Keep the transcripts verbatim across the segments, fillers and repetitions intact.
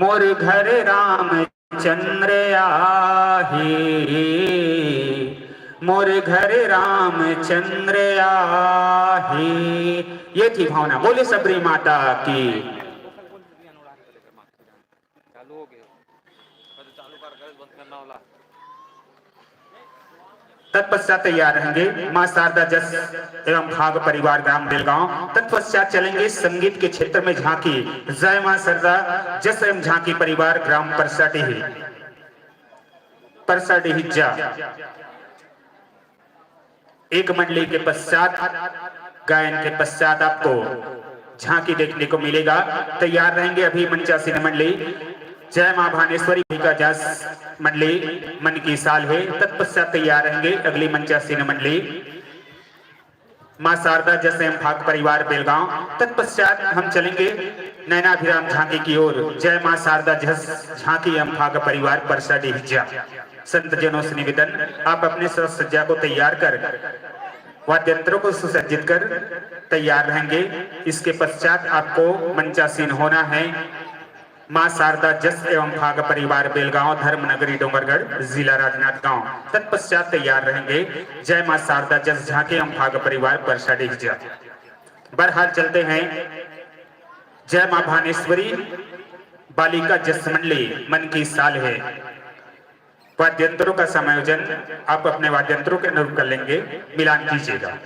मोर घर रामचंद्र आही, मोर घर रामचंद्र आही। ये थी भावना। बोले सबरी माता की। तत्पश्चात तैयार रहेंगे माँ शारदा जस एवं भाग परिवार ग्राम बेलगांव। तत्पश्चात चलेंगे संगीत के क्षेत्र में झांकी। जय माँ शारदा जस एवं झांकी परिवार ग्राम परसाडीह, परसाडीह जा। एक मंडली के पश्चात, गायन के पश्चात आपको झांकी देखने को मिलेगा। तैयार रहेंगे अभी मंचासीन मंडली। जय माँ भानेश्वरी का जस मंडली मन की साल है। तत्पश्चात तैयार रहेंगे अगली मंचासीन मंडली माँ शारदा जस एवं भाग परिवार बेलगांव। तत्पश्चात हम चलेंगे नैनाभिराम झांकी की ओर। जय माँ शारदा जस झांकी एवं भाग परिवार परसाडीह जा। संत जनों से निवेदन, आप अपने साज सज्जा को तैयार कर, वाद्य यंत्रों को सुसज्जित कर तैयार रहेंगे। इसके पश्चात आपको मंचासीन होना है माँ शारदा जस एवं भाग परिवार बेलगांव, धर्म नगरी डोंगरगढ़, जिला राजनांदगांव। तत्पश्चात तैयार रहेंगे जय माँ शारदा जस झांकी एवं भाग परिवार परसाडीह जा। बहरहाल चलते हैं जय माँ भानेश्वरी बालिका जस मंडली मन की साल है। वाद्य यंत्रों का समायोजन आप अपने वाद्य यंत्रों के अनुरूप कर लेंगे, मिलान कीजिएगा।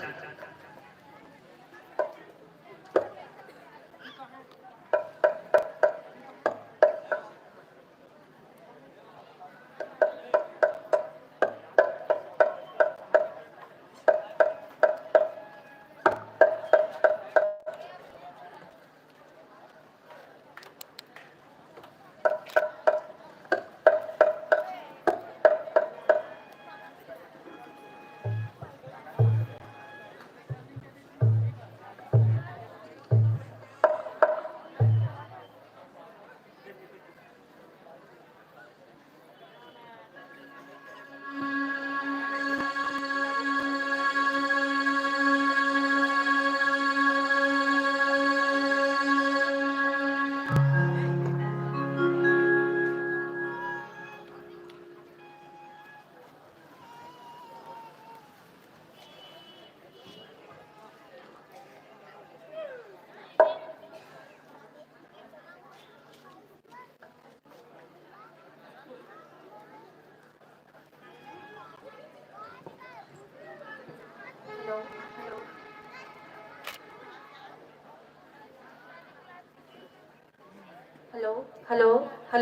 Hello, hello, hello,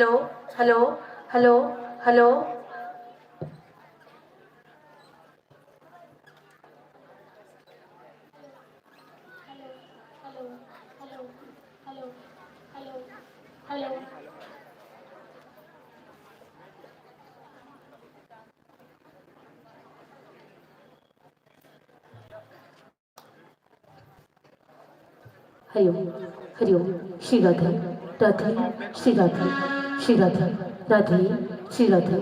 hello, hello, hello, hello, hello. Hari Om, Hari Om, Shri Radhe, Radhe, Shri Radhe, Shri Radhe, Radhe, Shri Radhe,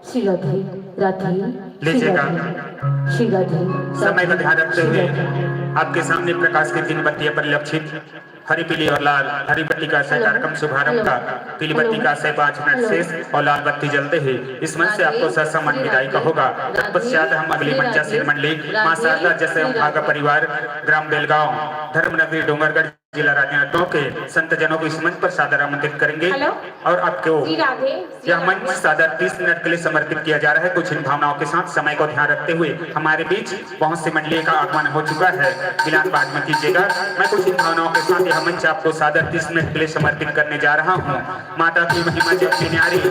Shri Radhe, Radhe, Shri लीजिएगा। राधे, श्री राधे, समय का राधे, ध्यान रखते श्री हुए राधे। आपके सामने प्रकाश की तीन बत्तियां परिलक्षित, हरी, पीली और लाल। हरी बत्ती का आशय हेलो, कार्यक्रम शुभारंभ हेलो, का, पीली हेलो, बत्ती का आशय पाँच मिनट हेलो। शेष और लाल बत्ती जलते ही इस मंच से राधे, आपको ससम्मान श्री विदाई का राधे, होगा। राधे, तत्पश्चात हम अगली श्री मंचासीन राधे, मंडली माँ राधे, शारदा जस एवं श्री भाग राधे। परिवार ग्राम बेलगांव, धर्म नगरी डोंगरगढ़, जिला राजनांदगांव के संत जनों को इस मंच पर सादर आमंत्रित करेंगे। हेलो। और आपको श्री राधे, श्री यह मंच राधे। सादर तीस मिनट के लिए समर्पित किया जा रहा है। कुछ इन भावनाओं के साथ समय को ध्यान रखते हुए हमारे बीच बहुत सी मंडलियों का आगमन हो चुका है, मिलान बाद में कीजिएगा। मैं कुछ इन भावनाओं के साथ यह मंच आपको सादर तीस मिनट के लिए समर्पित करने जा रहा हूँ। माता की महिमा जग में न्यारी,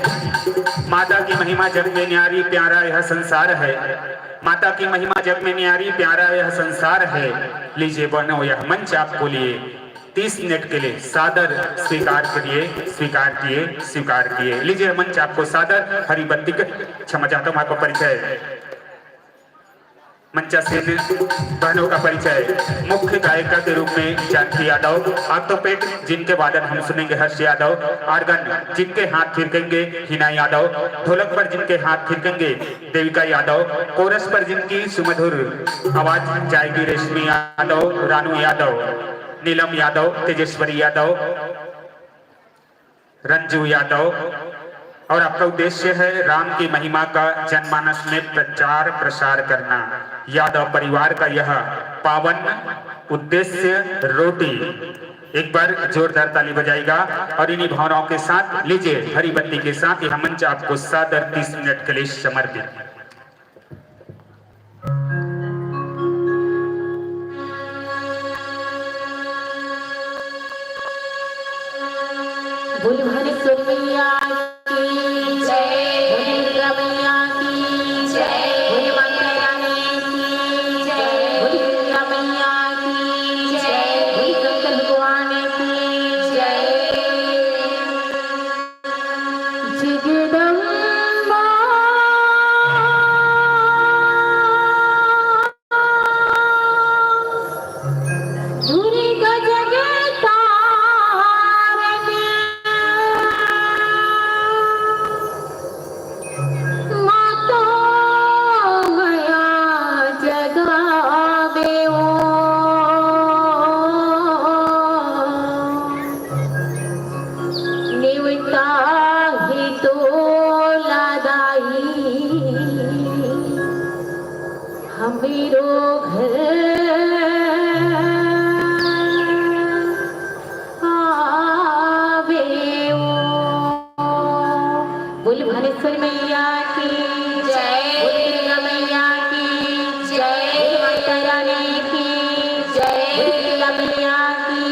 माता की महिमा जग में न्यारी, प्यारा यह संसार है। माता की महिमा जग में न्यारी, प्यारा यह संसार है। लीजिए बहनों, यह मंच आपको लिए तीस मिनट के लिए सादर स्वीकार करिए, स्वीकार किए, स्वीकार किए। लीजिए मंच आपको सादर हरी बत्ती के, क्षमा चाहता हूँ, आपका परिचय। मंचासीन बहनों का परिचय, मुख्य गायिका के रूप में जानकी यादव, ऑक्टोपेट जिनके वादन हम सुनेंगे हर्ष यादव, ऑर्गन जिनके हाथ थिरकेंगे हिना यादव, ढोलक पर जिनके हाथ थिरकेंगे देविका यादव, कोरस पर जिनकी सुमधुर आवाज जाएगी रेशमी यादव, रानू यादव, नीलम यादव, तेजेश्वरी यादव, रंजू यादव, और आपका उद्देश्य है राम की महिमा का जनमानस में प्रचार प्रसार करना। यादव परिवार का यह पावन उद्देश्य रोटी, एक बार जोरदार ताली बजाएगा और इन्हीं भावनाओं के साथ, लीजिए, हरी बत्ती के साथ यह मंच आपको सादर तीस मिनट के लिए समर्पित। बोल भुवनेश्वर मैया की जय, बोल दुर्गा मैया की जय, बोल माता रानी की जय, बोल दुर्गा मैया की जय, बोल शंकर भगवान की जय। जगदम्बा दुर्गा जगतारणी माता मया जगावे ओ। नेवता ही तोला दाई, हमेरो घर आवे ओ। बोल भुवनेश्वर मैया की जय, बोल दुर्गा मैया की जय, बोल माता रानी की जय, बोल दुर्गा मैया की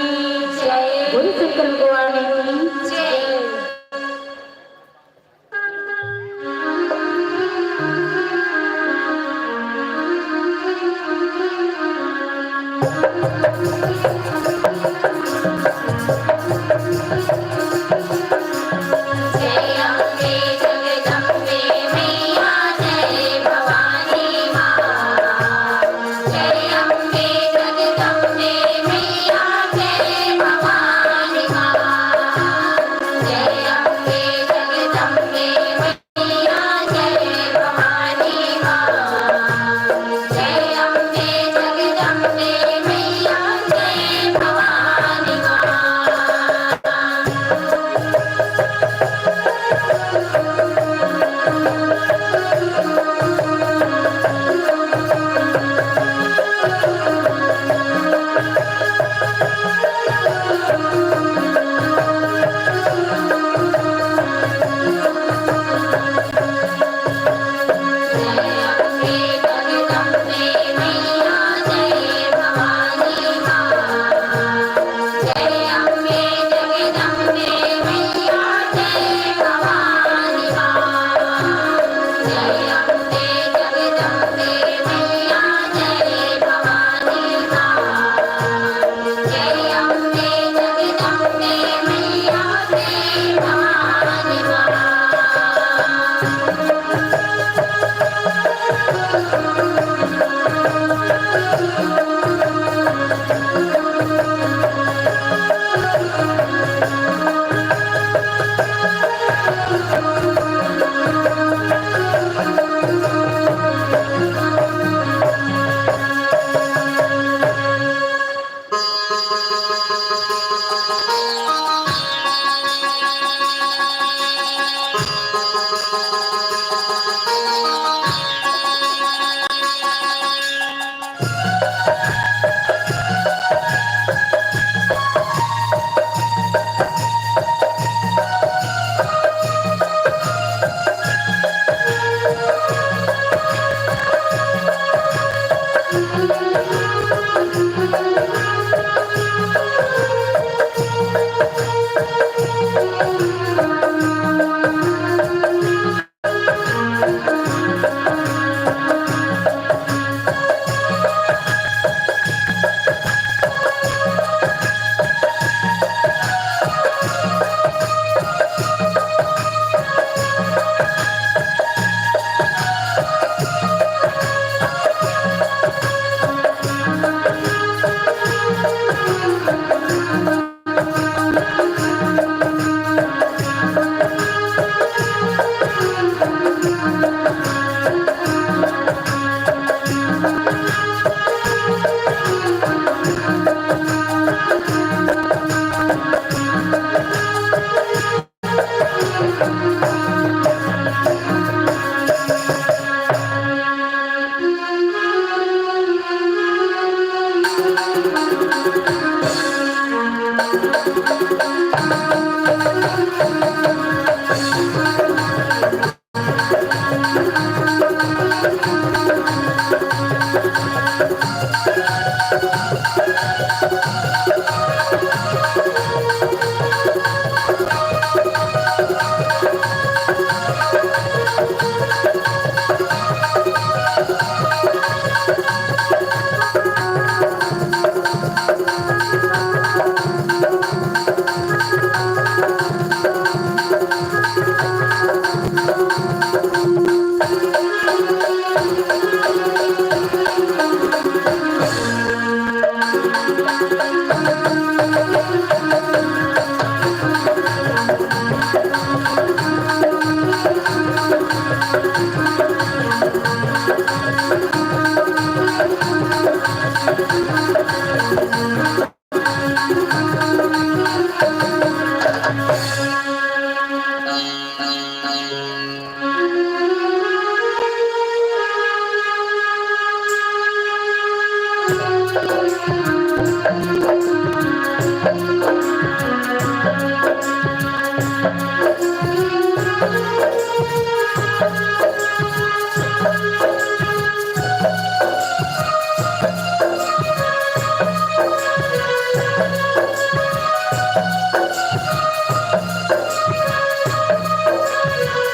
जय, बोल शंकर भगवान की जय।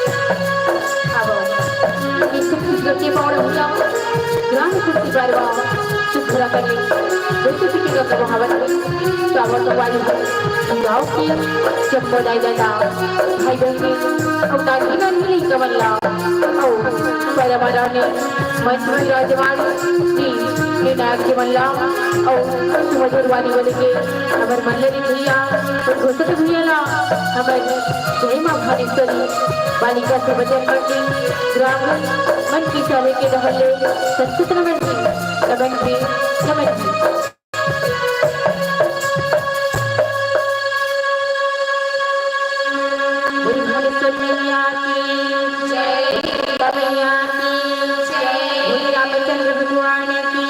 अब ये सुख सुख के पौड़ हुआ, ग्राम कुर्सी परवा, सुख रखने, बेटी की टीका का बहावत, चावल का वाली हो, गाँव की चप्पो दाई दादा, भाई बहन, और दादी नानी नहीं कमल ला, और परवा रानी, मंच विराजमान श्री श्री नाग के मल्ला और सुमधुर वाणी वाले के हमर मल्लरी भैया और घोषक भैया ला हमर जय माँ भानेश्वरी बालिका सभा जन्मटी ग्राम मन की चाले के डहर ले संस्कृत नमन जी, नमन जी, नमन जी। बोल भुवनेश्वर मैया की जय, दुर्गा मैया की जय, बोल रामचंद्र भगवान की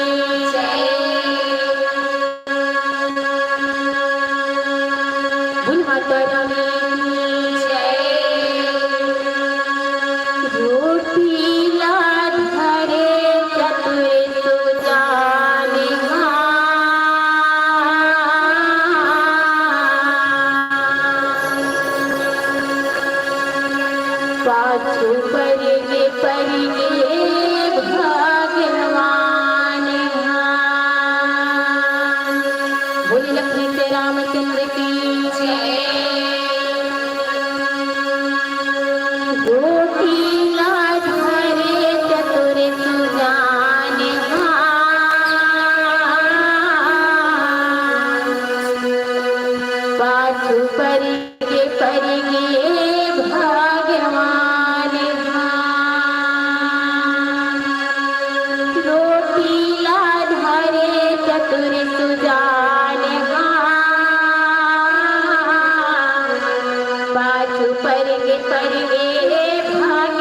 जय, बोल माता रानी की जय। रोटी ला धरे चतुर सुजान हा। पाछू परगे परगे भगवान हा। बोल लखन से रामचंद्र की जय। गोटी ला धरे चतुर सुजान हा। पाछू परगे परगे भगवान हा। रोटी ला धरे चतुर सुजान हा। पाछू परगे परगे भगवान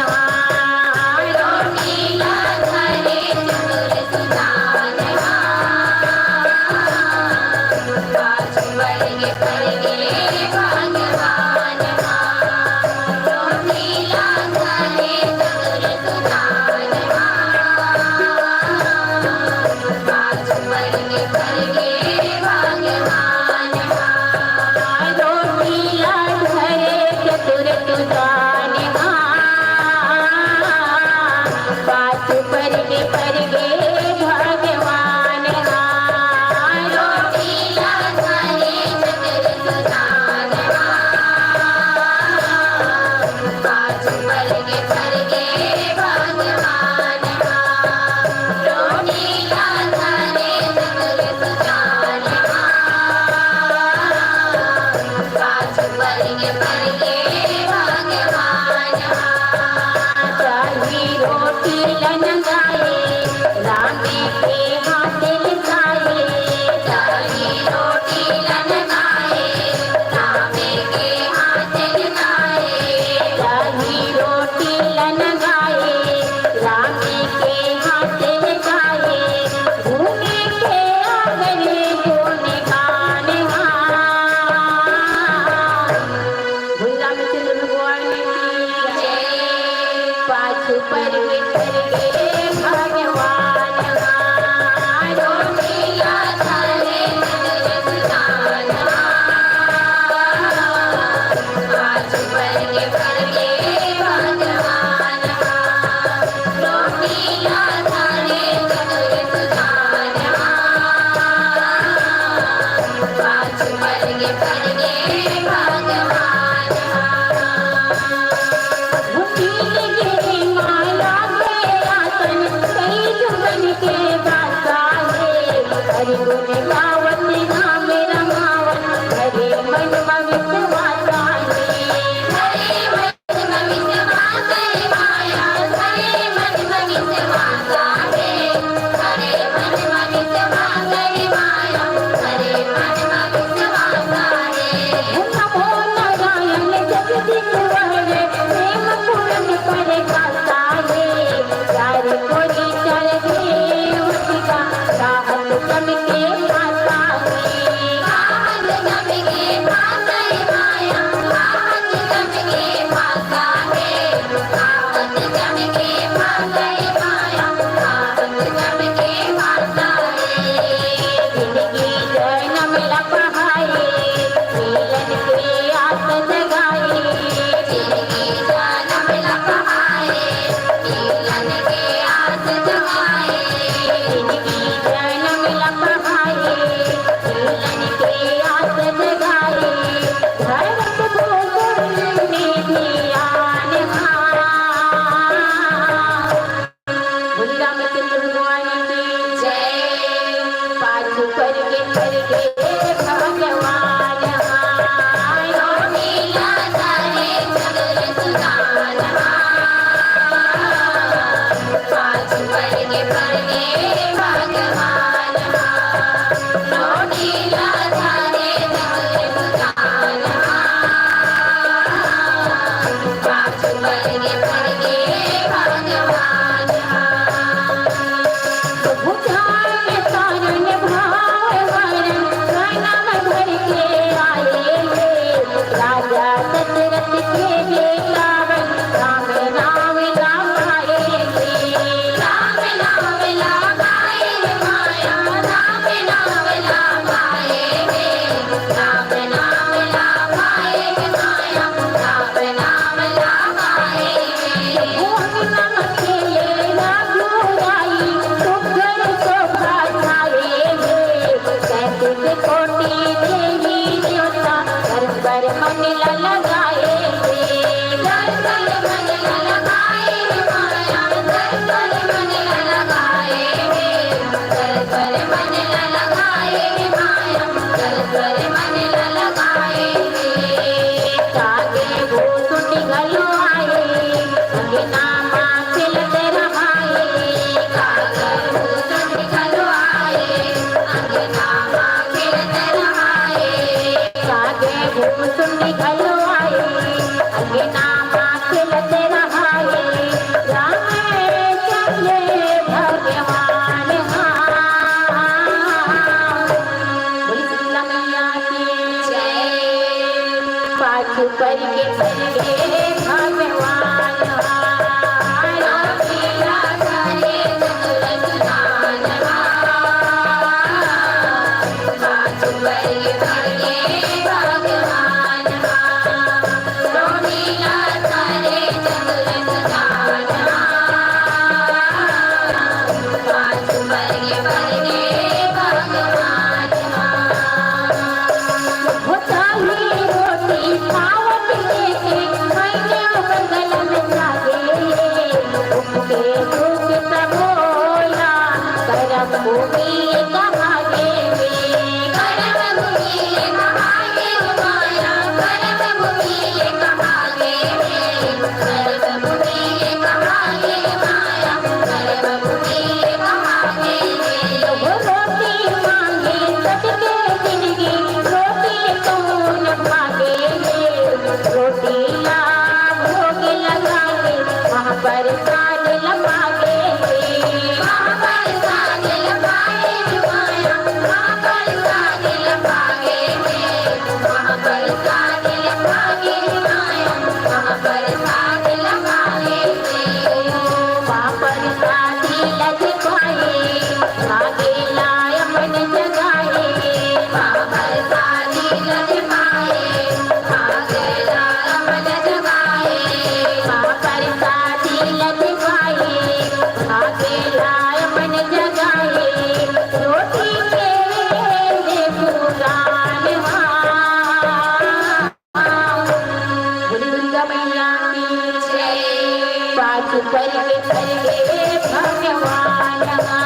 हा। रोटी ला धरे चतुर सुजान हा। पाछू परगे परगे भगवान हा। रोटी ला धरे चतुर सुजान हा। कर मन ला लगाए हे, कर कर मन ला लगाए हे माया, कर कर मन ला लगाए हे, कर कर मन ला लगाए हे माया, कर कर मन ला लगाए हे। कागे भूसुंडी घलो आए, अंगना मा खेलत रहाए, कागे भूसुंडी घलो आए, अंगना मा खेलत रहाए। कागे भूसुंडी घलो आए, अंगना मा खेलत रहाए, राहय संगे भगवान हा। बोली दुर्गा मैया की जय। पाछू पर के चले भगवान हा। बोली दुर्गा मैया की जय। पाछू पर के चले भगवान हा।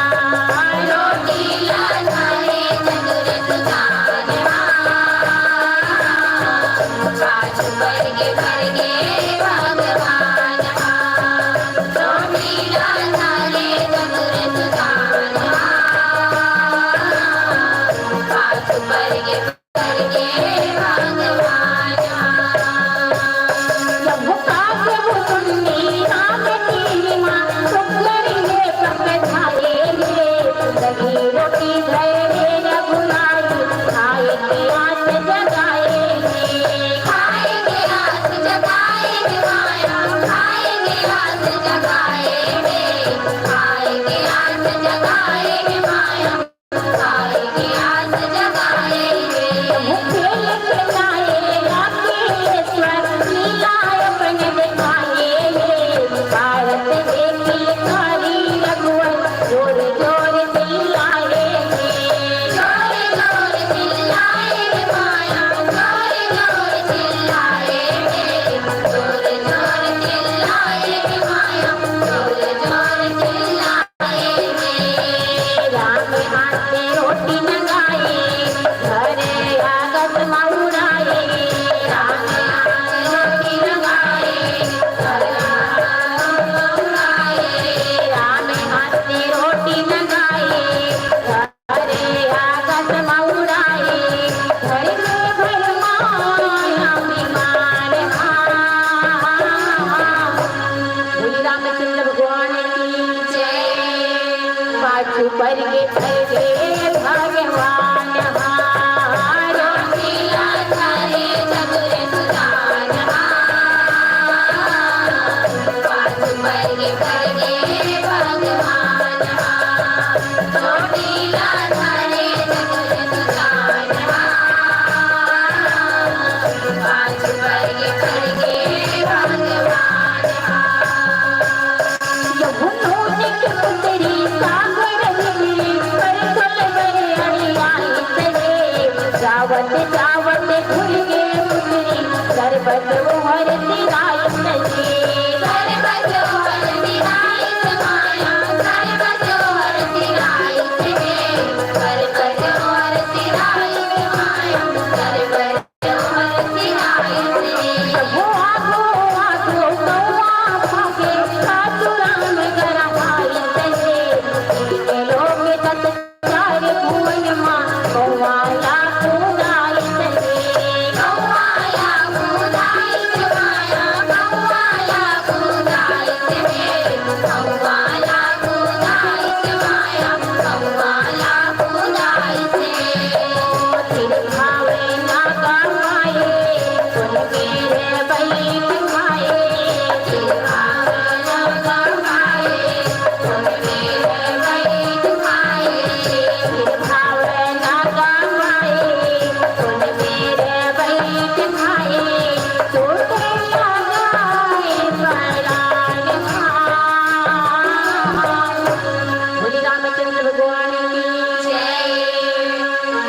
बोले रामचंद्र भगवान की जय।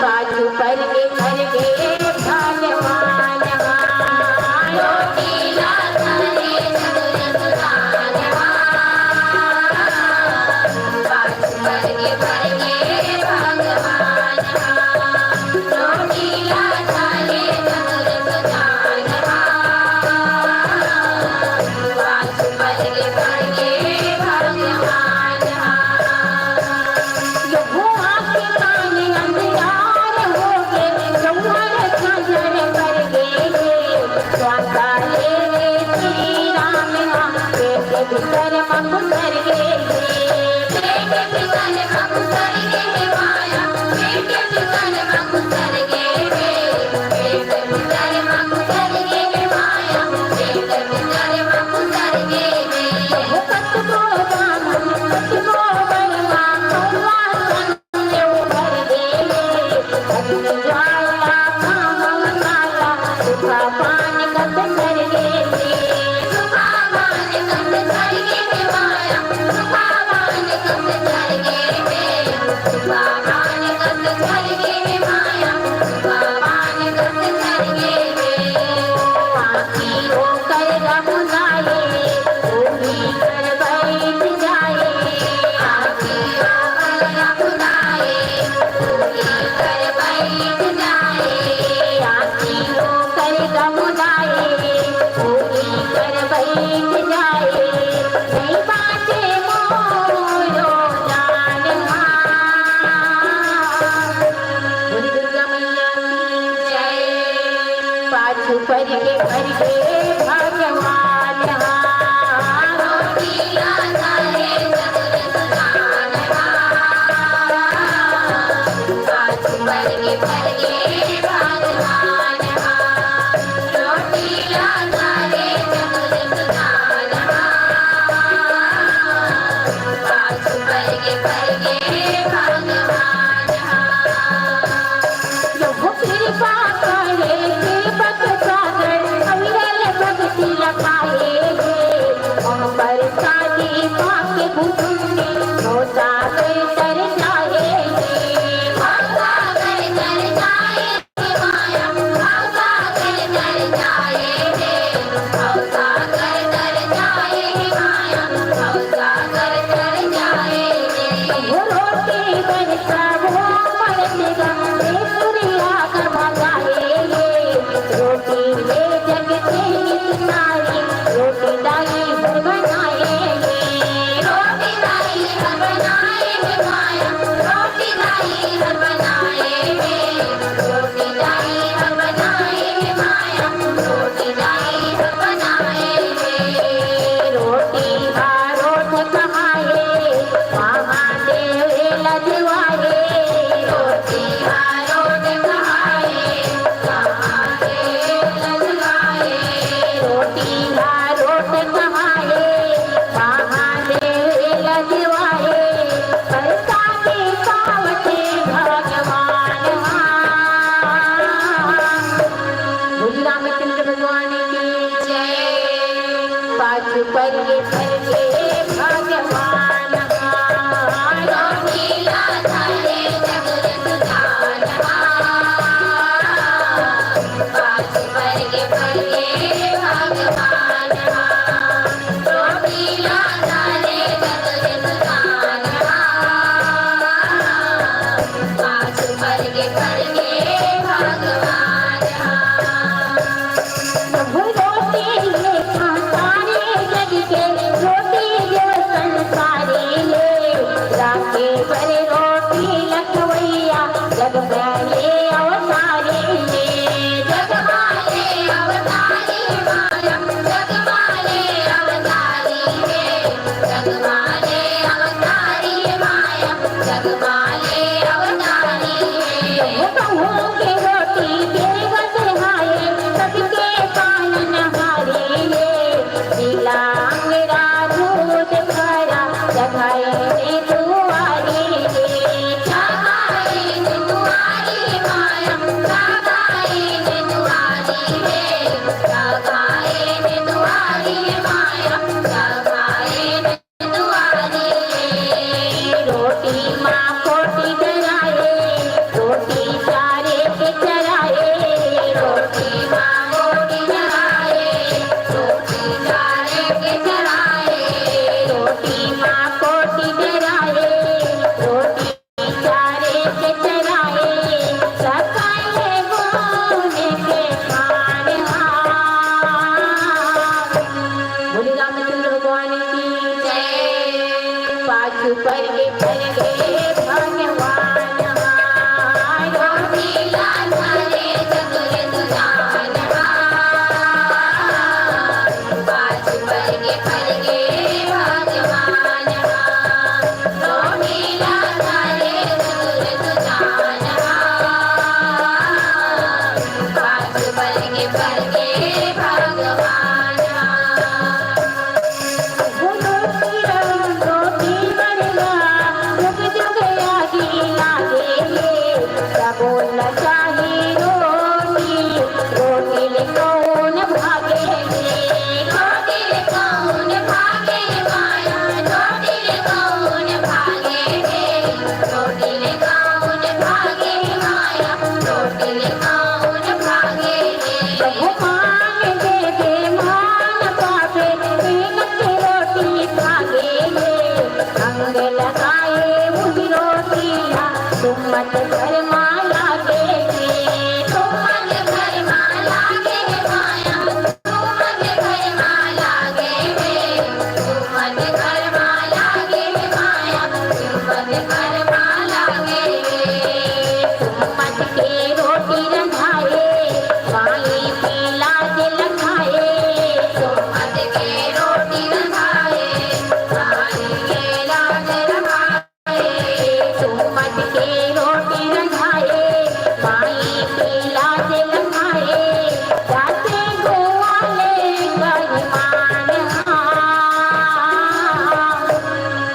पाछू पर के घर के भगवान। पाछू पर के घर के भगवान। भगवान। पाछू पर के घर के भगवान। रोटी माँ कोटी डराए, रोटी चारे के चराए, रोटी माँ कोटी डराए, रोटी चारे के चराए, रोटी माँ कोटी डराए, रोटी चारे के चराए, सकाए गुण के खान हार। बोले रामचंद्र भगवान की जय। पाछू पर के पर गे भगवान हार। रोटी लाथा रे चतुर सुजान हार। पाछू पर के पर गे भगवान हार। रोटी लाथा रे चतुर सुजान हार। पाछू पर के पर गे भगवान हार।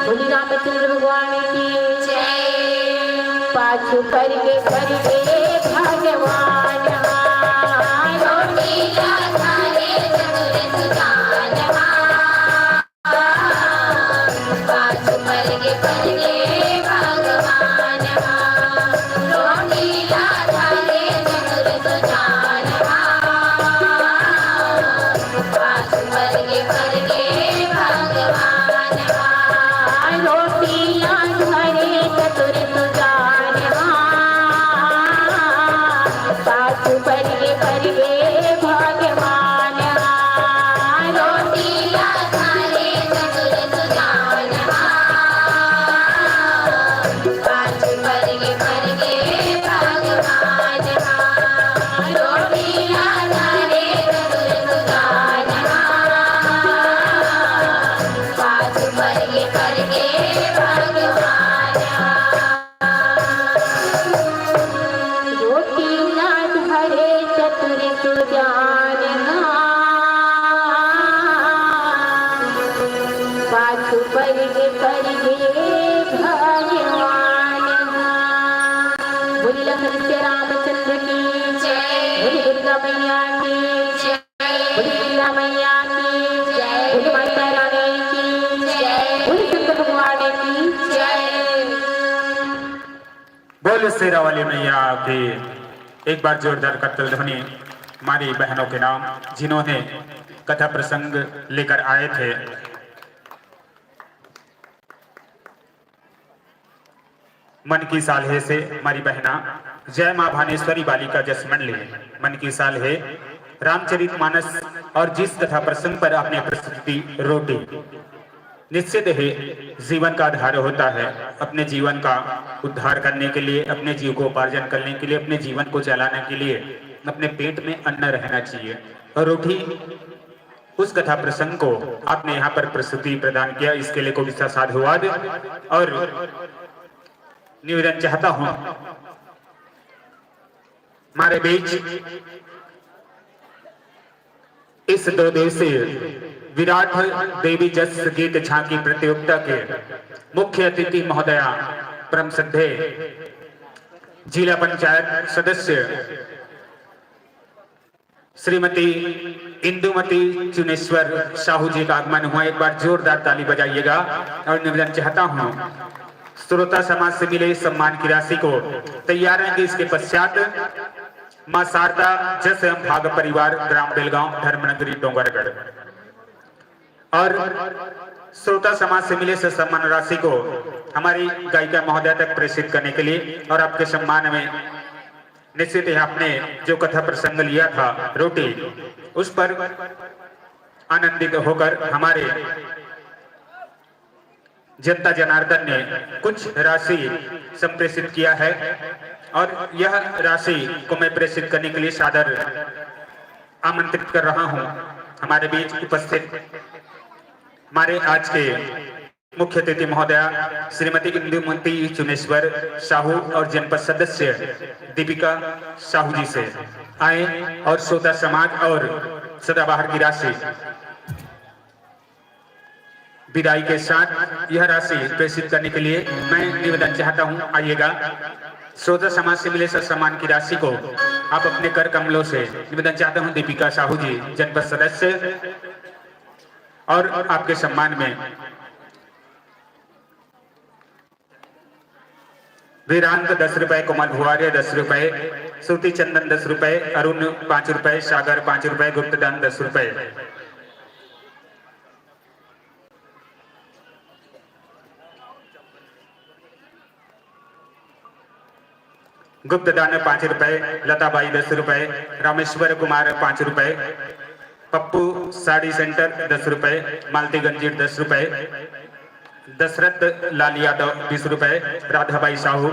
बोली रामचंद्र भगवान की जय। पाछू पर के पर गे भगवान हार। रोटी लाथा रे चतुर सुजान हार। पाछू पर के पर गे भगवान हार। रोटी लाथा रे चतुर सुजान हार। पाछू पर के पर गे भगवान हार। रोटी लाथा रे चतुर सुजान हार। पाछू पर के पर गे भगवान हार। रोटी लाथा रे चतुर सुजान हार। पाछू पर के पर गे भगवान हार। रोटी लाथा रे चतुर सुजान हार। पाछू पर के पर गे भगवान हार। रोटी लाथा रे चतुर सुजान हार। पाछू पर के पर गे भगवान हार। बोली लखन सिया रामचंद्र की जय। बोली दुर्गा मैया की जय। बोली दुर्गा मैया की जय। बोली माता रानी की जय। बोली शंकर भगवान की जय। बोल शेरा वाली मैया की। एक बार जोरदार करताल ध्वनि हमारी बहनों के नाम, जिन्होंने कथा प्रसंग लेकर आए थे। मन की साल हे से हमारी बहना जय माँ भानेश्वरी बालिका जस मंडली, मन की साल हे रामचरित मानस और जिस कथा प्रसंग पर आपने प्रस्तुति रोटी, निश्चित ही जीवन का आधार होता है। अपने जीवन का उद्धार करने के लिए, अपने जीव को उपार्जन करने के लिए, अपने जीवन को चलाने के लिए अपने पेट में अन्न रहना चाहिए। और रोटी, उस कथा प्रसंग को आपने यहाँ पर प्रस्तुति प्रदान किया, इसके लिए को भी सा-, साधुवाद। और निवेदन चाहता हूँ, हमारे बीच इस दो दिवसीय विराट देवी जस गीत झांकी प्रतियोगिता के मुख्य अतिथि महोदया, परम श्रद्धेय जिला पंचायत सदस्य श्रीमती इंदुमती चुनेश्वर साहू जी का आगमन हुआ। एक बार जोरदार ताली बजाइएगा। और निवेदन चाहता हूँ, श्रोता समाज से मिले सम्मान की राशि को तैयार रहेंगे। इसके पश्चात माँ शारदा जस एवं भाग परिवार, ग्राम बेलगांव, धर्मनगरी, डोंगरगढ़, और श्रोता समाज से मिले सम्मान राशि को हमारी गायिका महोदया तक प्रेषित करने के लिए और आपके सम्मान में निश्चित ही आपने जो कथा प्रसंग लिया था रोटी, उस पर आनंदित होकर हमारे जनता जनार्दन ने कुछ राशि संप्रेषित किया है और यह राशि को मैं प्रेषित करने के लिए सादर आमंत्रित कर रहा हूं हमारे बीच उपस्थित हमारे आज के मुख्य अतिथि महोदया श्रीमती इंदुमती चुनेश्वर साहू और जनपद सदस्य दीपिका साहू जी से आए और श्रोता समाज और सदाबहार की राशि विदाई के साथ यह राशि प्रेषित करने के लिए मैं निवेदन चाहता हूं। आइएगा, श्रोता समाज से मिले सम्मान की राशि को आप अपने कर कमलों से निवेदन चाहता हूं। दीपिका साहू जी, जनपद सदस्य, और आपके सम्मान में वीरांत दस रुपए, कोमल भुआर्य दस रुपए, श्रुति चंदन दस रुपए, अरुण पाँच रुपए, सागर पाँच रुपए, गुप्तदान दस रुपए। गुप्तदान पाँच रुपए, लताबाई दस रुपए, रामेश्वर कुमार पाँच रुपए, पप्पू साड़ी सेंटर दस रुपए, मालती गंजीर दस रुपए, दशरथ लाल यादव बीस रुपए, राधाबाई साहू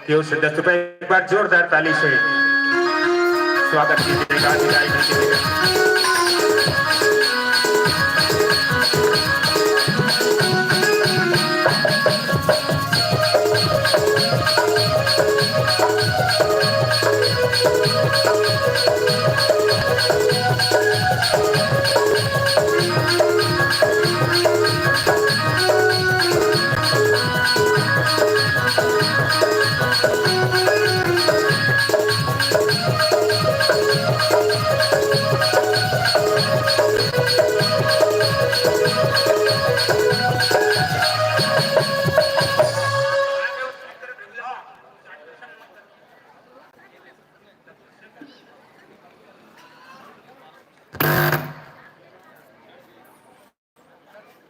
की ओर से दस रुपए। एक बार जोरदार ताली से स्वागत कीजिएगा, विदाई कीजिएगा।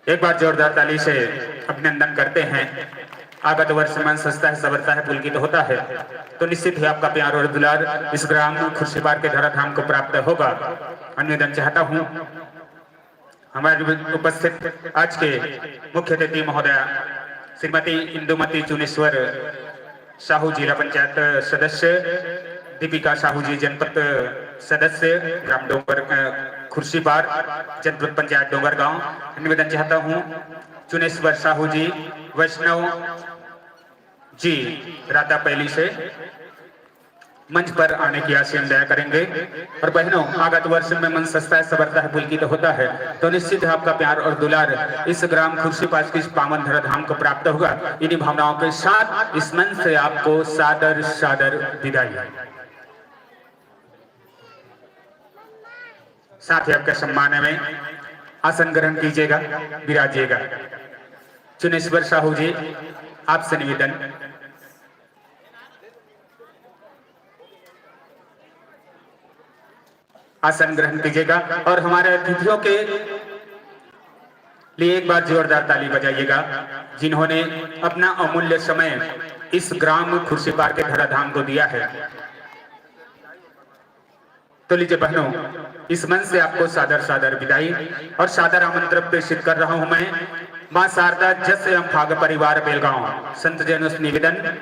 एक बार जोरदार ताली से अभिनंदन करते हैं। आगत वर्ष मन सजता है, सँवरता है, पुलकित होता है, तो निश्चित ही आपका प्यार और दुलार इस ग्राम खुर्सीपार के धराधाम को प्राप्त होगा। निवेदन चाहता हूँ हमारे उपस्थित आज के मुख्य अतिथि महोदया श्रीमती इंदुमती चुनेश्वर साहू, जिला पंचायत सदस्य, दीपिका साहू जी, जनपद सदस्य, ग्राम डोंगर, अ, खुर्सीपार, जनपद पंचायत डोंगरगांव। निवेदन चाहता हूं, चुनेश्वर साहू जी, वैष्णव जी, रातापैली से मंच पर आने की आसेम दया करेंगे। और बहनों, आगत वर्ष में मन सजता है, सँवरता है, पुलकित होता है, तो निश्चित है आपका प्यार और दुलार इस ग्राम खुर्सीपार की इस पावन धराधाम को प्राप्त होगा। इन्हीं भावनाओं के साथ इस मंच से आपको सादर सादर विदाई। साथ ही आपके सम्मान में आसन ग्रहण कीजिएगा, विराजिएगा। चुनेश्वर साहू जी, आपसे निवेदन, आसन ग्रहण कीजिएगा और हमारे अतिथियों के लिए एक बार जोरदार ताली बजाइएगा, जिन्होंने अपना अमूल्य समय इस ग्राम खुर्सीपार के धराधाम को दिया है। तो लीजिए बहनों, इस मंच से आपको सादर सादर विदाई और सादर आमंत्रण प्रेषित कर रहा हूं मैं, मां शारदा जस एवं भाग परिवार बेलगांव। संत जनों से निवेदन,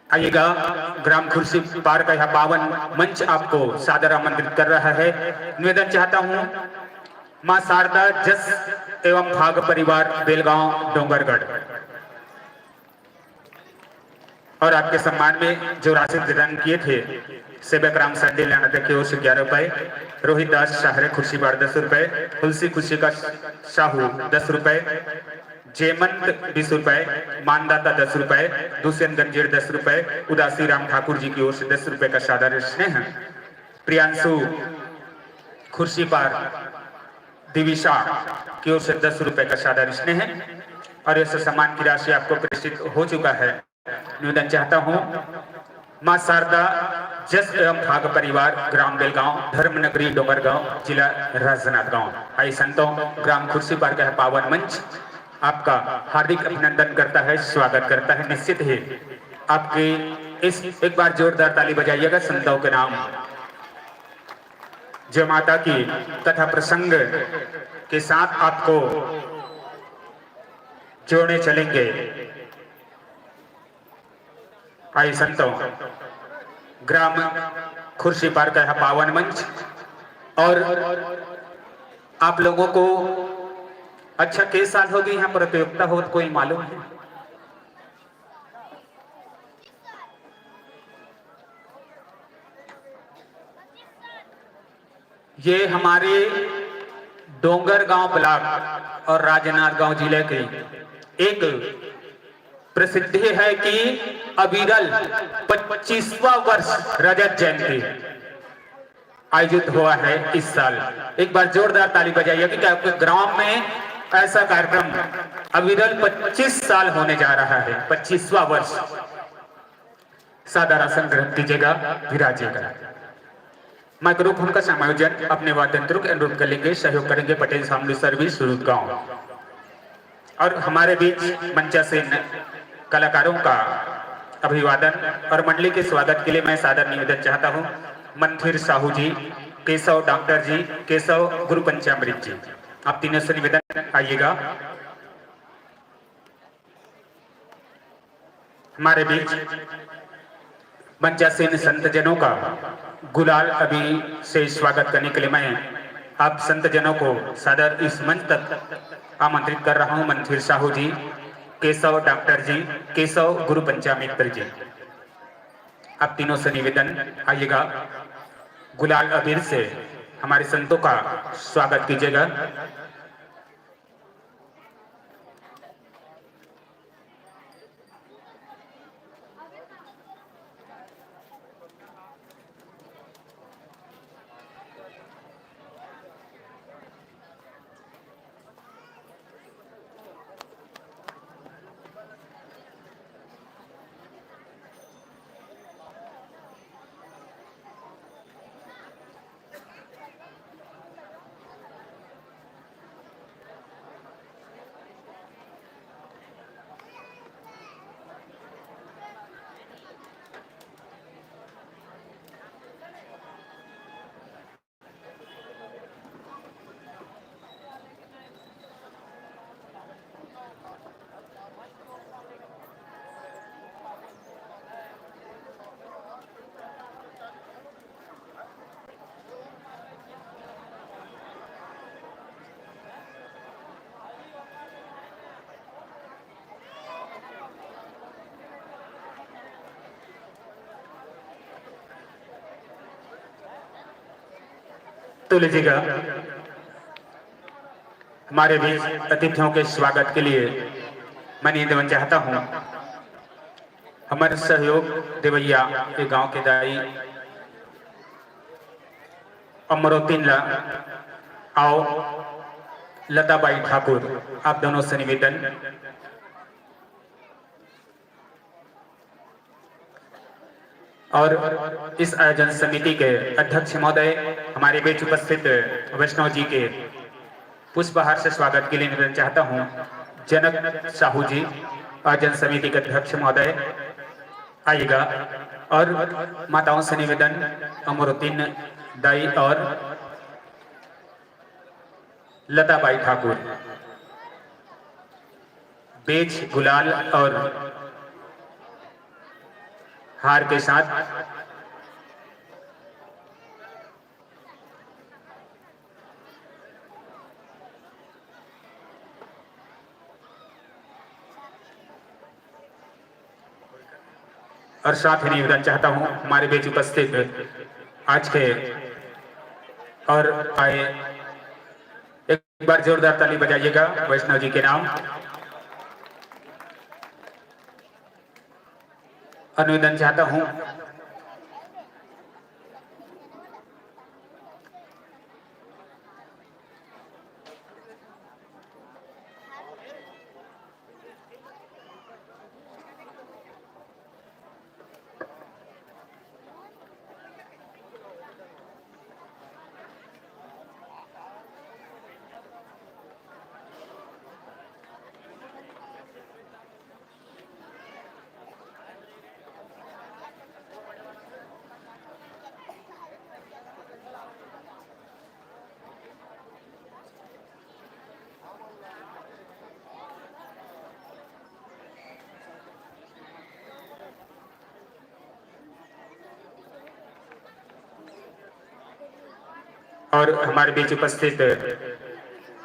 आइएगा, ग्राम खुर्सीपार का यह पावन मंच आपको सादर आमंत्रित कर रहा है। निवेदन चाहता हूं, मां शारदा जस एवं भाग परिवार बेलगांव डोंगरगढ़। और आपके सम्मान में जो राशि प्रदान किए थे, सेवक राम संडे लानाते की ओर से ग्यारह रुपए, रोहित दास शाहरे खुर्सीपार दस रुपए, तुलसी खुशी का साहू दस रुपए, जयमंत बीस रुपए, मानदाता दस रुपए, दुष्यंत गंजीर दस रुपए, उदासी राम ठाकुर जी की ओर से दस रुपए का सादर स्नेह। प्रियांशु खुर्शीपार दिविशा की ओर से दस रुपए का सादर स्नेह है और यह सम्मान की राशि आपको प्रेषित हो चुका है। निवेदन चाहता हूँ, माँ शारदा जस एवं भाग परिवार, ग्राम बेलगांव, धर्म नगरी डोंगरगांव, जिला राजनांदगांव। आइए संतों, ग्राम खुर्शीपार का है पावन मंच, आपका हार्दिक अभिनंदन करता है, स्वागत करता है। निश्चित ही आपके इस, एक बार जोरदार ताली बजाइएगा संतों के नाम। जो माता की कथा प्रसंग के साथ आपको जोड़ने चलेंगे। आइए संतों, ग्राम खुर्शीपार का यह पावन मंच और आप लोगों को अच्छा के साल होगी यहाँ प्रतियोगिता होत, कोई मालूम है? ये हमारे डोंगरगांव ब्लॉक और राजनांदगांव जिले की एक प्रसिद्धि है कि अविरल पच्चीसवाँ वर्ष रजत जयंती आयोजित हुआ है इस साल। एक बार जोरदार ताली बजाइए कि आपके ग्राम में ऐसा कार्यक्रम अविरल पच्चीस साल होने जा रहा है, पच्चीसवाँ वर्ष। सादर आसन ग्रहण कीजिएगा, विराजिएगा। माइक्रोफोन का समायोजन अपने वाद्य यंत्रों के अनुरूप कर लेंगे, सहयोग करेंगे पटेल शामली सर्विस सूरत गांव। और हमारे बीच मंचासीन कलाकारों का अभिवादन और मंडली के स्वागत के लिए मैं सादर निवेदन चाहता हूं, मंथिर साहू जी, केशव डॉक्टर जी, केशव गुरु पंचामृत जी, आप तीनों से निवेदन, आइएगा। हमारे बीच मंचासीन संत जनों का गुलाल अबीर से स्वागत करने के लिए मैं आप संत जनों को सादर इस मंच तक आमंत्रित कर रहा हूं। मंथिर साहू जी, केशव डॉक्टर जी, केशव गुरु पंचामित्र जी, आप तीनों से निवेदन, आइएगा, गुलाल अबीर से हमारे संतों का स्वागत कीजिएगा। तो लीजिएगा, हमारे बीच अतिथियों के स्वागत के लिए मैं निवेदन चाहता हूं, हमारे सहयोग देवैया ये गांव के दाई अमरोतीन ला, आओ लताबाई ठाकुर, आप दोनों से निवेदन। और इस आयोजन समिति के अध्यक्ष महोदय, हमारे बीच उपस्थित वैष्णव जी के पुष्पहार से स्वागत के लिए निवेदन चाहता हूं, जनक साहू जी, आयोजन समिति के अध्यक्ष महोदय, आइएगा। और माताओं से निवेदन, अमरुद्दीन दाई और लता बाई ठाकुर, बेच गुलाल और हार के साथ और साथ ही निवेदन चाहता हूं हमारे बीच उपस्थित आज के और आए, एक बार जोरदार ताली बजाइएगा वैष्णव जी के नाम। और निवेदन चाहता हूं और हमारे बीच उपस्थित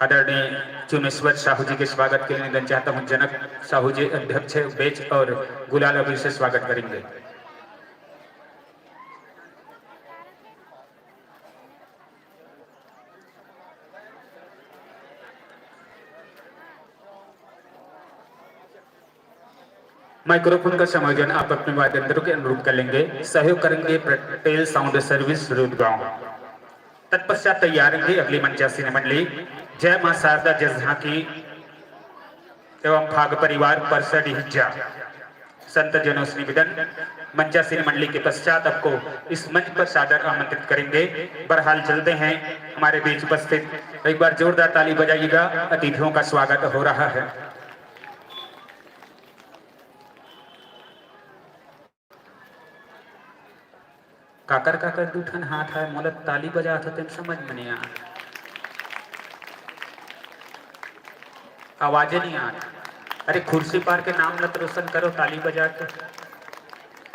आदरणीय चुनेश्वर साहू जी के स्वागत के लिए निवेदन चाहता हूं। जनक साहू जी, अध्यक्ष, बेच और गुलाल अबीर से स्वागत करेंगे। माइक्रोफोन का संयोजन आप अपने वाद्य यंत्रों के अनुरूप कर लेंगे। सहयोग करेंगे पटेल साउंड सर्विस, रूदगांव। तत्पश्चात तैयार रहेंगे अगली मंचासीन मंडली, जय मां शारदा जस झांकी एवं फाग परिवार परसडी हिज्जा। संत जनों से निवेदन, मंचासीन मंडली के पश्चात आपको इस मंच पर सादर आमंत्रित करेंगे। बहरहाल, चलते हैं हमारे बीच उपस्थित, एक बार जोरदार ताली बजाइएगा, अतिथियों का स्वागत हो रहा है। काकर काकर दू ठन हाथ आय, मोला ताली बजात हो तेन समझ में नहीं आत, आवाजे नहीं आत। अरे, खुर्सी पार के नाम ल तो रोशन करो ताली बजा के।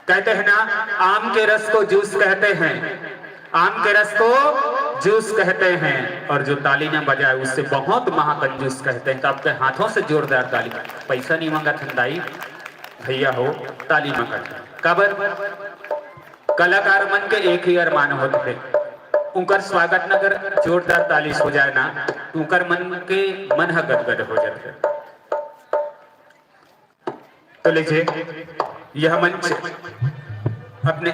कहते हैं ना, आम के रस को जूस कहते हैं, आम के रस को जूस कहते हैं, और जो ताली न बजाए उससे बहुत महाकंजूस कहते हैं। तो आपके हाथों से जोरदार ताली। पैसा नहीं मांगा थंदाई भैया हो, ताली मांगा। काबर? कलाकार मन के एक ही अरमान होत हे, उनकर स्वागत न अगर जोरदार ताली से हो जाए ना, तो उनकर मन के मन ह गदगद हो जाथे। तो लीजिए, यह मंच अपने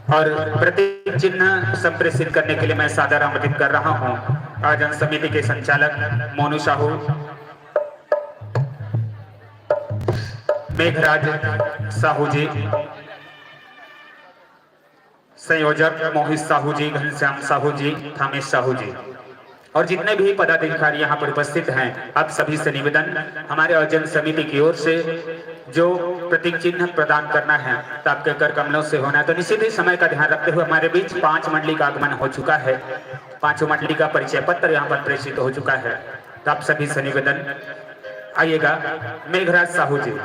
और प्रतीक चिन्ह संप्रेषित करने के लिए मैं सादर आमंत्रित कर रहा हूं आयोजन समिति के संचालक मोनू साहू, मेघराज साहू जी, संयोजक मोहित साहू जी, घनश्याम साहू जी, थामेश साहू जी और जितने भी पदाधिकारी यहाँ पर उपस्थित हैं, आप सभी से निवेदन, हमारे आयोजन समिति की ओर से जो प्रतीक चिन्ह प्रदान करना है, तो आपके कर कमलों से होना है। तो निश्चित ही समय का ध्यान रखते हुए हमारे बीच पांच मंडली का आगमन हो चुका है, पांचों मंडली का परिचय पत्र यहाँ पर प्रेषित हो चुका है। तो आप सभी से निवेदन, आइएगा। मेघराज साहू जी,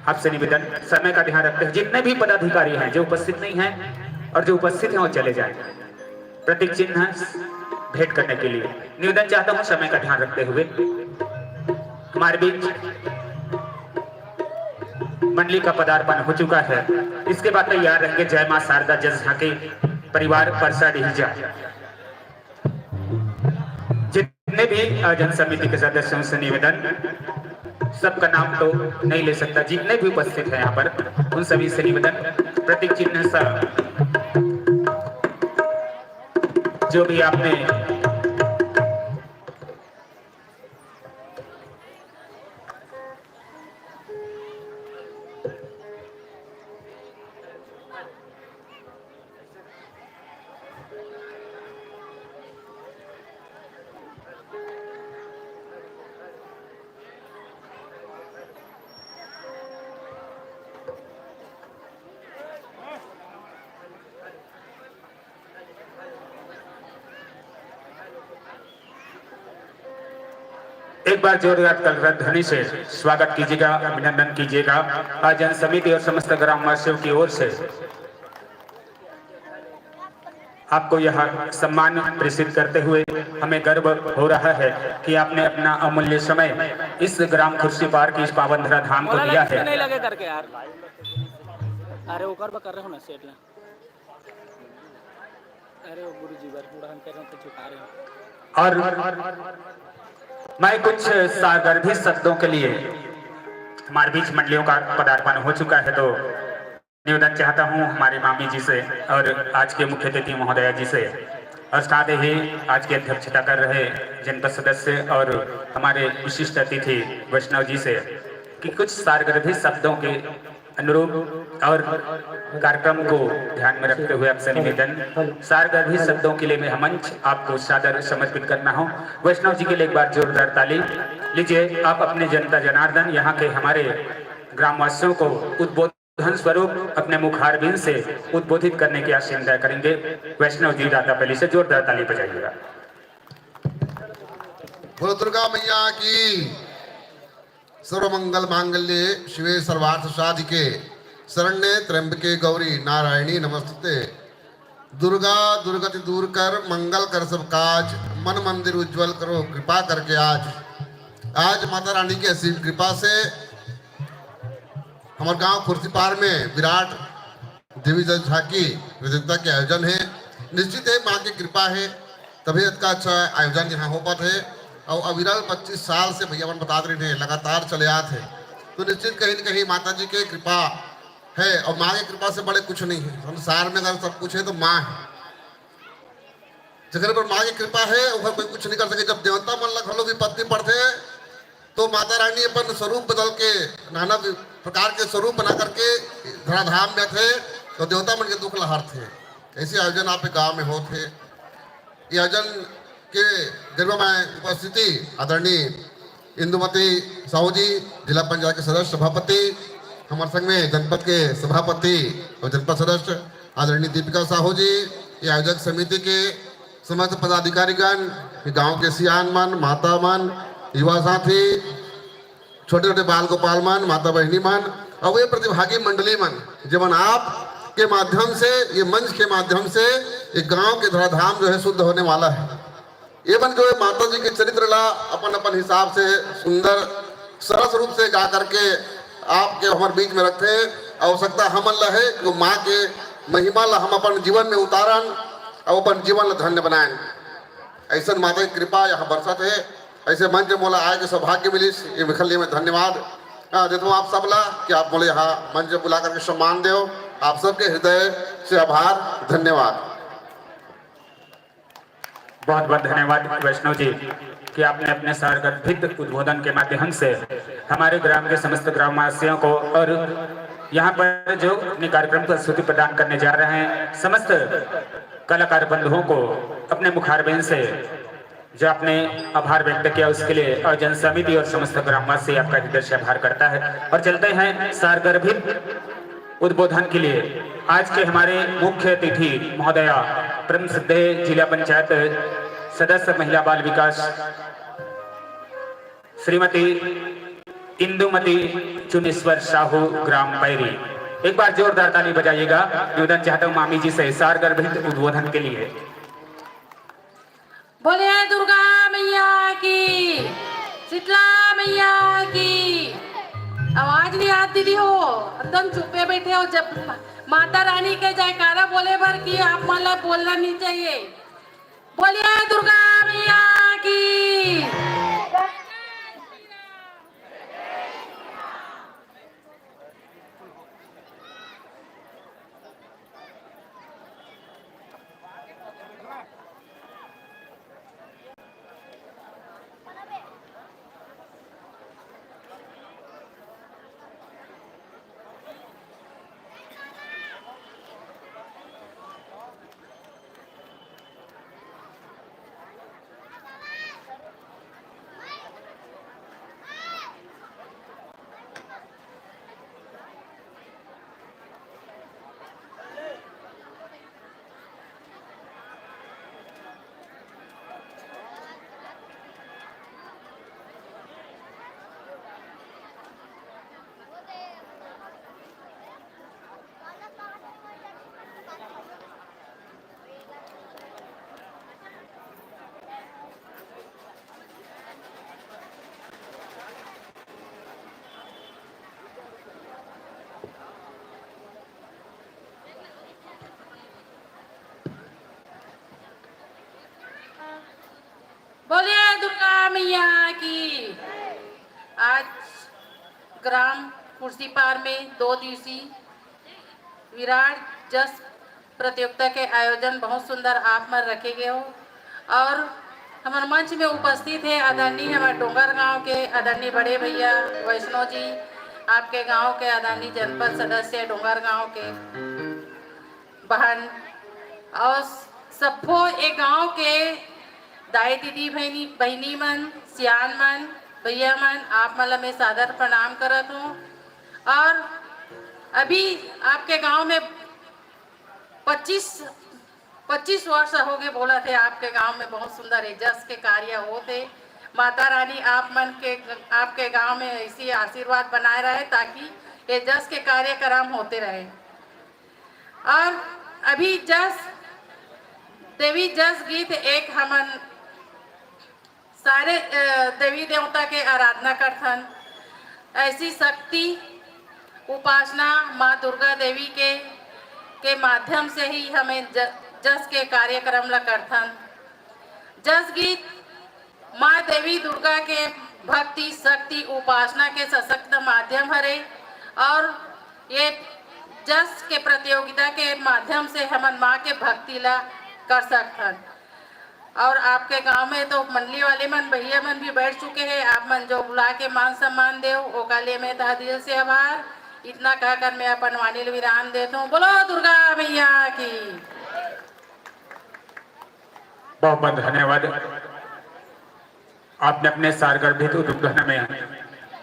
आपसे निवेदन, समय का ध्यान रखते हुए जितने भी पदाधिकारी हैं जो उपस्थित नहीं हैं और जो उपस्थित हैं वो चले जाएं, प्रतीक चिन्ह भेंट करने के लिए निवेदन चाहता हूं, समय का ध्यान रखते हुए। हमारे बीच मंडली का पदार्पण हो चुका है, इसके बाद तैयार रहेंगे जय मां शारदा जस झांकी परिवार परसा डिहिजा। जितने भी आयोजन समिति के सदस्यों से निवेदन, सबका नाम तो नहीं ले सकता, जितने भी उपस्थित हैं यहाँ पर, उन सभी से निवेदन, प्रतीक चिन्ह सा जो भी आपने एक बार जोरदार करताल ध्वनि से स्वागत कीजिएगा, अभिनंदन कीजिएगा। आयोजन समिति और समस्त ग्रामवासियों की ओर से आपको यह सम्मान प्रेषित करते हुए हमें गर्व हो रहा है कि आपने अपना अमूल्य समय इस ग्राम खुर्सीपार की इस पावन धरा धाम को दिया है। नहीं लगे करके यार। अरे ओकर बा कर रहे हो ना सेट ना। अरे वो गुरु जी बार बूढ़ा हम कर रहे हैं तो झुका रहे हैं। और मैं कुछ सागर्भित शब्दों के लिए, हमारे बीच मंडलियों का पदार्पण हो चुका है, तो निवेदन चाहता हूं हमारे मामी जी से और आज के मुख्य अतिथि महोदया जी से और साथ ही आज की अध्यक्षता कर रहे जनपद सदस्य और हमारे विशिष्ट अतिथि वैष्णव जी से कि कुछ सारगर्भित शब्दों के अनुरूप और कार्यक्रम को ध्यान में रखते हुए आपसे निवेदन, सारगर्भित शब्दों के लिए मैं मंच आपको सादर समर्पित करना हूं। वैष्णव जी के लिए एक बार जोरदार ताली। लीजिए, आप अपने जनता जनार्दन, यहाँ के हमारे ग्रामवासियों को उद्बोधन स्वरूप अपने मुखारबिंद से उद्बोधित करने की आशंका करेंगे। वैष्णव जी दातापल्ली से जोरदार ताली बजाइएगा। बोलो दुर्गा मैया की। सर्वमंगल मांगल्ये शिवे सर्वार्थ साधिके शरण्ये त्र्यंबके गौरी नारायणी नमस्तुते। दुर्गा दुर्गति दूर कर मंगल कर सब काज, मन मंदिर उज्जवल करो कृपा करके आज। आज माता रानी की असीम कृपा से हमारे गांव खुर्सीपार में विराट देवी जल झांकी प्रतियोगिता के आयोजन हे। निश्चित हे माँ के कृपा हे, तभी अतका अच्छा आयोजन यहाँ हो पात हे। अउ अविरल पच्चीस साल से भैया मन बतात रहिन हे, लगातार चले आत हे, तो निश्चित कहीं न कहीं माता जी के कृपा हे। अउ माँ के कृपा से बड़े कुछ नहीं हे संसार में, अगर सब कुछ हे तो माँ हे। जेकर पर माँ के कृपा हे, ओकर कोई कुछ नहीं कर सके। जब देवता मन ला घलो विपत्ति पड़थे, तो माता रानी अपन स्वरूप बदल के, नाना प्रकार के स्वरूप बना करके धराधाम में आथे, तो देवता मन के दुख ला हरथे। ऐसे आयोजन आप गांव में होत हे। ये आयोजन के जरिए में उपस्थिति आदरणीय इंदुमती साहू जी, जिला पंचायत के सदस्य सभापति, हमारे संग में जनपद के सभापति और जनपद सदस्य आदरणीय दीपिका साहू जी, ये आयोजक समिति के समस्त पदाधिकारीगण, ये गांव के सियान मन, माता मन, युवा साथी, छोटे-छोटे बाल गोपाल मन, माता बहिनी मन, अउ ये प्रतिभागी मंडली मन, जेमन आप के माध्यम से, ये मंच के माध्यम से ये गांव के धराधाम जो है शुद्ध होने वाला है। ये मन जो है माता जी के चरित्र ला अपन-अपन हिसाब से सुंदर सरस रूप से गा करके आपके हमर बीच में रखथे। आवश्यकता हमन ला है कि माँ के महिमा ला हम अपन जीवन में उतारन अउ अपन जीवन ला धन्य बनाएन। ऐसन माता की कृपा यहाँ बरसत हे। ऐसे मंच मोला आए के सौभाग्य मिलिस, ये विखल में धन्यवाद। हाँ, देता हूँ आप सब ला कि आप मोला यहाँ मंच बुला करके सम्मान देव। आप सबके हृदय से आभार, धन्यवाद। बहुत बहुत धन्यवाद वैष्णव जी कि आपने अपने सारगर्भित उद्बोधन के माध्यम से हमारे ग्राम के समस्त ग्रामवासियों को और यहाँ पर जो अपने कार्यक्रम को प्रस्तुति प्रदान करने जा रहे हैं समस्त कलाकार बंधुओं को अपने मुखारबिंद से जो आपने आभार व्यक्त किया उसके लिए और जन समिति और समस्त ग्रामवासी आपका हृदय से आभार करता है। और चलते हैं सारगर्भित उद्बोधन के लिए आज के हमारे मुख्य अतिथि महोदया परम श्रद्धेय जिला पंचायत सदस्य महिला बाल विकास श्रीमती इंदुमती चुनेश्वर साहू ग्राम पैरी। एक बार जोरदार ताली बजाइएगा। निवेदन चाहता हूँ मामी जी से सारगर्भित उद्बोधन के लिए। बोले दुर्गा मैया की, शीतला मैया की। आवाज नहीं आती दीदी हो, एकदम चुप्पे बैठे हो। जब माता रानी के जयकारा बोले भर की आप मतलब बोलना नहीं चाहिए। बोलिए दुर्गा मैया की। बोलिए दुर्गा मैया की। आज ग्राम कुर्सीपार में दो दिवसीय विराट जस प्रतियोगिता के आयोजन बहुत सुंदर आप मन रखे गए हो और हमर मंच में उपस्थित है आदरणीय हमर डोंगर गांव के आदरणीय बड़े भैया वैष्णव जी, आपके गांव के आदरणीय जनपद सदस्य डोंगर गांव के बहन और सब्बो ए गांव के दाई दीदी बहनी बहनी मन सियान मन भैया मन आप मन ला मैं सादर प्रणाम करत हूँ। और अभी आपके गांव में पच्चीस पच्चीस वर्ष हो गए बोला थे आपके गांव में बहुत सुंदर है जस के कार्य होते माता रानी आप मन के, आपके गांव में ऐसी आशीर्वाद बनाए रहे, ताकि ये जस के कार्यक्रम होते रहे। और अभी जस देवी जस गीत एक हमन सारे, अ, देवी देवता के आराधना करथन। ऐसी शक्ति उपासना माँ दुर्गा देवी के, के माध्यम से ही हमें ज-, जस के कार्यक्रम ला करथन। जस गीत माँ देवी दुर्गा के भक्ति, शक्ति, उपासना के सशक्त माध्यम हरे और ये जस के प्रतियोगिता के माध्यम से हमन माँ के भक्ति ला कर सकथन। और आपके गांव में तो मंडली वाले मन, भैया मन भी बैठ चुके हैं, आप मन जो बुला के मान सम्मान देव, ओका लिए मैं तहे दिल से आभार। इतना कहकर मैं अपन वाणी ल विराम देता हूँ। बोलो दुर्गा मैया की। बहुत बहुत धन्यवाद। आपने अपने सारगर्भित उद्घाटन में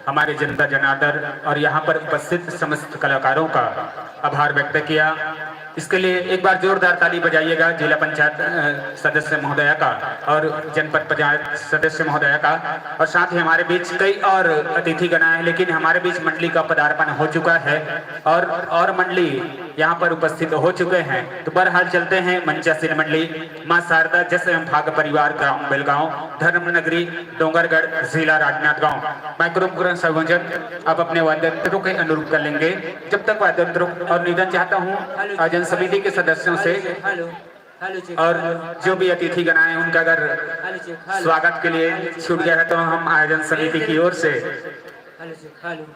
हमारे जनता जनार्दन और यहाँ पर उपस्थित समस्त कलाकारों का आभार व्यक्त किया। इसके लिए एक बार जोरदार ताली बजाइएगा जिला पंचायत, अ, सदस्य महोदया का और जनपद पंचायत सदस्य महोदया का, और साथ ही हमारे बीच कई और अतिथि गण आए हैं, लेकिन हमारे बीच मंडली का पदार्पण हो चुका है और, और मंडली यहाँ पर उपस्थित हो चुके हैं। तो बहरहाल चलते हैं मंचासीन मंडली माँ शारदा जस एवं भाग परिवार ग्राम बेलगांव धर्म नगरी डोंगरगढ़ जिला राजनांदगांव। माइक्रोफोन संयोजन आप अपने वाद्य यंत्रों के अनुरूप कर लेंगे। जब तक वाद्य यंत्रों और निवेदन चाहता हूँ आयोजन समिति के सदस्यों से हेलो चेक और जो भी अतिथि गण आए उनका अगर हेलो चेक हेलो स्वागत के लिए छूट गया है तो हम आयोजन समिति की ओर से hello check hello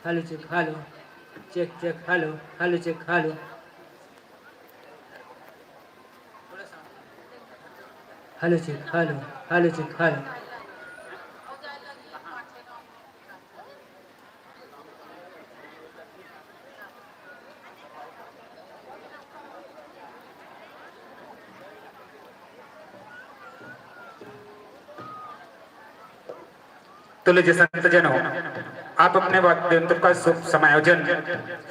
hello check hello check check hello hello check hello hello check hello hello check hello तो लीजिए संतजनों, आप अपने वाद्य यंत्र का सु- समायोजन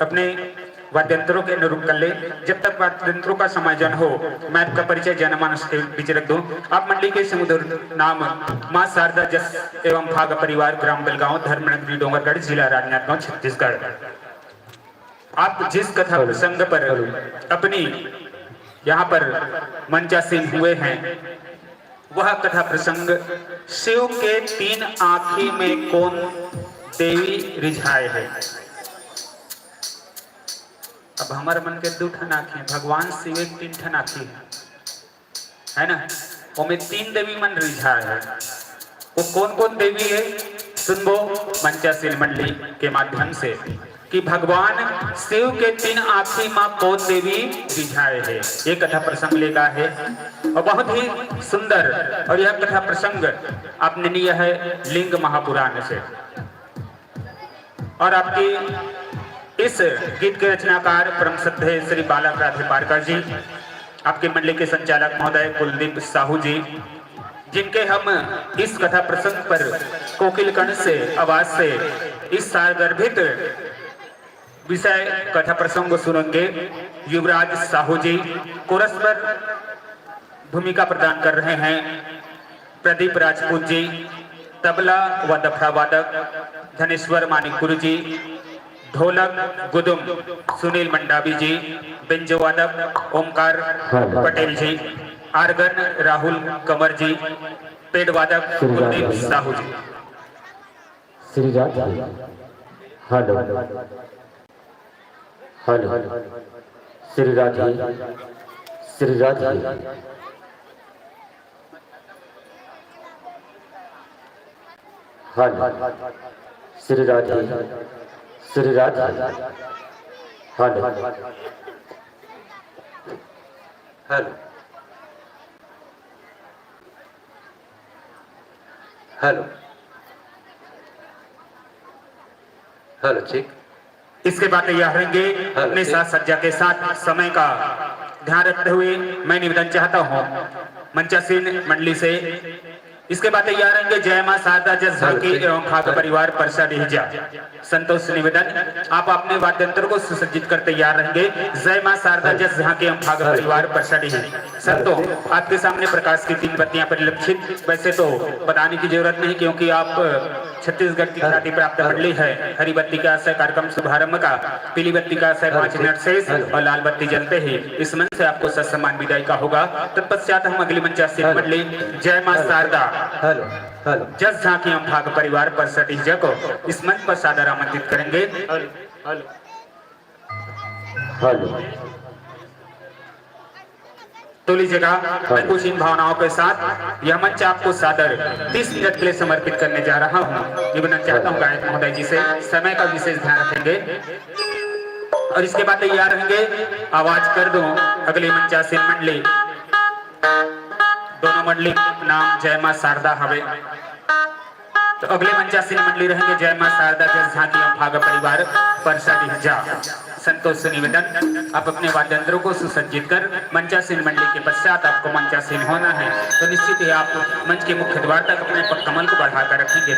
अपने वाद्य यंत्रों के अनुरूप कर ले। जब तक वाद्य यंत्रों का समायोजन हो, मैं आपका परिचय जनमानस के बीच रख दूं। आप मंडली के सुमधुर नाम माँ शारदा जस एवं भाग परिवार, ग्राम बेलगांव, धर्मनगरी डोंगरगढ़, जिला राजनांदगांव, छत्तीसगढ़। आप जिस कथा प्रसंग पर अपनी यहाँ पर मंचासीन हुए हैं, वह कथा प्रसंग शिव के तीन आँखी में कौन देवी रिझाए है। अब हमर मन के दू ठन आँखी है, भगवान शिव के तीन ठन आँखी है, है ना? ओमे तीन देवी मन रिझाए है। वो कौन कौन देवी है, सुनबो मंचासीन मंडली के माध्यम से कि भगवान शिव के तीन आँखी मा कौन देवी रिझाए है। ये कथा प्रसंग लेगा है और बहुत ही सुंदर। और यह कथा प्रसंग आपने लिया है लिंग महापुराण से। और आपकी इस गीत के रचनाकार परम श्रद्धेय श्री बालक राधे पारकर जी, आपकी मंडली के संचालक महोदय कुलदीप साहू जी, जिनके हम इस कथा प्रसंग पर कोकिल कंठ से आवाज से इस सारगर्भित विषय कथा प्रसंग को सुनेंगे। युवराज साहू जी कोरस पर भूमिका प्रदान कर रहे हैं। प्रदीप राजपूत जी तबला व दफड़ा वादक, धनेश्वर मानिक गुरु जी ढोलक गुदुम, सुनील मंडावी जी बेंजो वादक, ओमकार पटेल जी आर्गन, राहुल कंवर जी पेड वादक, Kuldeep Sahu ji. Shri Radhe. Hello. Hello. Shri Radhe. Shri Radhe. Hello. Shri Radhe. Shri Radhe. Hello. Hello. Hello. Hello, check. इसके बाद तैयार रहेंगे अपने साज सज्जा के साथ। समय का ध्यान रखते हुए मैं निवेदन चाहता हूँ मंचासीन मंडली से इसके बाद तैयार रहेंगे जय मां शारदा जस झांकी एवं भाग परिवार परसा डीहजा। संतों से निवेदन, आप अपने वाद्य यंत्र को सुसज्जित कर तैयार रहेंगे। जय मां शारदा जस झांकी एवं भाग परिवार परसा डीहजा। संतों, आपके सामने प्रकाश की तीन बत्तियां परिलक्षित। वैसे तो बताने की जरूरत नहीं, क्योंकि आप छत्तीसगढ़ की ख्याति प्राप्त मंडली है। हरी बत्ती का आशय कार्यक्रम शुभारंभ का, पीली बत्ती का आशय पांच मिनट शेष और लाल बत्ती जलते ही इस मंच से आपको सत्सम्मान विदाई का होगा। तत्पश्चात हम अगली मंचासीन मंडली जय मां शारदा हेलो, हेलो। जस झांकी एवं भाग परिवार परसा डीहजा को इस मंच पर सादर आमंत्रित करेंगे। Hello, hello. तो लीजिएगा, मैं कुछ इन भावनाओं के साथ यह मंच आपको सादर तीस मिनट के लिए समर्पित करने जा रहा हूँ। निवेदन चाहता हूँ गायक महोदय जी से समय का विशेष ध्यान रखेंगे। और इसके बाद तैयार रहेंगे, आवाज कर दो, अगली मंचासीन मंडली। दोनों मंडली नाम जय मां शारदा हवे। तो अगले मंचासीन मंडली रहेंगे जय मां शारदा जस झांकी एवं भाग परिवार परसा डीहजा। संतों से निवेदन, आप अपने वाद्य यंत्रों को सुसज्जित कर मंचासीन मंडली के पश्चात आपको मंचासीन होना है। तो निश्चित ही आप मंच के मुख्य द्वार तक अपने पग कमल को बढ़ाकर रखेंगे।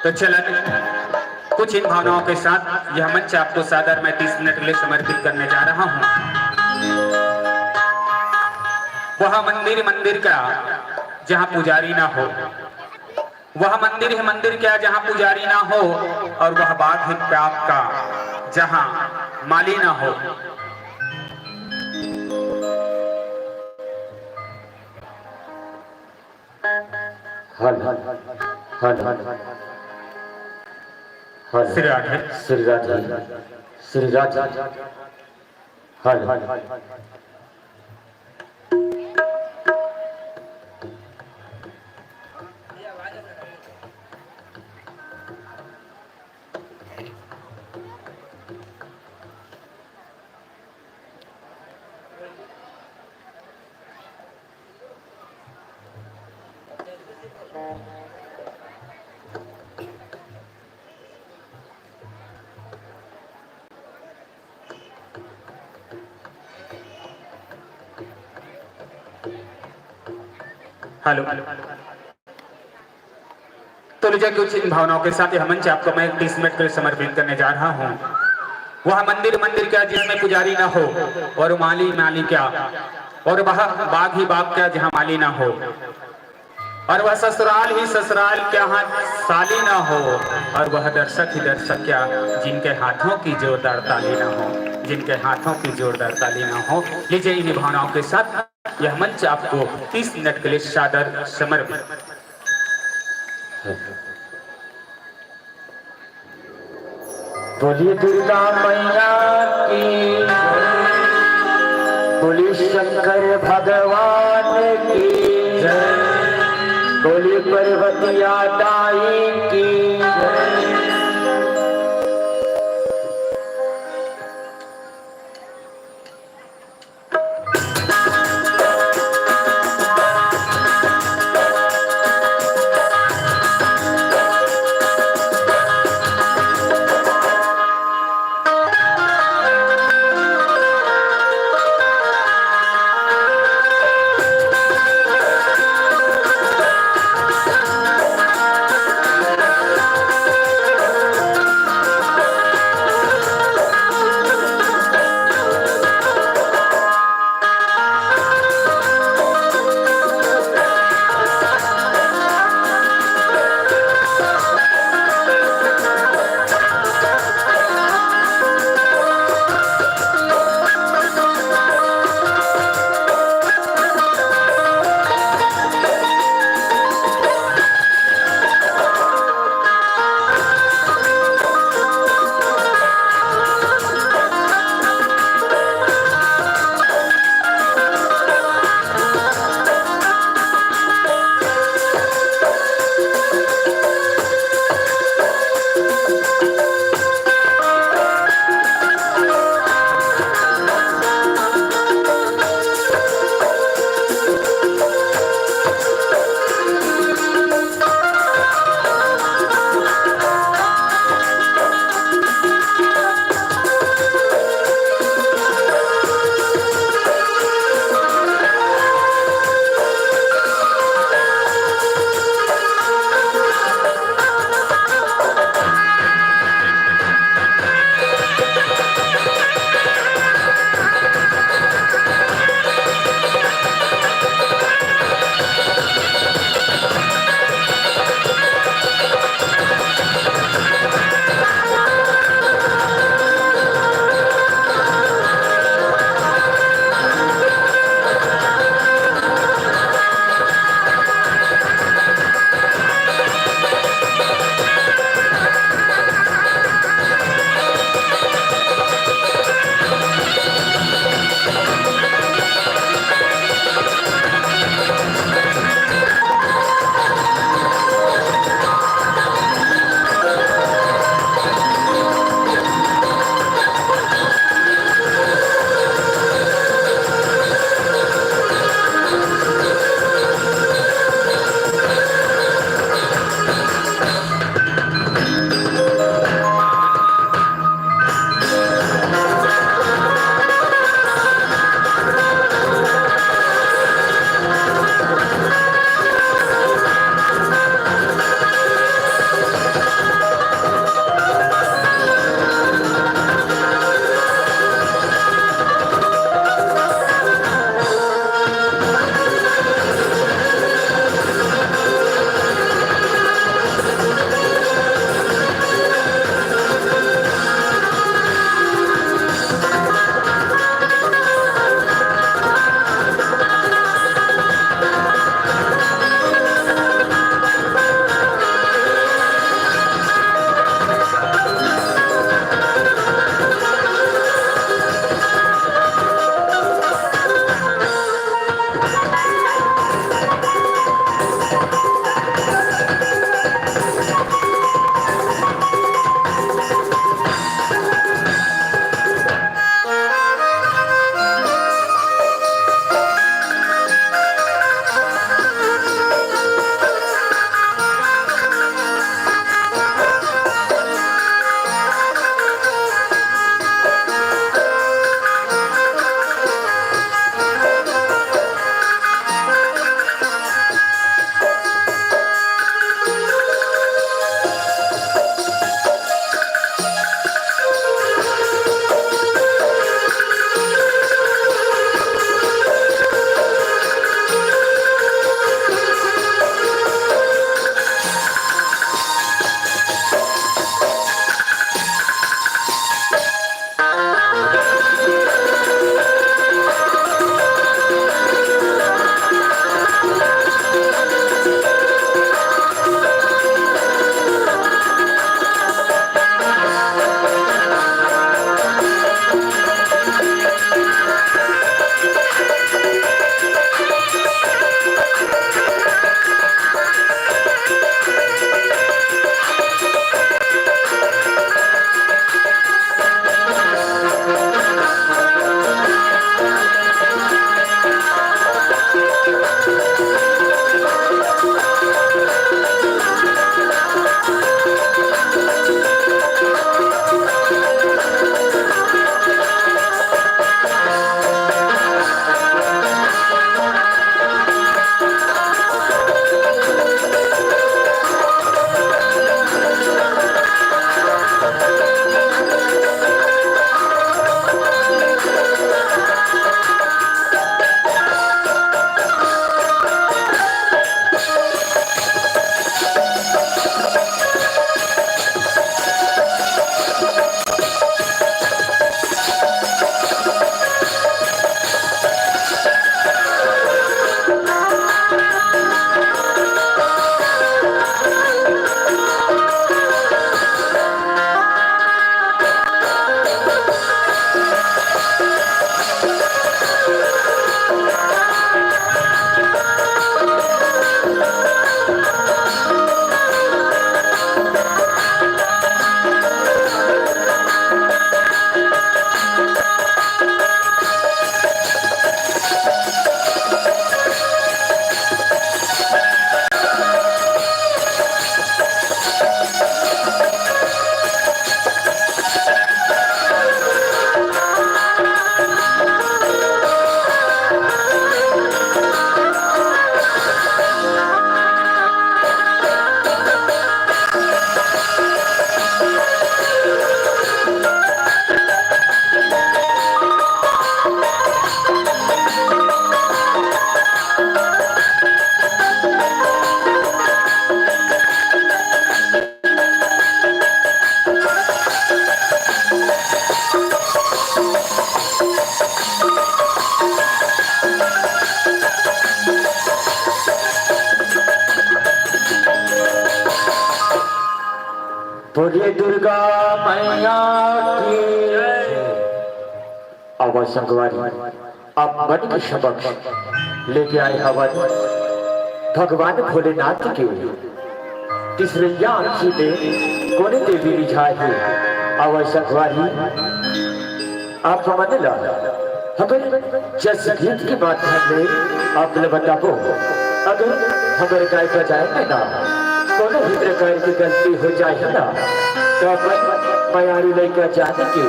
तो चलन, कुछ इन भावनाओं के साथ यह मंच आपको सादर मैं तीस मिनट के लिए समर्पित करने जा रहा हूँ। वह मंदिर मंदिर का जहाँ पुजारी ना हो, वह मंदिर ही मंदिर क्या जहाँ पुजारी ना हो, और वह बाग ही बाग का जहाँ माली ना हो। Hello, hello. Hello. Shri Radhe. Shri Radhe. Shri Radhe. Hello. Hello. तो लीजिए, कुछ इन भावनाओं के साथ यह मंच आपको मैं तीस मिनट के लिए समर्पित करने जा रहा हूँ। वह मंदिर मंदिर क्या जिसमें पुजारी ना हो, और माली माली क्या, और वह बाग ही बाग क्या जहाँ माली ना हो, और वह ससुराल ही ससुराल क्या हाथ साली ना हो, और वह दर्शक ही दर्शक क्या जिनके हाथों की जोरदार ताली ना हो, जिनके हाथों की जोरदार ताली ना हो। लीजिए, इन्हीं भावनाओं के साथ यह मंच आपको तीस मिनट के लिए सादर समर्पित। बोलिए दुर्गा मैया की, बोलिए शंकर भगवान की, बोलिए पर्वतिया दाई की। बोलिए दुर्गा मैया की। आवा संगवारी, आप मन के समक्ष लेके आए हवन भगवान भोलेनाथ के तीसरैया आँखी में कोन देवी रिझाय हे। आवा संगवारी, आप हमन ला हमर जस गीत के माध्यम में आप ला बताबो। अगर हमर गाय बजाए में ना कोनो भी प्रकार के गलती हो जाए ना, तो अपन मयारू लइका जान के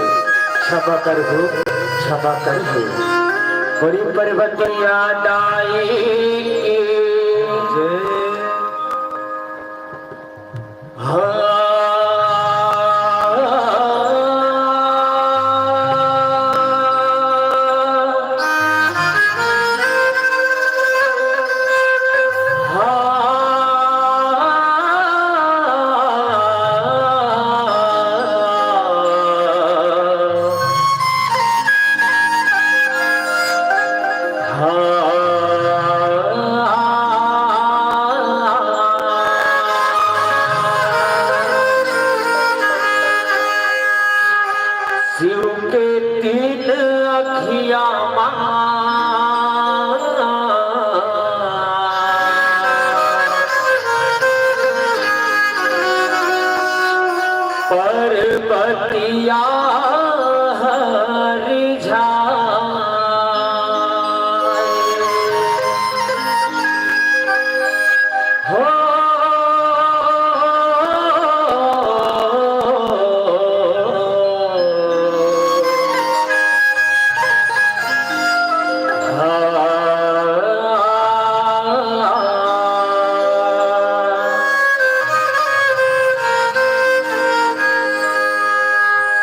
क्षमा करबो, क्षमा करबो। बड़ी पर्वतिया दाई की जय। शिव के तीन अखिया मा पर्वतिया हर झाय। हो।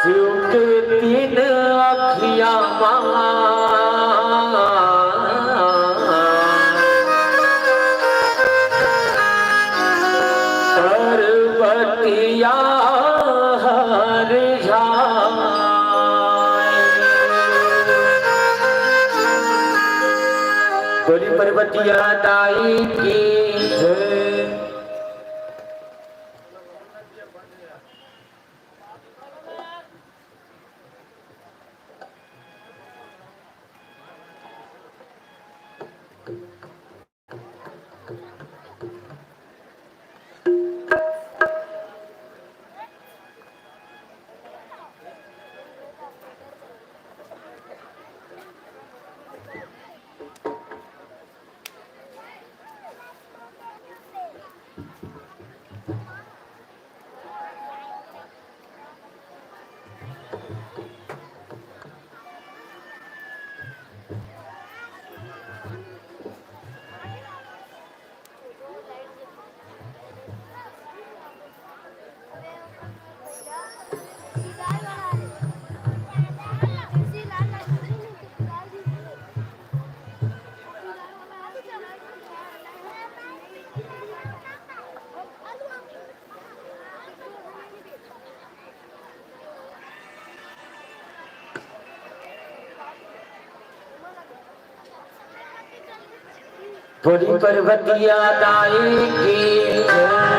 शिव के तीन अखिया मा पर्वतिया हर झाय। बोली पर्वतिया दाई की जय। बोली पर्वतिया दाई की जय।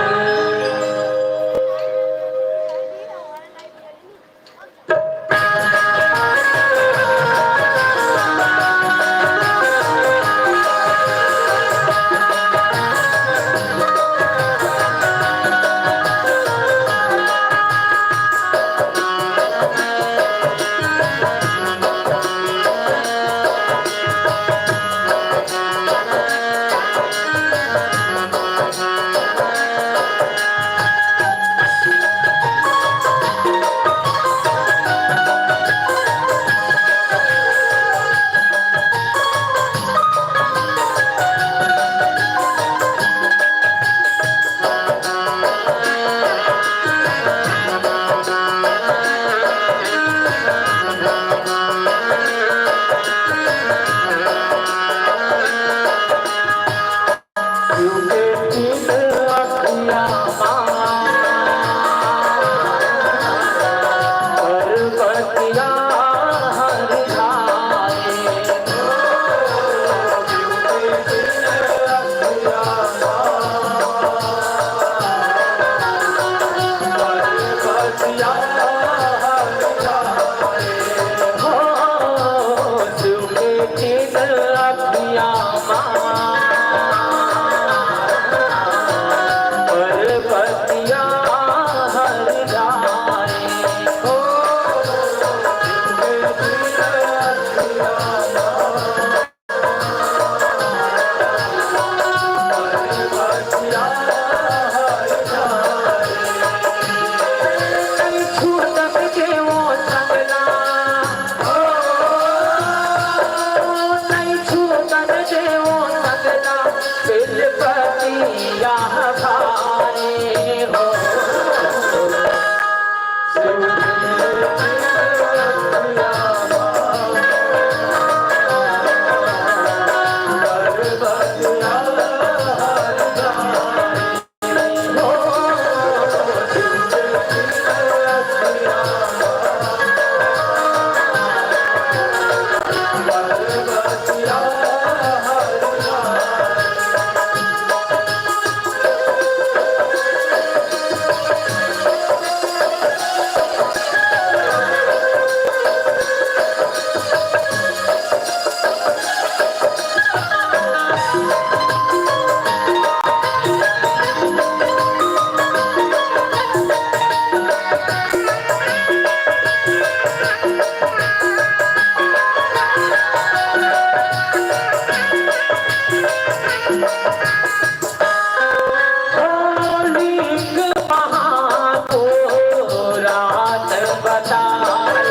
बताए,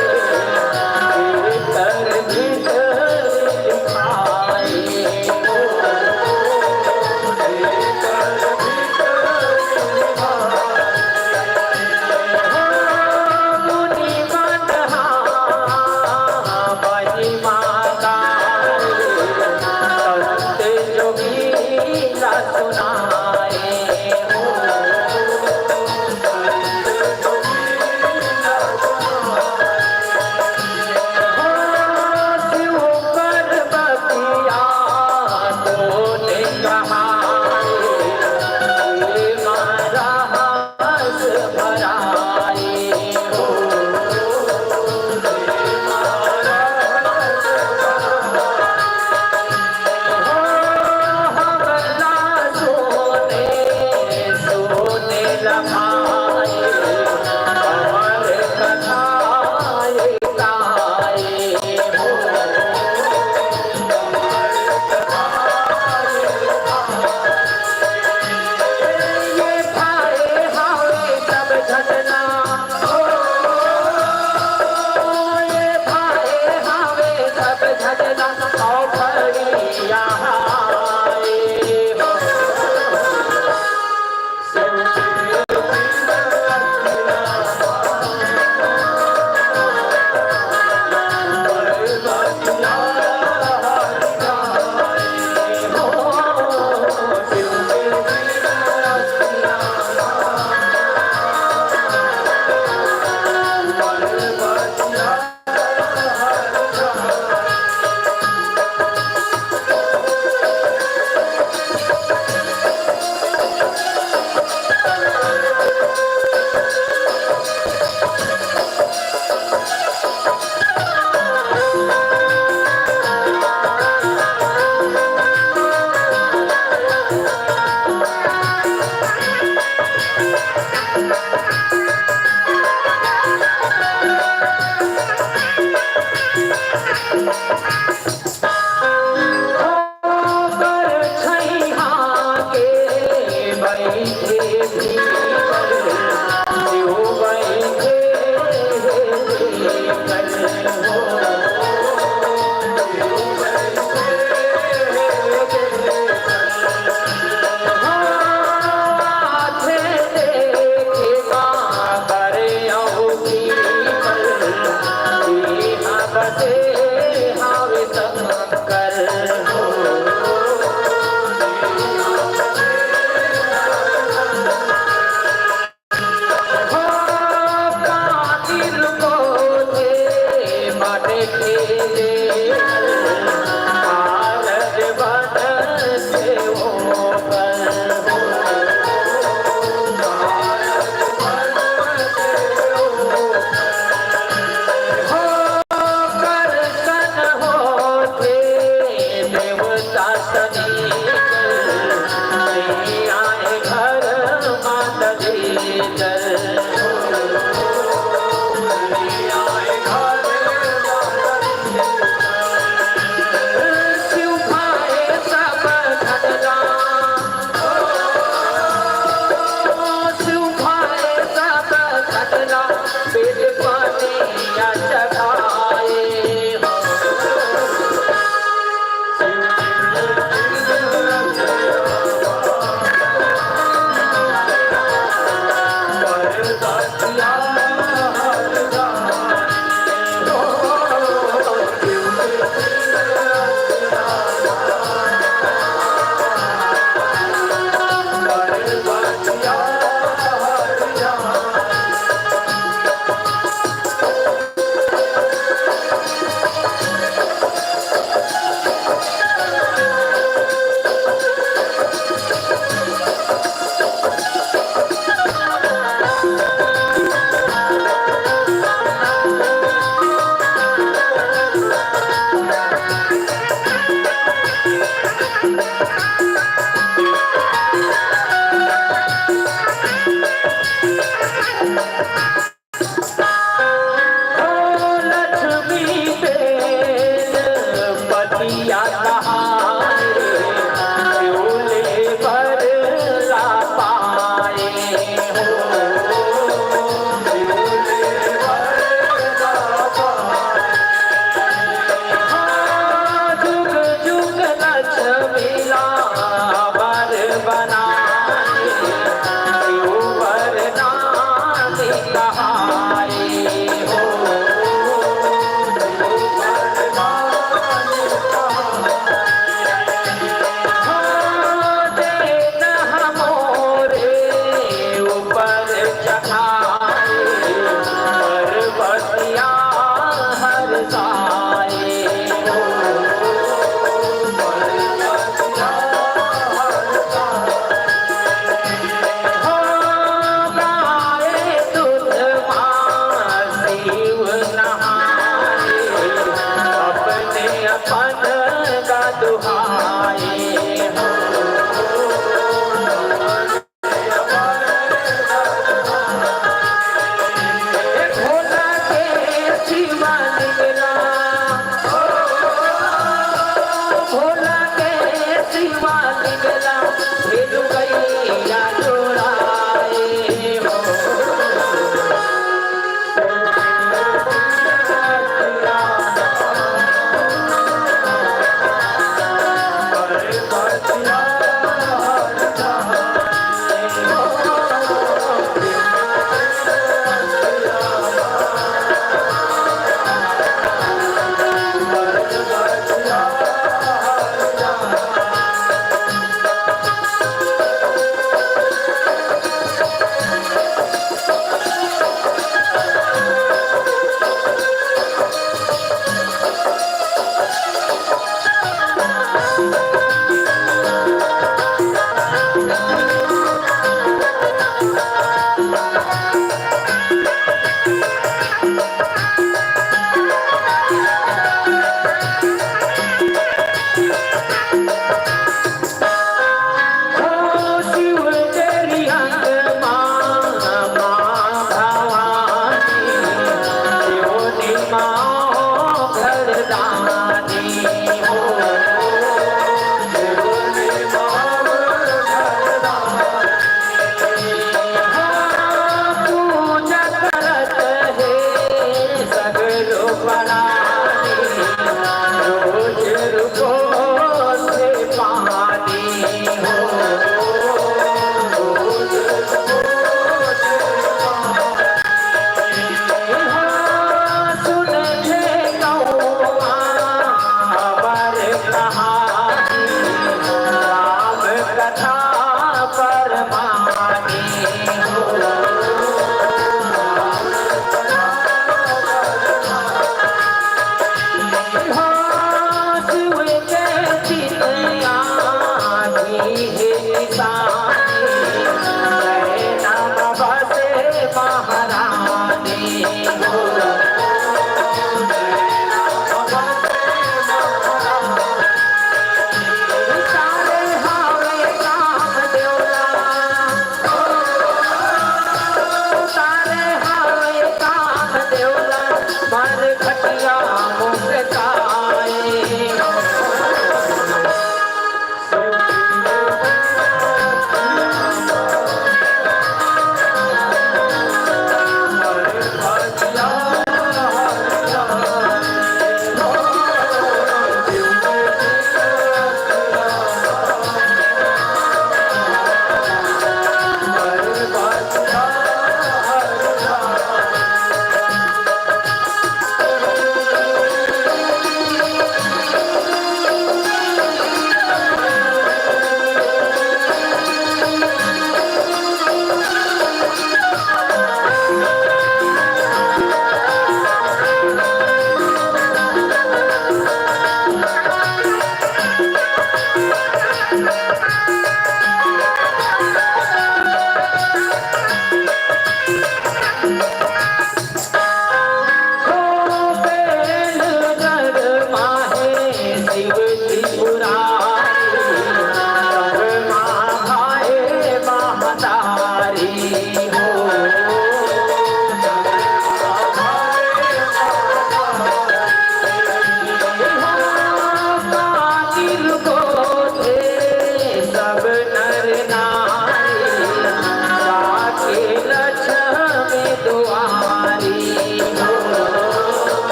एकर भीतर दिखाए।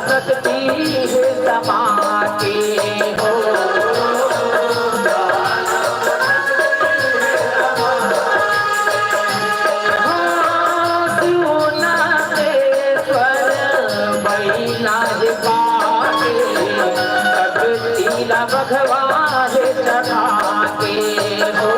शक्ति हे समा के हो। हाँ, सुना के स्वर बैला हे पाके, शक्ति ला बघवा हे चढ़ा के हो।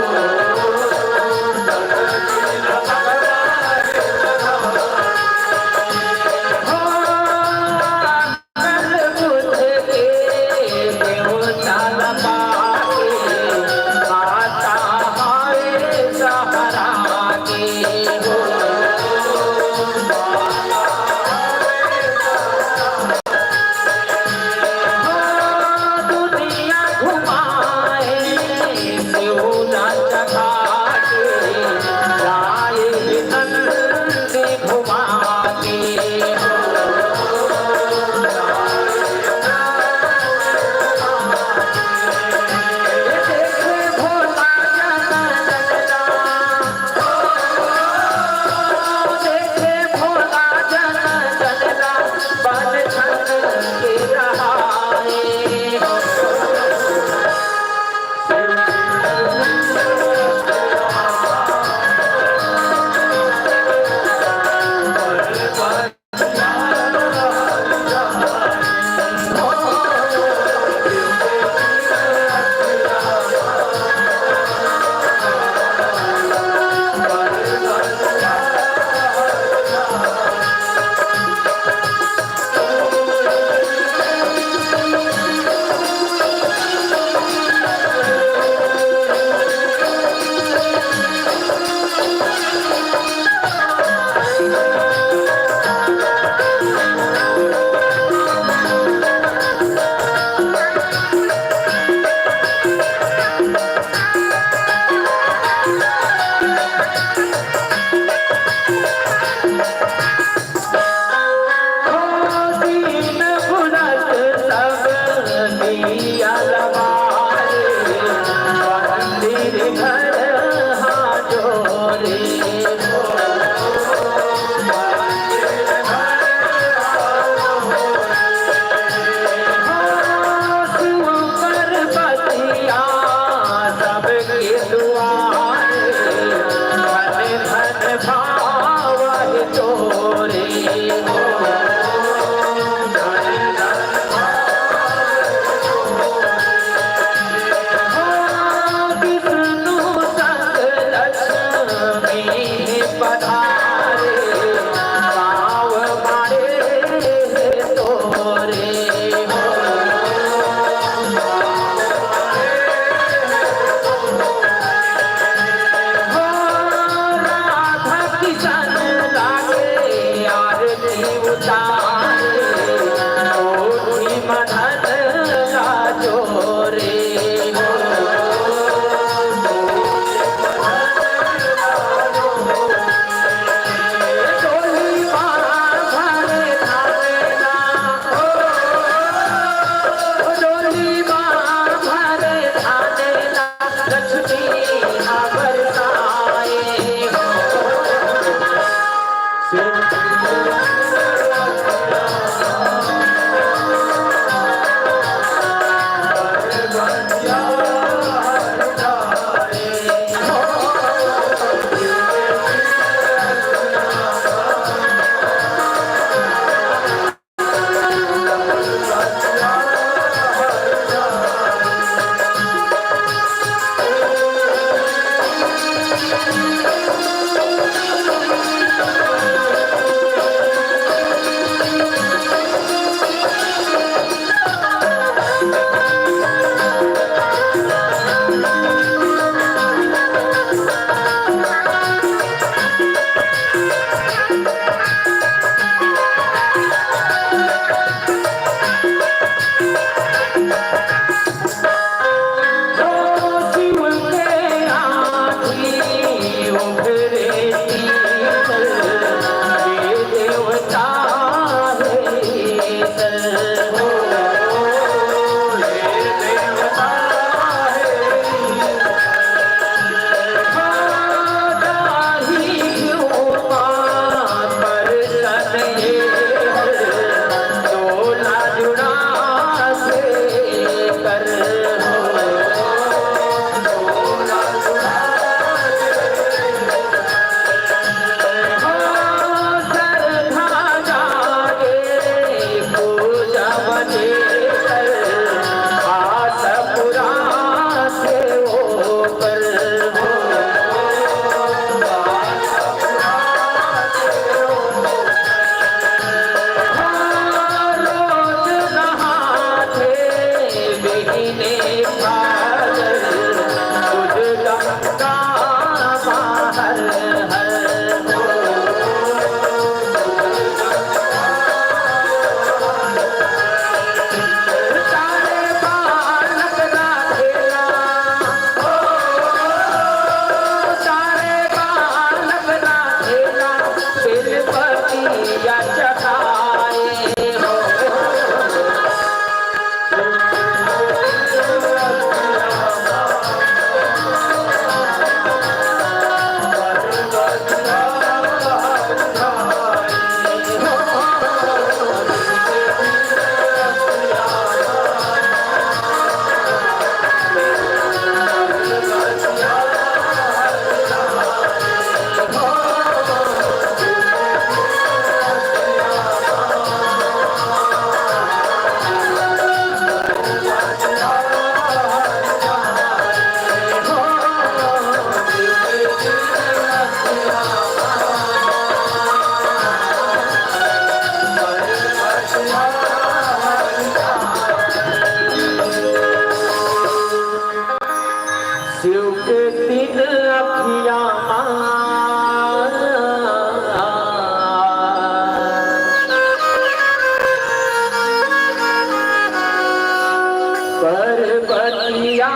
बतिया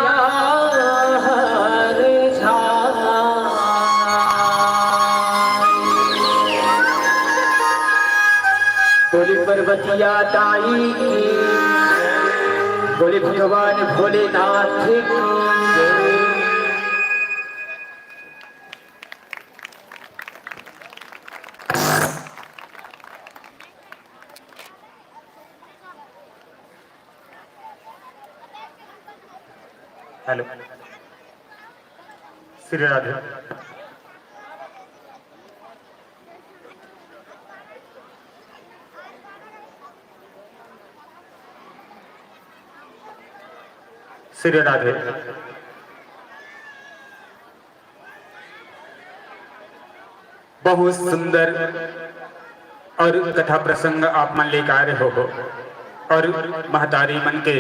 हर झाय। बोले पर्वतिया दाई की, बोले भगवान भोलेनाथ की। हेलो, श्री राधे। श्री राधे। बहुत सुंदर और कथा प्रसंग आप मन लेके आ रहे हो, और महतारी मन के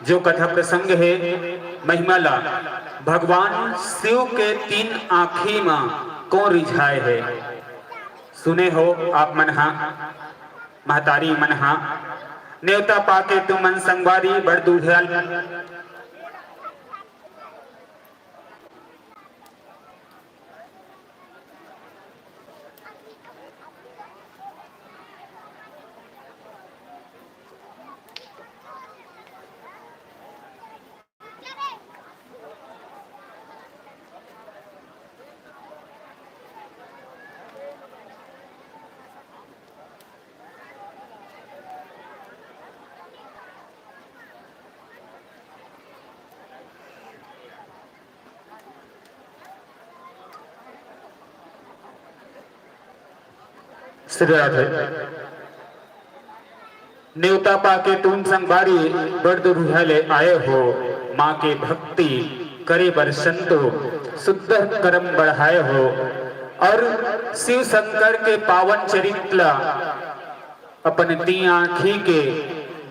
जो कथा प्रसंग हे, महिमा ला, भगवान शिव के तीन आँखी म कोन रिझाय हे, सुने हो आप मन हा, महतारी मन हा। नेवता पाके तुमन संगवारी बड़ दुरिहा श्री राधे। नेवता पाके तुम संगवारी बड़ दुरिहा ले आए हो, माँ के भक्ति करे बर संतो शुद्ध कर्म बढ़ाए हो, और शिव शंकर के पावन चरित्र ला अपन तीन आँखी के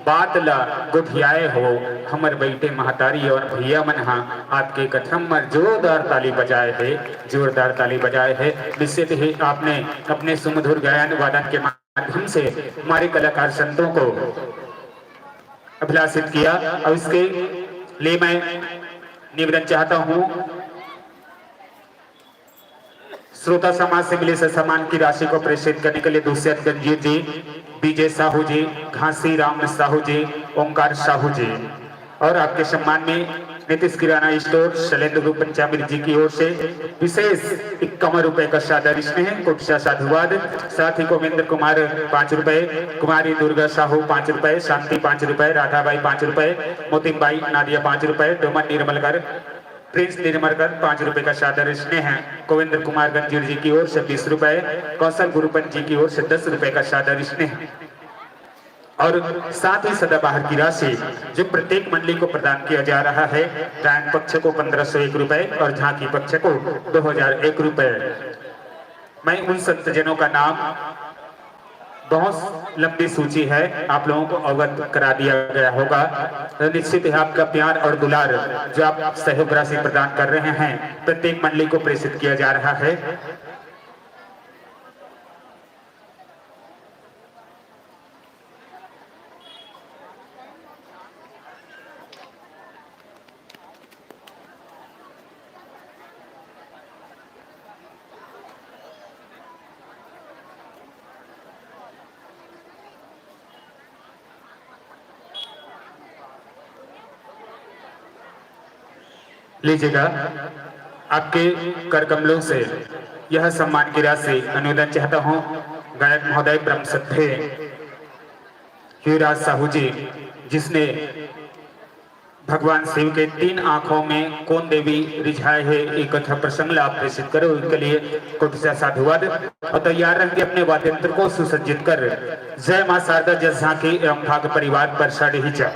बात ला गोठियाए हो। हमर बइठे महतारी और भैया मन हा आपके कथा म जोरदार ताली बजाए हे, जोरदार ताली बजाए हे। निश्चित ही आपने अपने सुमधुर गायन वादन के माध्यम से हमारे कलाकार संतों को अभिलाषित किया, और इसके लिए मैं निवेदन चाहता हूँ, श्रोता समाज से मिले सम्मान की राशि को प्रेषित करने के लिए दुष्यंत गंजीर जी, बीजे साहू जी, घासी राम साहू जी, ओंकार साहू जी, और आपके सम्मान में नीतीश किराना स्टोर, शैलेंद्र गुरु पंचामृत जी की ओर से विशेष इक्यावन रुपए का सादर स्नेह, कोटि सा साधुवाद। साथ ही गोविंद्र कुमार पाँच रुपए, कुमारी दुर्गा साहू पाँच रुपए, शांति पाँच रुपए, राधाबाई पाँच रुपए, मोतिमबाई नादिया पाँच रुपए, डोमन निर्मलकर, प्रिंस निर्मलकर पाँच रुपए का सादर स्नेह, गोविंद्र कुमार गंजीर जी की ओर से बीस रुपए, कौशल गुरुपंत जी की ओर से दस रुपए का सादर स्नेह, और साथ ही सदाबहार की राशि जो प्रत्येक मंडली को प्रदान किया जा रहा है। गायन पक्ष को पन्द्रह सौ एक रुपए और झांकी पक्ष को दो हजार एक रुपए। मैं उन संतजनों का नाम, बहुत लंबी सूची है, आप लोगों को अवगत करा दिया गया होगा। तो निश्चित ही आपका प्यार और दुलार जो आप सहयोग राशि प्रदान कर रहे हैं, प्रत्येक मंडली को प्रेषित किया जा रहा है। लीजिएगा, आपके कर कमलों से यह सम्मान की राशि अनुदान चाहता हूँ गायक महोदय ब्रह्म श्रद्धेय युवराज साहू जी, जिसने भगवान शिव के तीन आंखों में कौन देवी रिझाए है, एक कथा प्रसंग ला आप प्रेषित करो, इनके लिए कोटि सा साधुवाद। और तैयार रहेंगे अपने वाद्य यंत्र को सुसज्जित कर। जय माँ शारदा, जय झांकी एवं भाग परिवार पर साढ़े ही जा।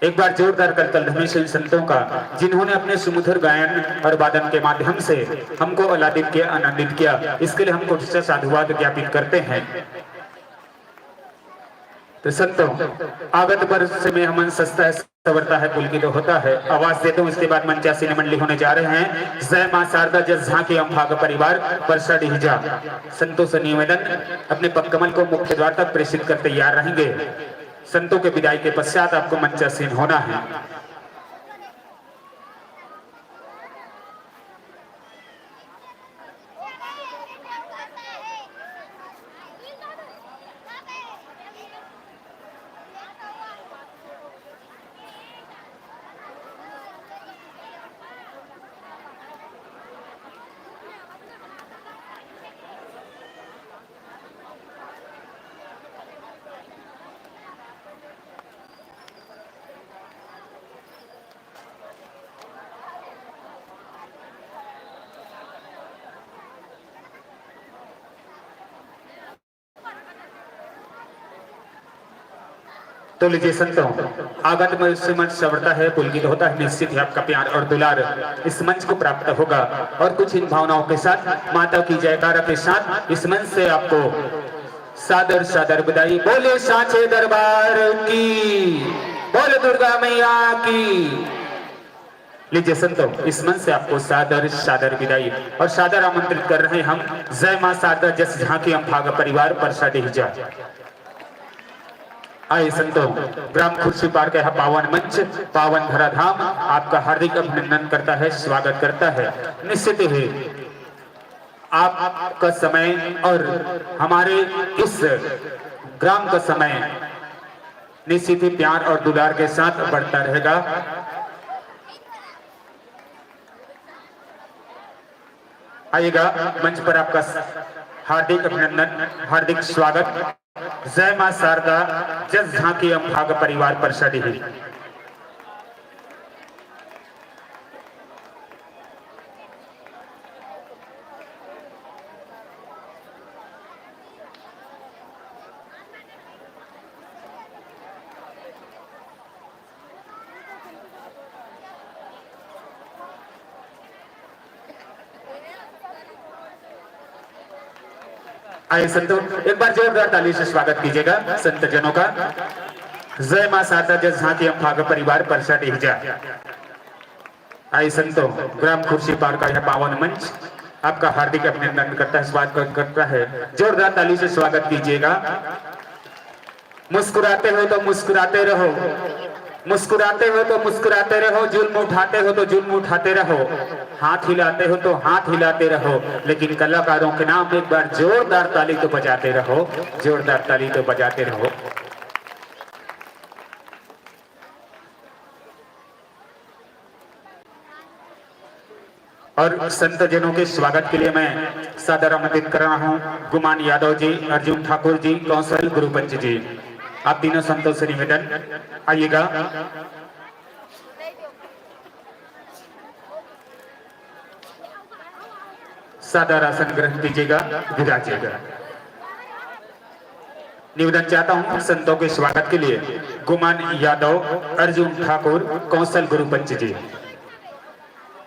एक बार जोरदार करतल ध्वनि से इन संतों का, जिन्होंने अपने सुमधुर गायन और वादन के माध्यम से हमको आह्लादित किया, आनंदित किया, इसके लिए हम कोटि सा साधुवाद ज्ञापित करते हैं। तो संतों, आगत वर्ष में हमन सस्ता है, सवरता है, पुलकित होता है। आवाज देता हूँ, इसके बाद मंचासीन मंडली होने जा रहे हैं। जय माँ शारदा, जस झांकी अम्भाग परिवार, परसा डीहजा। संतों से निवेदन, अपने पगकमल को मुख्य द्वार तक प्रेषित कर तैयार रहेंगे। संतों के विदाई के पश्चात आपको मंचासीन होना है। तो लीजिए संतों, आगत में उससे मन संवरता है, पुलकित होता है। निश्चित ही आपका प्यार और दुलार इस मंच को प्राप्त होगा और कुछ इन भावनाओं के साथ, माता की जयकारा के साथ इस मंच से आपको सादर सादर विदाई। बोले सांचे दरबार की, बोले दुर्गा मैया की। लीजिए संतों, इस मंच से आपको सादर सादर विदाई और सादर आमंत्रित कर रहे हैं हम जय मां शारदा जस झांकी अम्भाग परिवार परसा डिहजा। आइए संतों, ग्राम खुर्सीपार का यह पावन मंच, पावन धराधाम आपका हार्दिक अभिनंदन करता है, स्वागत करता है। निश्चित ही आप, आपका समय और हमारे इस ग्राम का समय निश्चित ही प्यार और दुलार के साथ बढ़ता रहेगा। आइएगा, मंच पर आपका हार्दिक अभिनंदन, हार्दिक स्वागत। जय मां शारदा, जस झांकी अम्भाग परिवार परसा डिही। आइए संतों, एक बार जोरदार ताली से स्वागत कीजिएगा संत जनों का। जय मां शारदा जस झांकी अम्भाग परिवार परसा डिहजा। आइए संतों, ग्राम खुर्सीपार का यह पावन मंच आपका हार्दिक अभिनंदन करता है, स्वागत करता है। जोरदार ताली से स्वागत कीजिएगा। मुस्कुराते हो तो मुस्कुराते रहो, मुस्कुराते हो तो मुस्कुराते रहो, जुल्म उठाते हो तो जुल्म उठाते रहो, हाथ हिलाते हो तो हाथ हिलाते रहो, लेकिन कलाकारों के नाम एक बार जोरदार ताली तो बजाते रहो, जोरदार ताली तो बजाते रहो। और संत जनों के स्वागत के लिए मैं सादर आमंत्रित कर रहा हूं गुमान यादव जी, अर्जुन ठाकुर जी, कौशल गुरुपंच जी, आप तीनों संतों से निवेदन, आइएगा, सादर आसन ग्रहण कीजिएगा, विराजिएगा। निवेदन चाहता हूं संतों के स्वागत के लिए गुमान यादव, अर्जुन ठाकुर, कौशल गुरुपंच जी,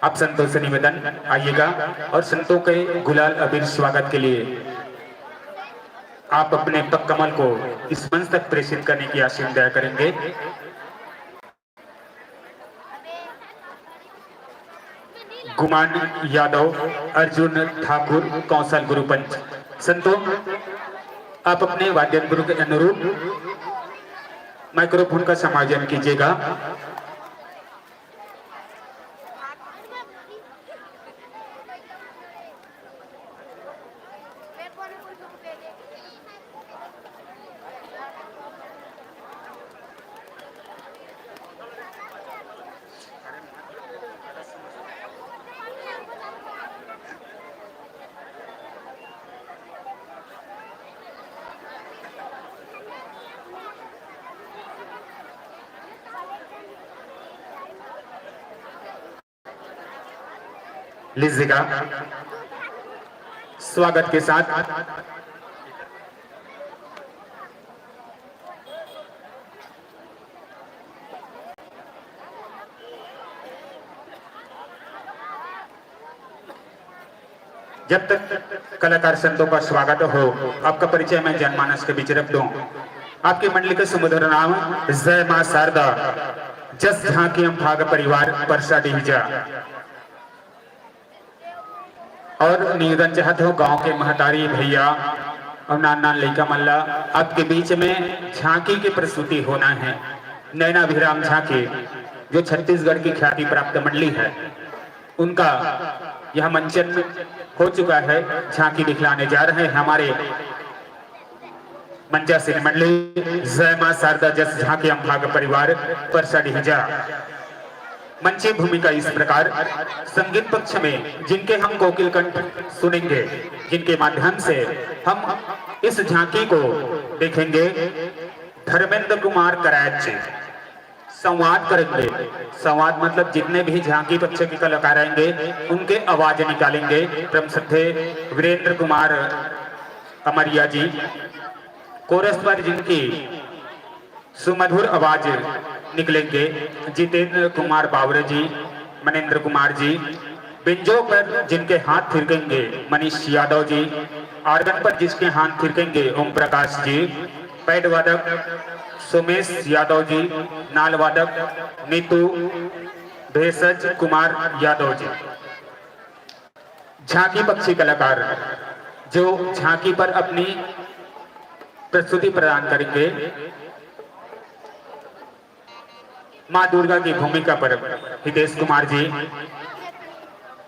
आप संतों से निवेदन, आइएगा और संतों के गुलाल अबीर स्वागत के लिए आप अपने पग कमल को इस मंच तक प्रेषित करने की आशीष दया करेंगे। गुमान यादव, अर्जुन ठाकुर, कौशल गुरुपंच। संतों, आप अपने वाद्य गुरु के अनुरूप माइक्रोफोन का समायोजन कीजिएगा। लीजिएगा, स्वागत के साथ जब तक कलाकार संतों का स्वागत हो, आपका परिचय मैं जनमानस के बीच रख दूं। आपकी मंडली का सुमधुर नाम जय मां शारदा, जस झांकी अम्भाग परिवार परसा डिहजा। और निवेदन चाहत हो गांव के महतारी भैया, और नान नान लइका मन ला आपके बीच में झांकी की प्रस्तुति होना है। नैना अभिराम झांकी, जो छत्तीसगढ़ की ख्याति प्राप्त मंडली है, उनका यह मंचन हो चुका है। झांकी दिखलाने जा रहे हैं हमारे मंचासीन मंडली। जय मां शारदा जस झांकी अंभाग परिवार परसा डिहजा। मंची भूमिका इस प्रकार, संगीत पक्ष में जिनके हम कोकिल कंठ सुनेंगे, जिनके माध्यम से हम इस झांकी को देखेंगे, धर्मेंद्र कुमार करायत जी संवाद करेंगे। संवाद मतलब जितने भी झांकी पक्ष के कलाकार आएंगे, उनके आवाज निकालेंगे। परम श्रद्धेय वीरेंद्र कुमार अमरिया जी, कोरस पर जिनकी सुमधुर आवाज निकलेंगे, जितेंद्र कुमार बावरे जी, मनेंद्र कुमार जी, बेंजो पर जिनके हाथ थिरकेंगे, मनीष यादव जी, ऑर्गन पर जिसके हाथ थिरकेंगे, ओम प्रकाश जी, पैड वादक सोमेश यादव जी, नाल वादक नीतू भेषज कुमार यादव जी। झांकी पक्ष के कलाकार जो झांकी पर अपनी प्रस्तुति प्रदान करेंगे, माँ दुर्गा की भूमिका पर हितेश कुमार जी,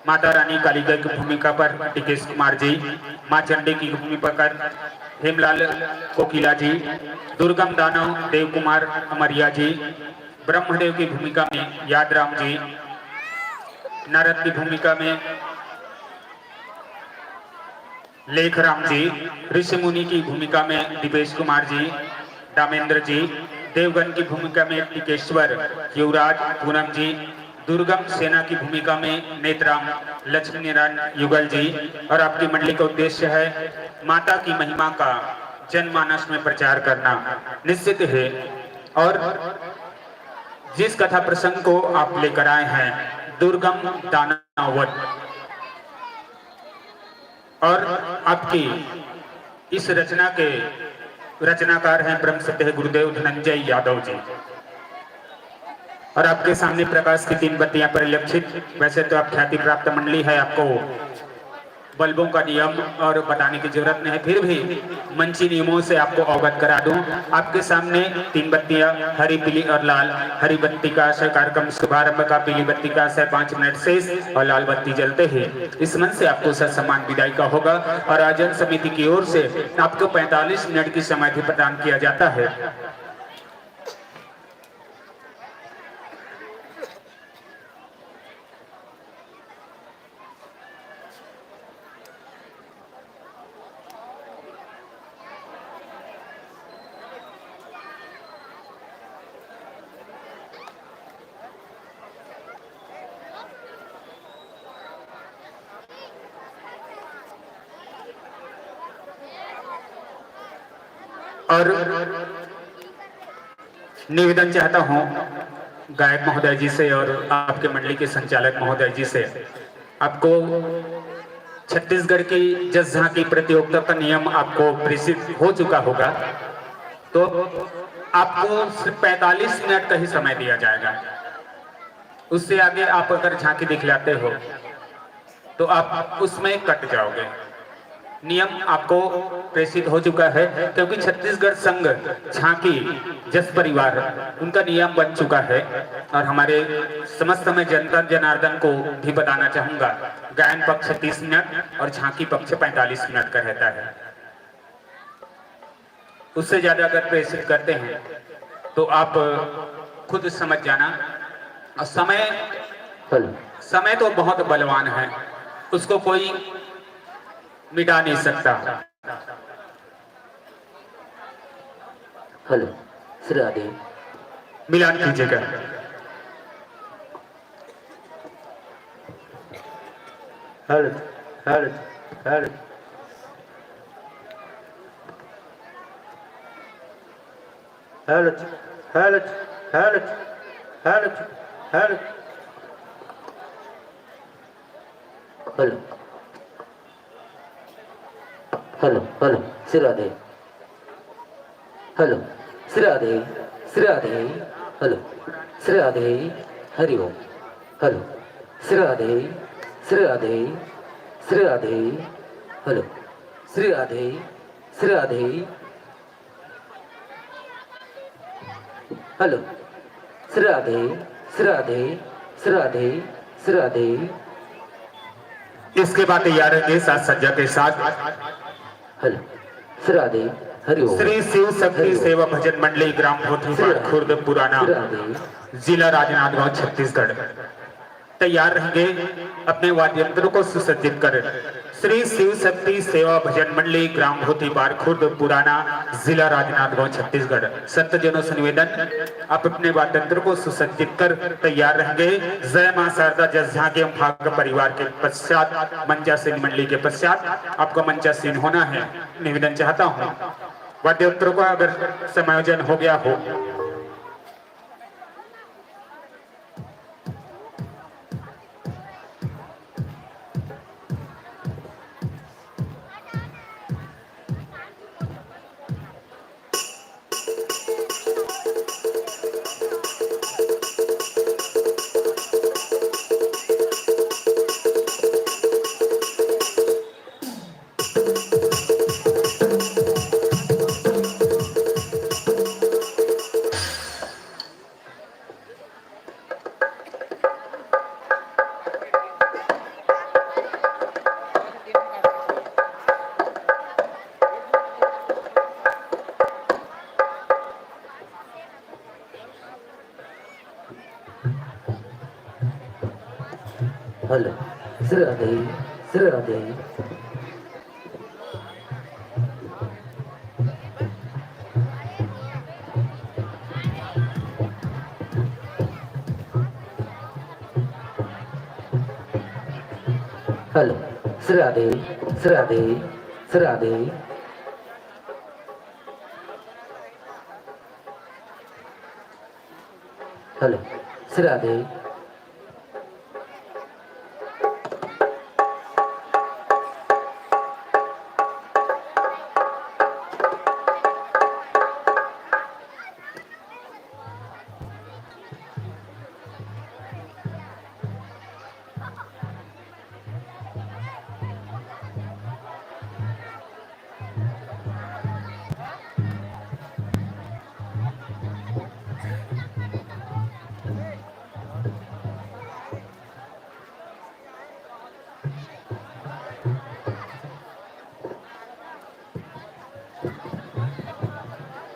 माता रानी कालिका की भूमिका पर टिकेश कुमार जी, माँ चंडी की भूमिका पर हेमलाल कोकिला जी, दुर्गम दानव देव कुमार अमरिया जी, ब्रह्मदेव की भूमिका में यादराम जी, नारद की भूमिका में लेखराम जी, ऋषि मुनि की भूमिका में दीपेश कुमार जी, दामेंद्र जी, देवगन की भूमिका में टिकेश्वर, युवराज, पूनम जी, दुर्गम सेना की भूमिका में नेतराम, लक्ष्मी नारायण युगल जी। और आपकी मंडली का उद्देश्य है माता की महिमा का जनमानस में प्रचार करना। निश्चित है, और जिस कथा प्रसंग को आप लेकर आए हैं, दुर्गम दानव वध, और आपकी इस रचना के रचनाकार हैं परम श्रद्धेय गुरुदेव धनंजय यादव जी। और आपके सामने प्रकाश की तीन बत्तियां परिलक्षित। वैसे तो आप ख्याति प्राप्त मंडली है, आपको बल्बों का नियम और बताने की जरूरत नहीं है, फिर भी मंची नियमों से आपको अवगत करा दूं। आपके सामने तीन बत्तियां, हरी, पीली और लाल। हरी बत्ती का आशय कार्यक्रम शुभारंभ का, पीली बत्ती का आशय पाँच मिनट शेष और लाल बत्ती जलते ही इस मंच से आपको ससम्मान विदाई का होगा। और आयोजन समिति की ओर से आपको पैंतालीस मिनट की समय भी प्रदान किया जाता है। और निवेदन चाहता हूं गायक महोदय जी से और आपके मंडली के संचालक महोदय जी से, आपको छत्तीसगढ़ की जस झांकी प्रतियोगिता का नियम आपको प्रेषित हो चुका होगा, तो आपको सिर्फ पैंतालीस मिनट का ही समय दिया जाएगा। उससे आगे आप अगर झांकी दिखलाते हो तो आप उसमें कट जाओगे। नियम आपको प्रेषित हो चुका है, क्योंकि छत्तीसगढ़ संघ झांकी जस परिवार, उनका नियम बन चुका है। और हमारे समस्त मैं जनता जनार्दन को भी बताना चाहूंगा, गायन पक्ष तीस मिनट और झांकी पक्ष पैंतालीस मिनट का रहता है। उससे ज्यादा अगर प्रेषित करते हैं तो आप खुद समझ जाना। और समय, हेलो। समय तो बहुत बलवान है, उसको कोई मिटा नहीं सकता। हेलो, श्री राधे। मिलान कीजिएगा। Hello, hello, hello. Hello, hello, hello, hello, hello. Hello. Hello, hello, Shri Radhe. Hello, Shri Radhe, Shri Radhe. Hello, Shri Radhe, Hari Om. Hello, Shri Radhe, Shri Radhe, Shri Radhe. Hello, Shri Radhe, Shri Radhe. Hello. Shri Radhe, Shri Radhe, Shri Radhe, Shri Radhe. इसके बाद तैयार रहेंगे साज सज्जा के साथ। हेलो। श्राद्धे। हरि ओम। श्री शिव शक्ति हरि ओम। सेवा भजन मंडली, ग्राम भोथीपाड़, श्राद्धे। खुर्द पुराना, श्राद्धे। जिला राजनांदगांव, छत्तीसगढ़। तैयार रहेंगे अपने वाद्य यंत्रों को सुसज्जित कर। श्री शिव शक्ति सेवा भजन मंडली, ग्राम भोथीपाड़ खुर्द पुराना, जिला राजनांदगांव, छत्तीसगढ़। संतजनों से निवेदन, आप अपने वाद्य यंत्रों को सुसज्जित कर तैयार रहेंगे। जय मां शारदा जस झांकी एवं भाग परिवार के पश्चात मंचासीन मंडली के पश्चात आपको मंचासीन होना है। निवेदन चाहता हूँ, वाद्य यंत्रों का अगर समायोजन हो गया हो। Hello. Shri Radhe, Shri Radhe. Hello. Shri Radhe, Shri Radhe, Shri Radhe. Hello. Shri Radhe.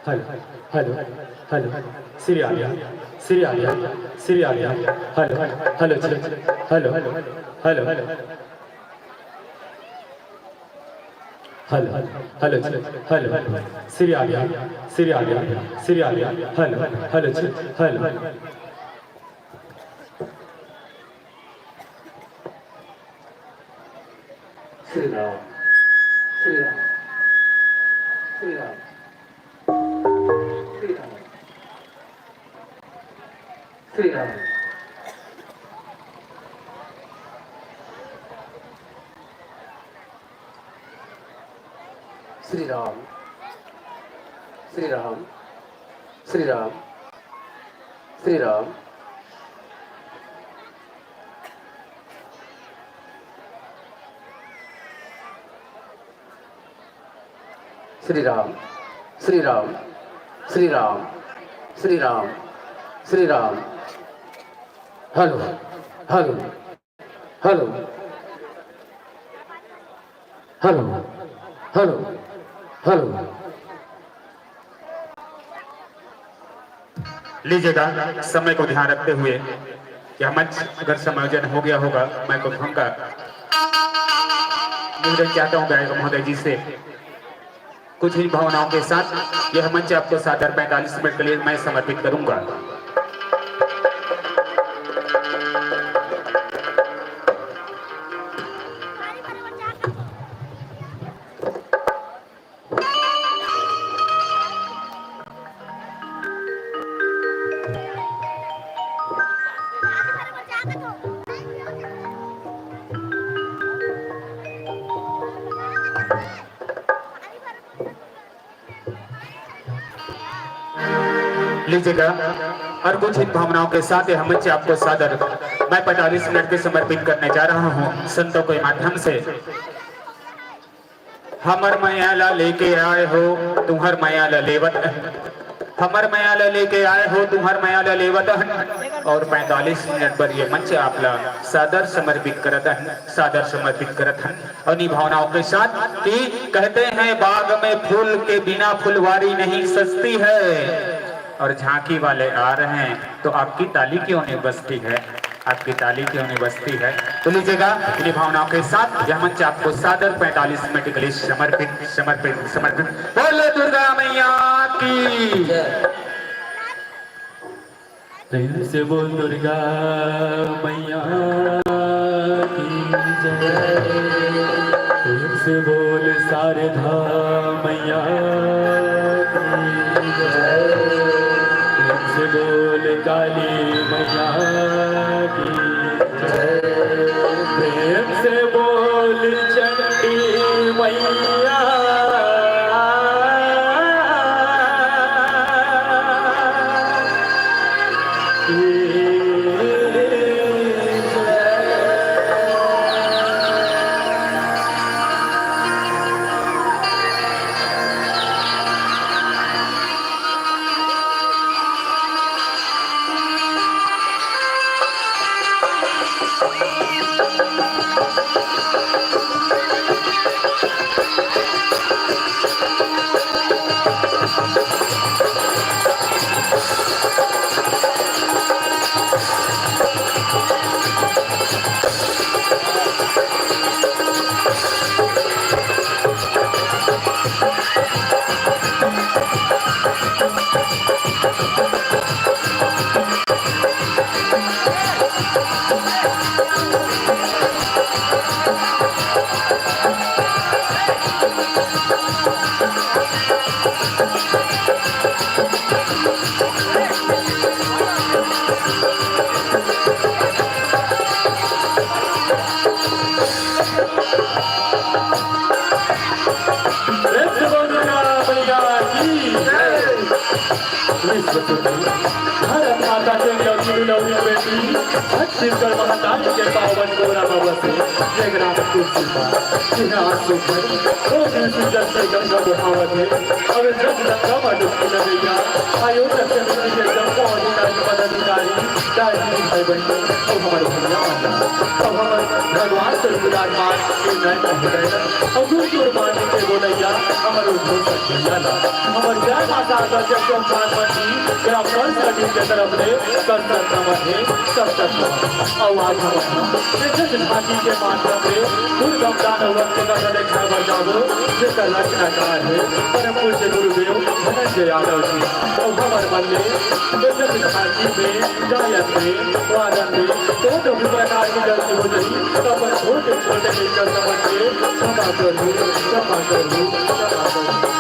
Hello, hello, hello. Shri Arya, Shri Arya, Shri Arya. Hello, hello, hello, hello, hello. Hello, hello, hello. Shri Arya, Shri Arya, Shri Arya. Hello, hello, hello. Shri Ram, Shri Ram, Shri Ram, Shri Ram, Shri Ram. Shri Ram, Shri Ram, Shri Ram, Shri Ram. Shri Ram, Shri Ram, Shri Ram, Shri Ram, Shri Ram. Hello, hello. Hello, hello, hello, hello. लीजिएगा, समय को ध्यान रखते हुए यह मंच अगर समायोजन हो गया होगा, मैं तो कहूँगा, निवेदन चाहता हूँ गायक महोदय जी से। कुछ ही भावनाओं के साथ यह मंच आपको सादर पैंतालीस मिनट के लिए मैं समर्पित करूंगा। लीजिएगा, और कुछ इन भावनाओं के साथ यह मंच आपको सादर मैं पैंतालीस मिनट के समर्पित करने जा रहा हूं संतों के माध्यम से। हमर मया ला लेके आए हो, तुम्हर मया ला लेवत हन। हमर मया ला लेके आए हो, तुम्हर मया ला लेवत हन। और पैंतालीस मिनट बर ये मंच आप ला सादर समर्पित करत हन, सादर समर्पित करत हन। और इन्हीं भावनाओं के साथ कि कहते हैं, बाग में फूल के बिना फुलवारी नहीं सजती है, और झांकी वाले आ रहे हैं तो आपकी ताली क्यों नहीं बजती है, आपकी ताली क्यों नहीं बजती है? तो लीजिएगा, इन्हीं भावनाओं के साथ यह मंच आपको सादर पैंतालीस मिनट के लिए समर्पित, समर्पित, समर्पित। बोलो दुर्गा मैया की। प्रेम से बोल दुर्गा मैया की जय। प्रेम से बोल शारदा मैया की जय। प्रेम से बोल काली मैया की जय। प्रेम से बोल चंडी मैया। प्रेम से बोल दुर्गा मैया की जय। विश्व सुंदरी, भारत माता के अवतरी लौरी बेटी, छत्तीसगढ़ महाकाली के पावन गोरा बाबा से जगन्नाथ तुलसी पार, जिन्हें आंसू भर, दो दिल से जल से गंगा बहावत है। अब जब गंगा माँ डुबकी लगैया, आयो तक के बिजली के जब पहुंच जाए पदाधिकारी, दाई भाई बहन, तो हमारे भैया माता, अब हमारे भगवान से विराजमान ये नैन हो गए। अगुर कुर्बानी के बोलैया, हमर उद्भव सखिया ला। हमर जय माता दा जय चौपाल मंडी, ग्राम पंचायत के तरफ ले, कर कर नमन हे, कर कर नमन। अउ आज हम ये जस झांकी के माध्यम ले, दुर्गम दानव के कथा देखाए बर जाबो, जेकर रचनाकार हे, परम पूज्य गुरुदेव धनंजय यादव जी। अउ हमर मन ले, ये जस झांकी में, गायन में, वादन में, कोनो भी प्रकार की गलती हो जाही, तो अपन छोटे छोटे मिलकर समझ के क्षमा कर दो, क्षमा कर दो, क्षमा कर दो।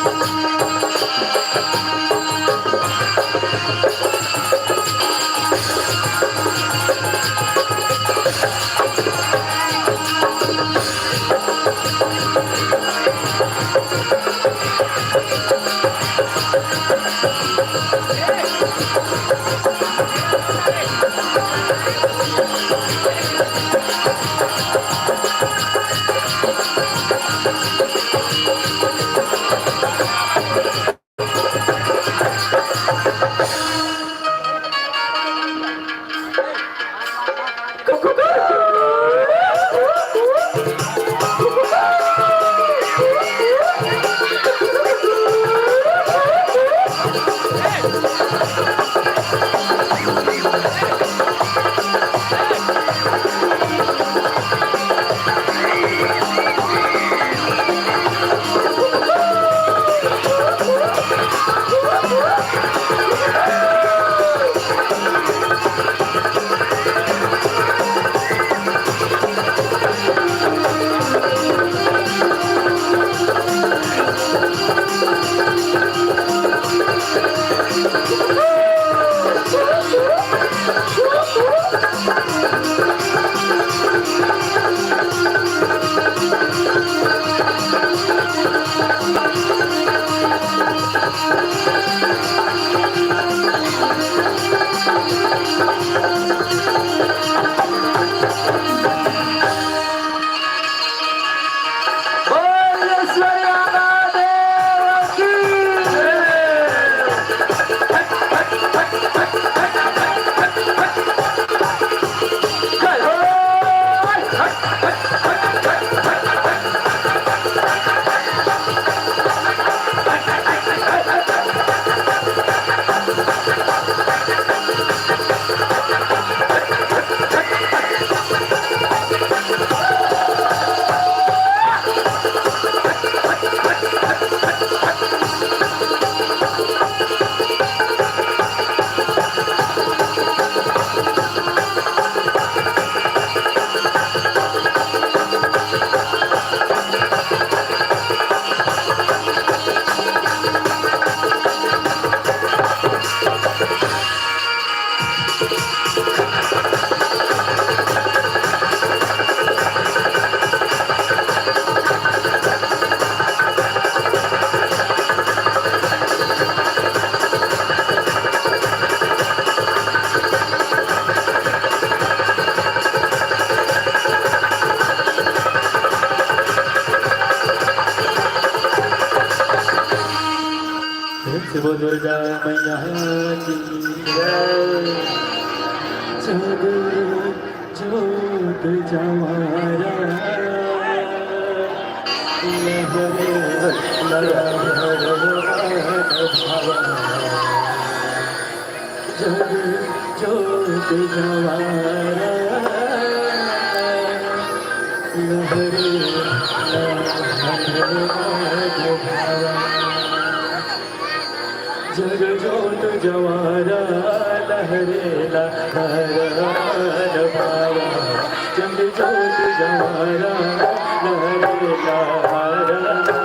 दुर्गा मैया की जय। जग जोत जवारा लहरे लहरे भावा। जग जोत जवारा लहरे लहरे भावा। जग जोत जवारा लहरेला हर हर भावा। जग जोत जवारा लहरेला हर हर भावा।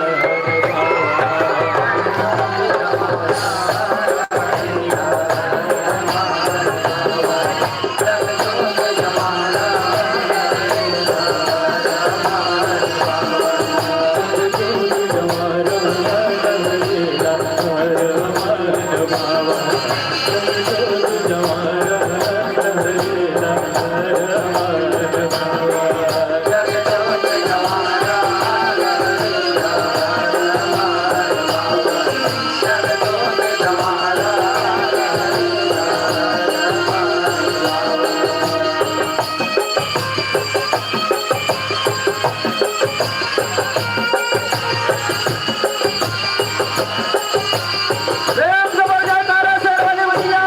प्रेम से बोल जयकारा शेर वाली मैया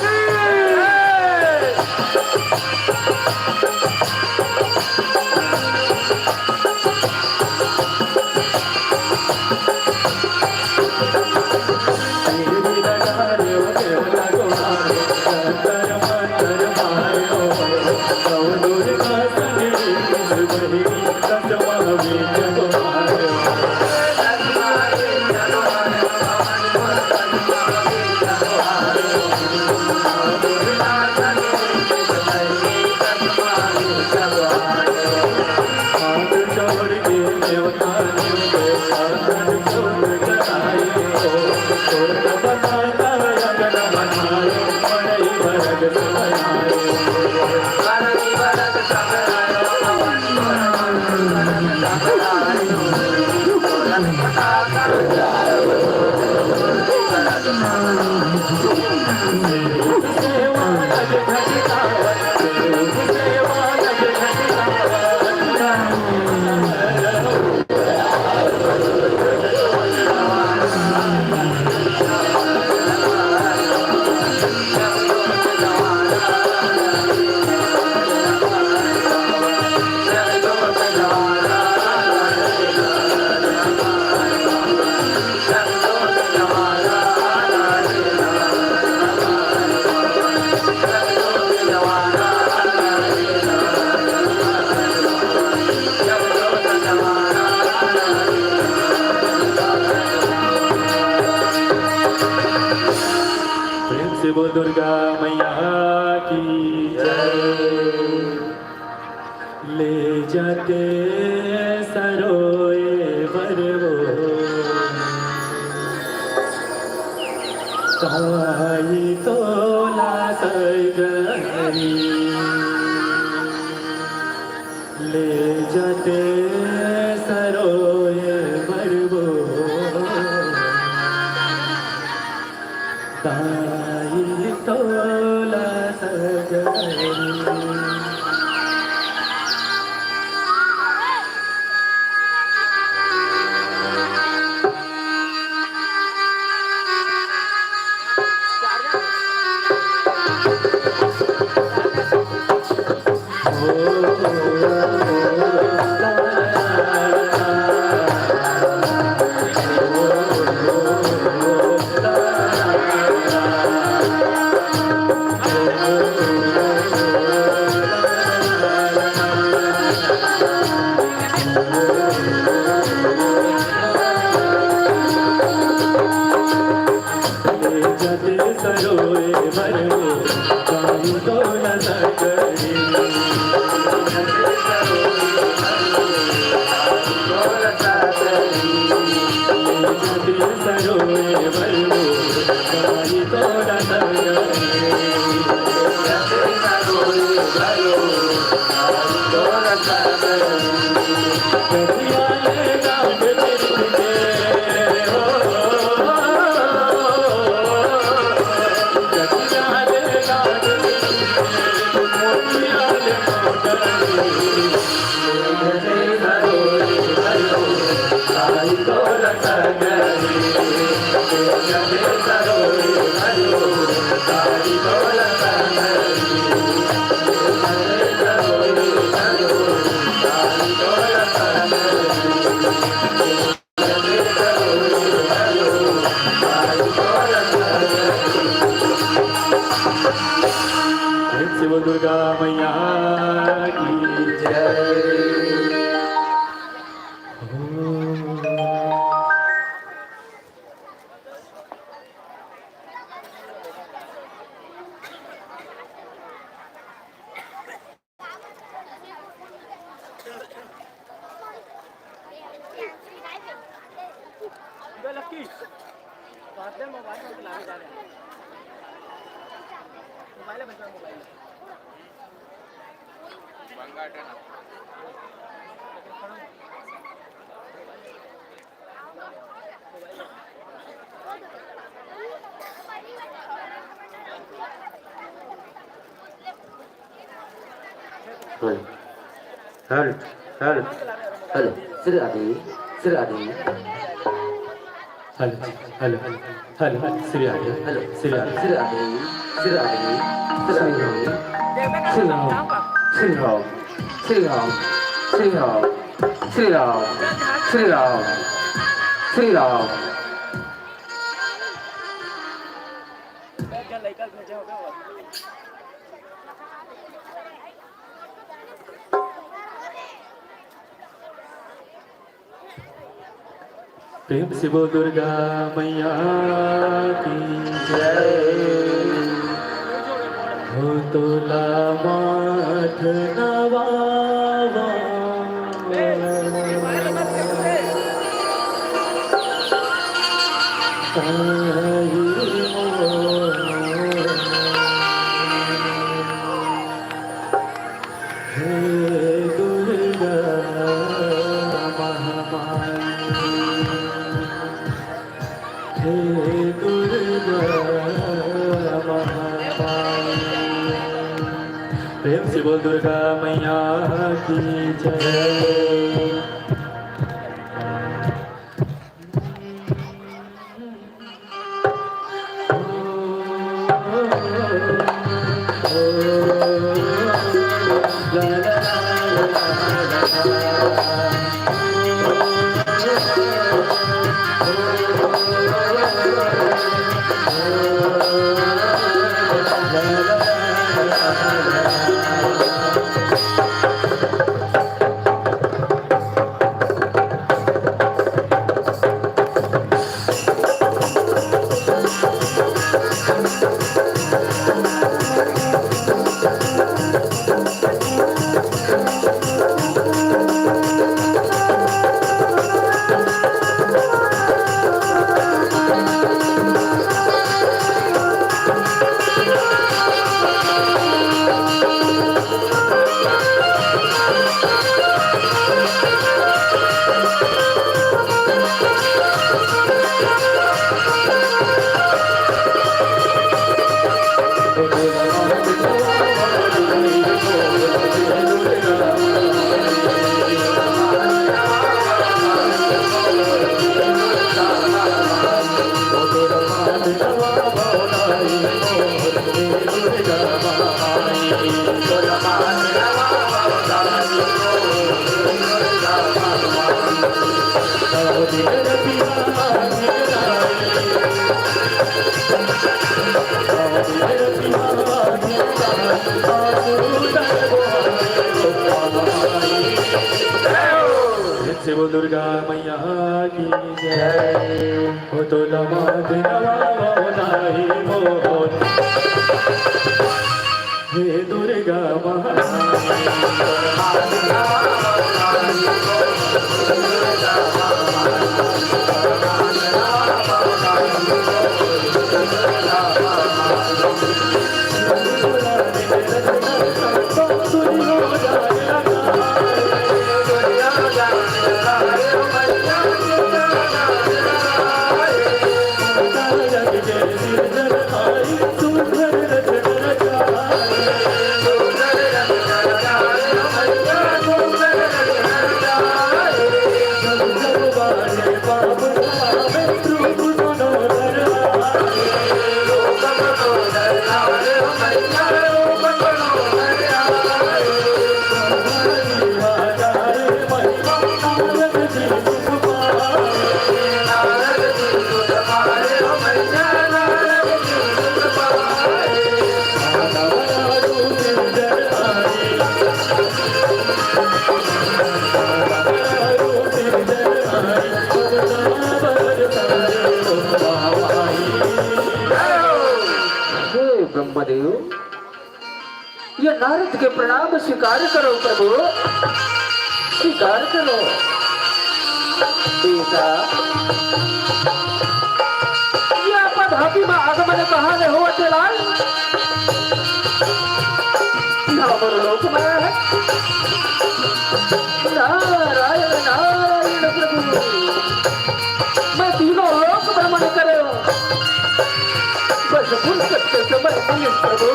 की। प्रेम से बोल दुर्गा मैया की जय। ले जाते सरोए बरवो, ताई तोला सगरी। ले जाते सरोए बरवो, ताई तोला सगरी। दुर्गा मैया की जय। Hello, hello, hello, hello, Shri Radhe, Shri Radhe. Hello, hello, hello, Shri Radhe, hello, Shri Radhe. Shri Radhe, Shri Radhe, Shri Radhe. Shri Ram, Shri Ram, Shri Ram, Shri Ram, Shri Ram, Shri Ram, Shri Ram. प्रेम से बोल दुर्गा मैया की जय। हो तोला माथ नवावा। हे दुर्गा महामाई, हे दुर्गा महामाई। प्रेम से बोल दुर्गा मैया की जय। प्रेम से बोल दुर्गा मैया की जय। हो तो लमा दिलवा बनाई मोहन। हे दुर्गा महारानी। ब्रह्मदेव, ये नारद के प्रणाम स्वीकार करो प्रभु, स्वीकार करो। बेटा, ये आपाधापी म आगमन कहाँ ले होवत हे लाल? ये हमर लोक माया हे। नारायण, नारायण प्रभु, मैं तीनों लोक भ्रमण करो, बस फुर्सत के समय मिले प्रभु,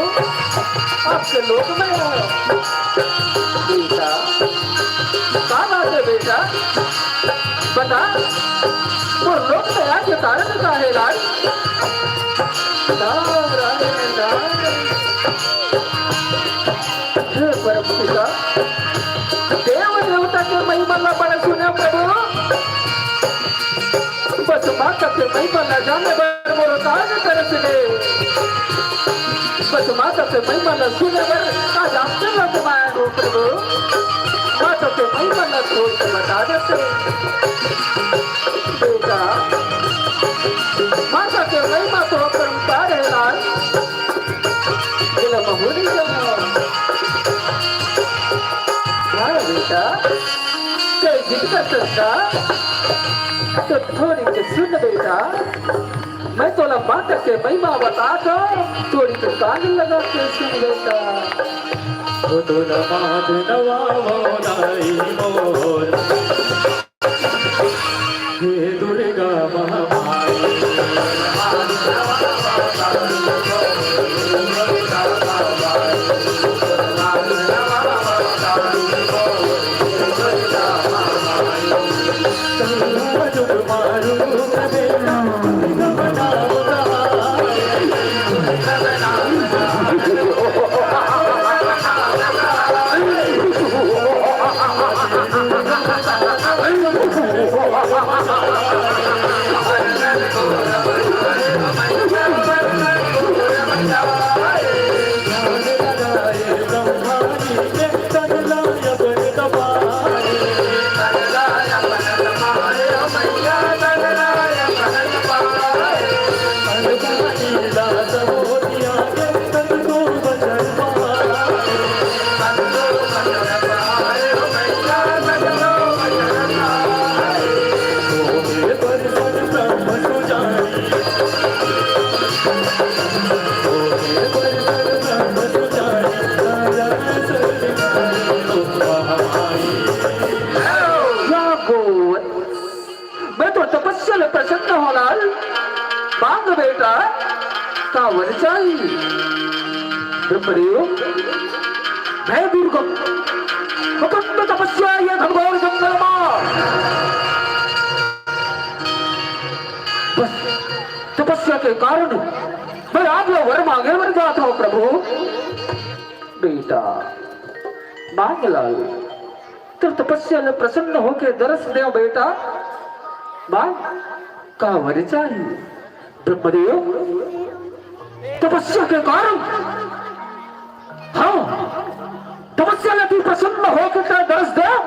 आपके लोक में आयो। बेटा, का बात हे बेटा? बता, मोर लोक में आए के कारण का हे लाल? नारायण, नारायण। हे परम पिता, देव देवता के महिमा ला बड़ा सुने प्रभु। बस माता के महिमा ला जाने बर मोर काज तरस गे। बस माता के महिमा ला सुने बर आज आपके लग माया हो प्रभु। माता के महिमा ला खोल के बता देते। बेटा, माता के महिमा तो अपरंपार हे लाल। बोला महुरी जमा। हाँ बेटा, ते जिनका सस्ता, तो थोड़ी के सुन बेटा, मैं तोला माता के महिमा बता दो, थोड़ी के कान लगा के सुन बेटा। वो तो नमाज नवावो नाई मोर। हे दुर्गा महामाई। मैं तो तपस्या ले प्रसन्न हो लाल। मांग बेटा, का वर चाही? ब्रह्मदेव, मैं दुर्गम अखंड तपस्या ये घनघोर जंगल मा। बस तपस्या के कारण मैं आप ला वर मांगे बर जात हूँ प्रभु। बेटा, मांग लाल। तोर तपस्या ले प्रसन्न होके दरस देव बेटा। मांग, का वर चाही? ब्रह्मदेव, तपस्या के कारण, हाँ, तपस्या ले तू प्रसन्न होके तें दरस देव,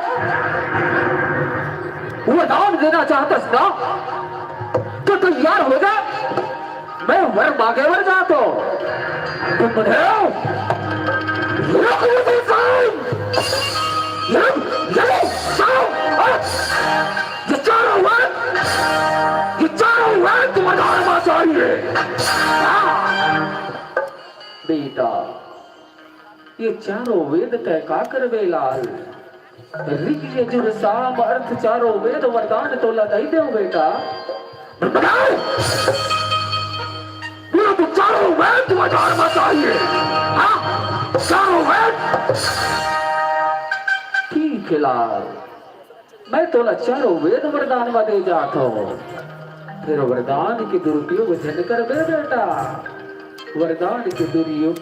वरदान देना चाहतस ना, तो तैयार हो जा। मैं वर मांगे बर जात हूँ। ब्रह्मदेव, रुक ये साइन। ये, ये साइन। ये चारों वेद, ये चारों वेद वरदान मा चाहिए। हाँ। बेटा, ये चारों वेद तैं का करबे लाल? ऋग यजुर साम अर्थ चारों वेद वरदान तोला दई देव बेटा। बताओ, बोलो तो चारों वेद वरदान मा चाहिए। हाँ, चारों वेद। ठीक है लाल, मैं तोला चारों वेद वरदान मा दे जात हूँ। फिर वरदान के दुरुपयोग झन करबे बेटा, वरदान के दुरुपयोग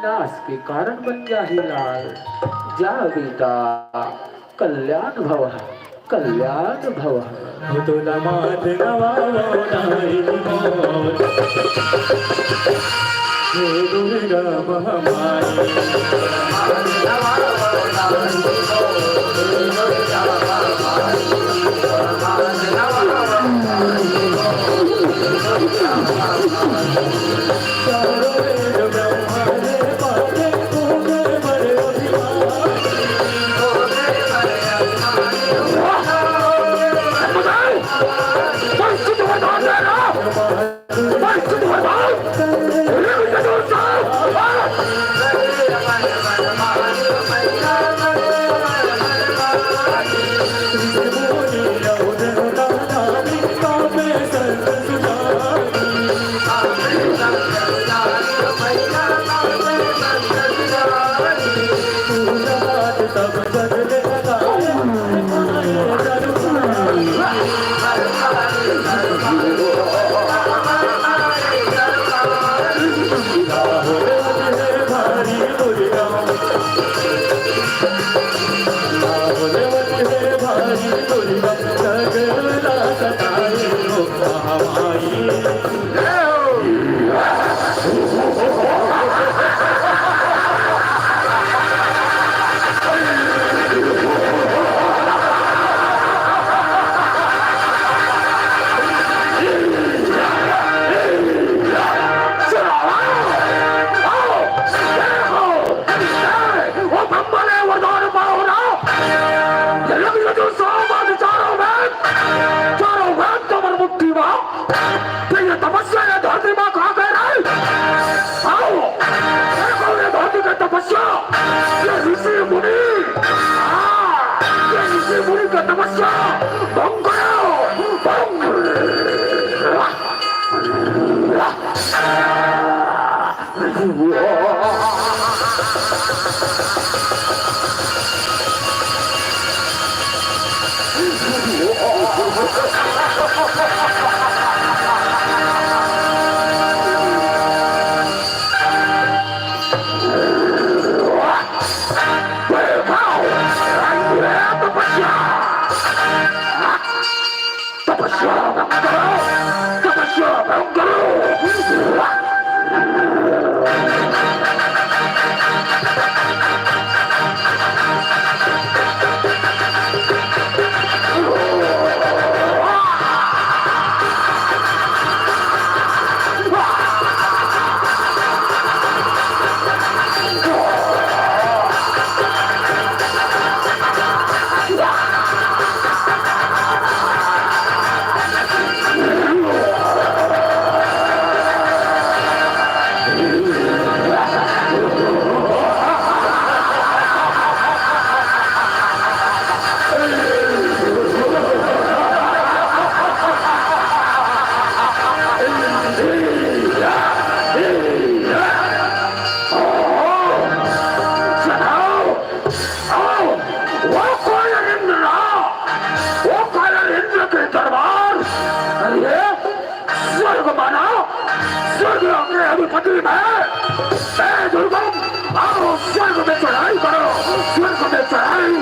नाश के कारण बन जाही लाल। जा बेटा, कल्याण भव, कल्याण भव। तोला माथ नवावो नाई मोर। हे दुर्गा महामारी। तपस्या भंग करो, भंग। तपस्या भंग करो, तपस्या भंग करो। आओ, वो कायर इंद्र, वो कायर इंद्र के दरबार, अरे, स्वर्ग माना, स्वर्ग अपने अधिपति में, हे दुर्गम, आओ, स्वर्ग में चढ़ाई करो, स्वर्ग में चढ़ाई।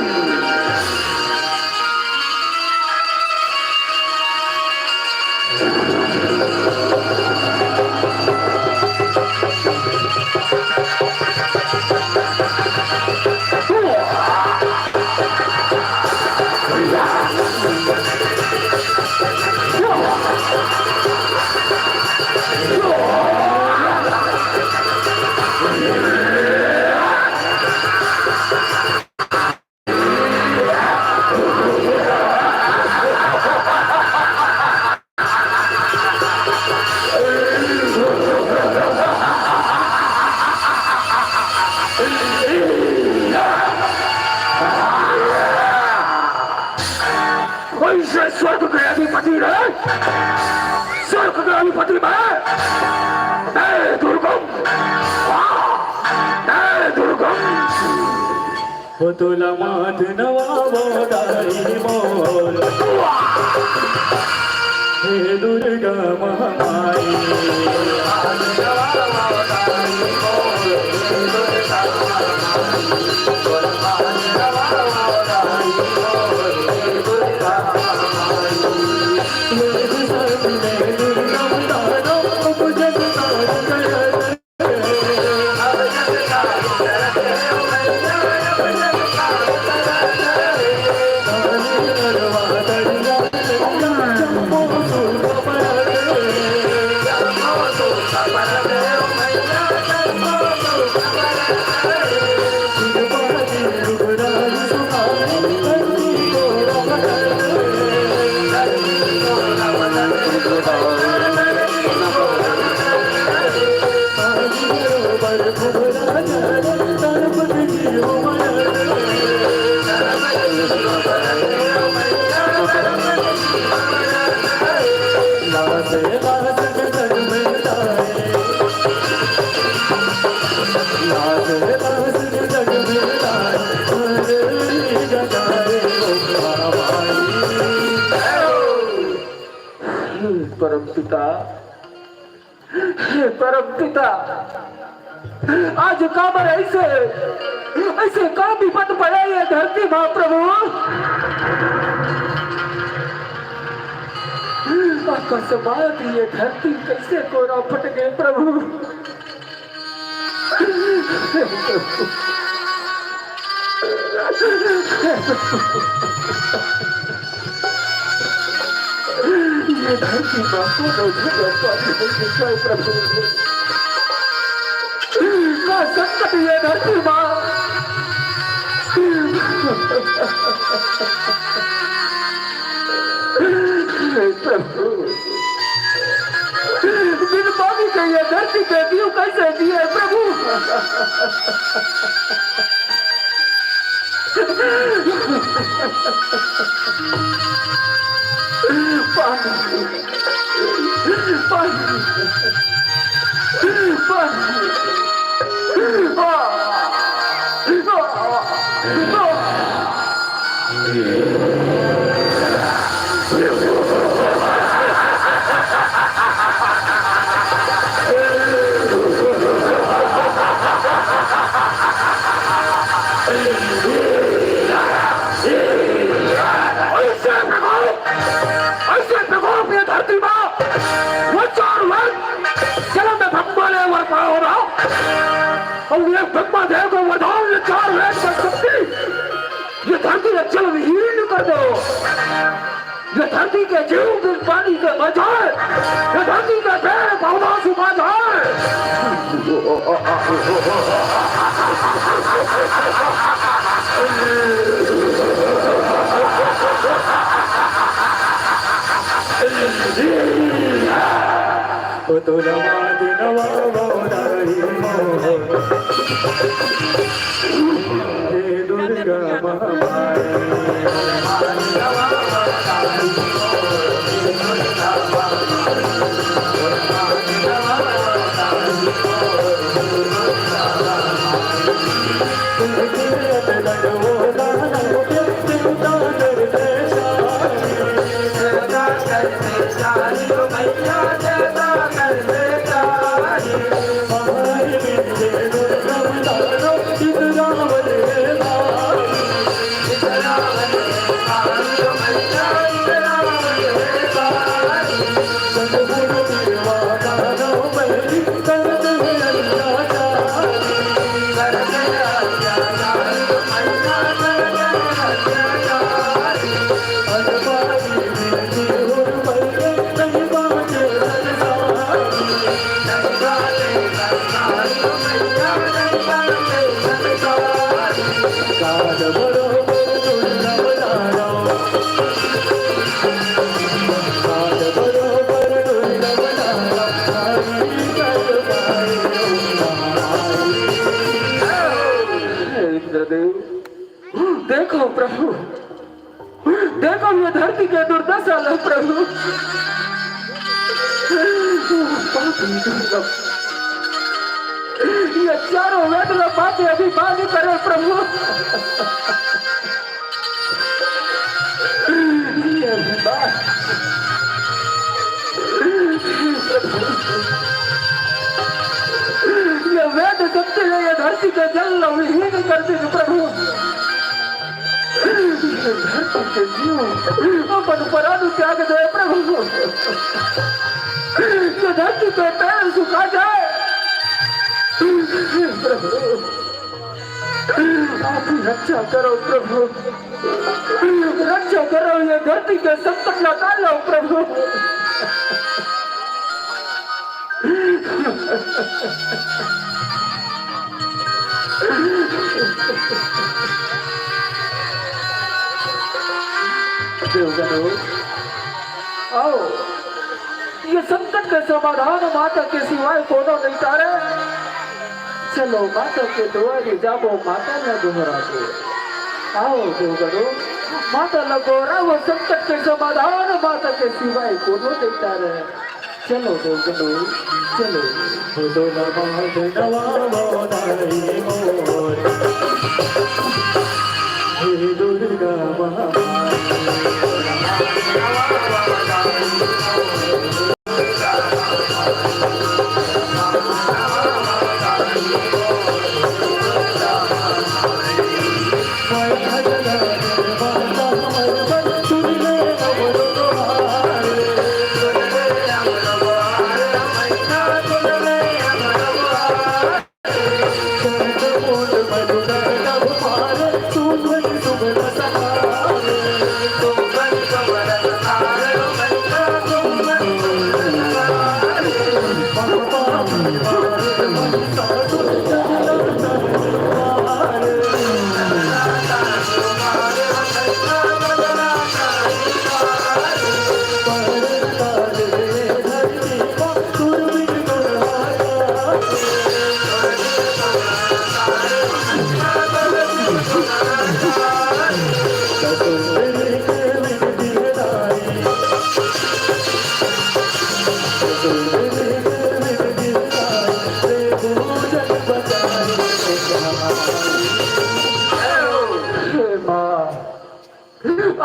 वैसे स्वर्ग के अधिपति रे, स्वर्ग के अधिपति मैं, मैं दुर्गम, हाँ, मैं दुर्गम। हो तोला माथ नवावो दाई मोर, हे दुर्गा महामाई। परम पिता, हे परम पिता, आज काबर ऐसे, ऐसे का विपत पड़ा ये धरती मा प्रभु? अकस्मात ये धरती कैसे कोरा फट गए प्रभु? ये धरती मा कोनो झगड़ा पानी नहीं दिखाए प्रभु। का संकट ये धरती मा। हे प्रभु, बिन पानी के ये धरती पे जीव कैसे जिए प्रभु? पानी, पानी, पानी। आ, आ, आ। अइसे भगो, अइसे भगो ये धरती मा, वो चार वेद, जलम में ब्रह्मा ले वर पायो ना, अउ ये ब्रह्मा देव को वरदान, ये चार वेद का शक्ति, ये धरती ला जल विहीन कर दो। ये धरती के जीव बिन पानी के मर जाए, ये धरती के पेड़ पौधा सुखा जाए। इंद्रदेव, देखो प्रभु, देखो ये धरती के दुर्दशा ला प्रभु। पापी दुर्लभ। ये चारों वेद ला पापी अभिमान करे प्रभु। ये अभिमान। ये वेद शक्ति ने ये धरती के जल ला विहीन कर दे प्रभु। धरती के जीव अपन प्राण त्याग दे प्रभु। ये धरती के पैर सुखा जाए। प्रभु, आप ही रक्षा करो प्रभु, रक्षा करो, ये धरती के संकट ला टालो प्रभु। देवगणों, आओ, ये संकट के समाधान माता के सिवाय कोनो नहीं तारे। चलो माता के दुआरे जाबो, माता ला गोहराबो। आओ देवगणों, माता ला गोहराबो, संकट के समाधान माता के सिवाय कोनो नहीं तारे। चलो देवगणों, चलो।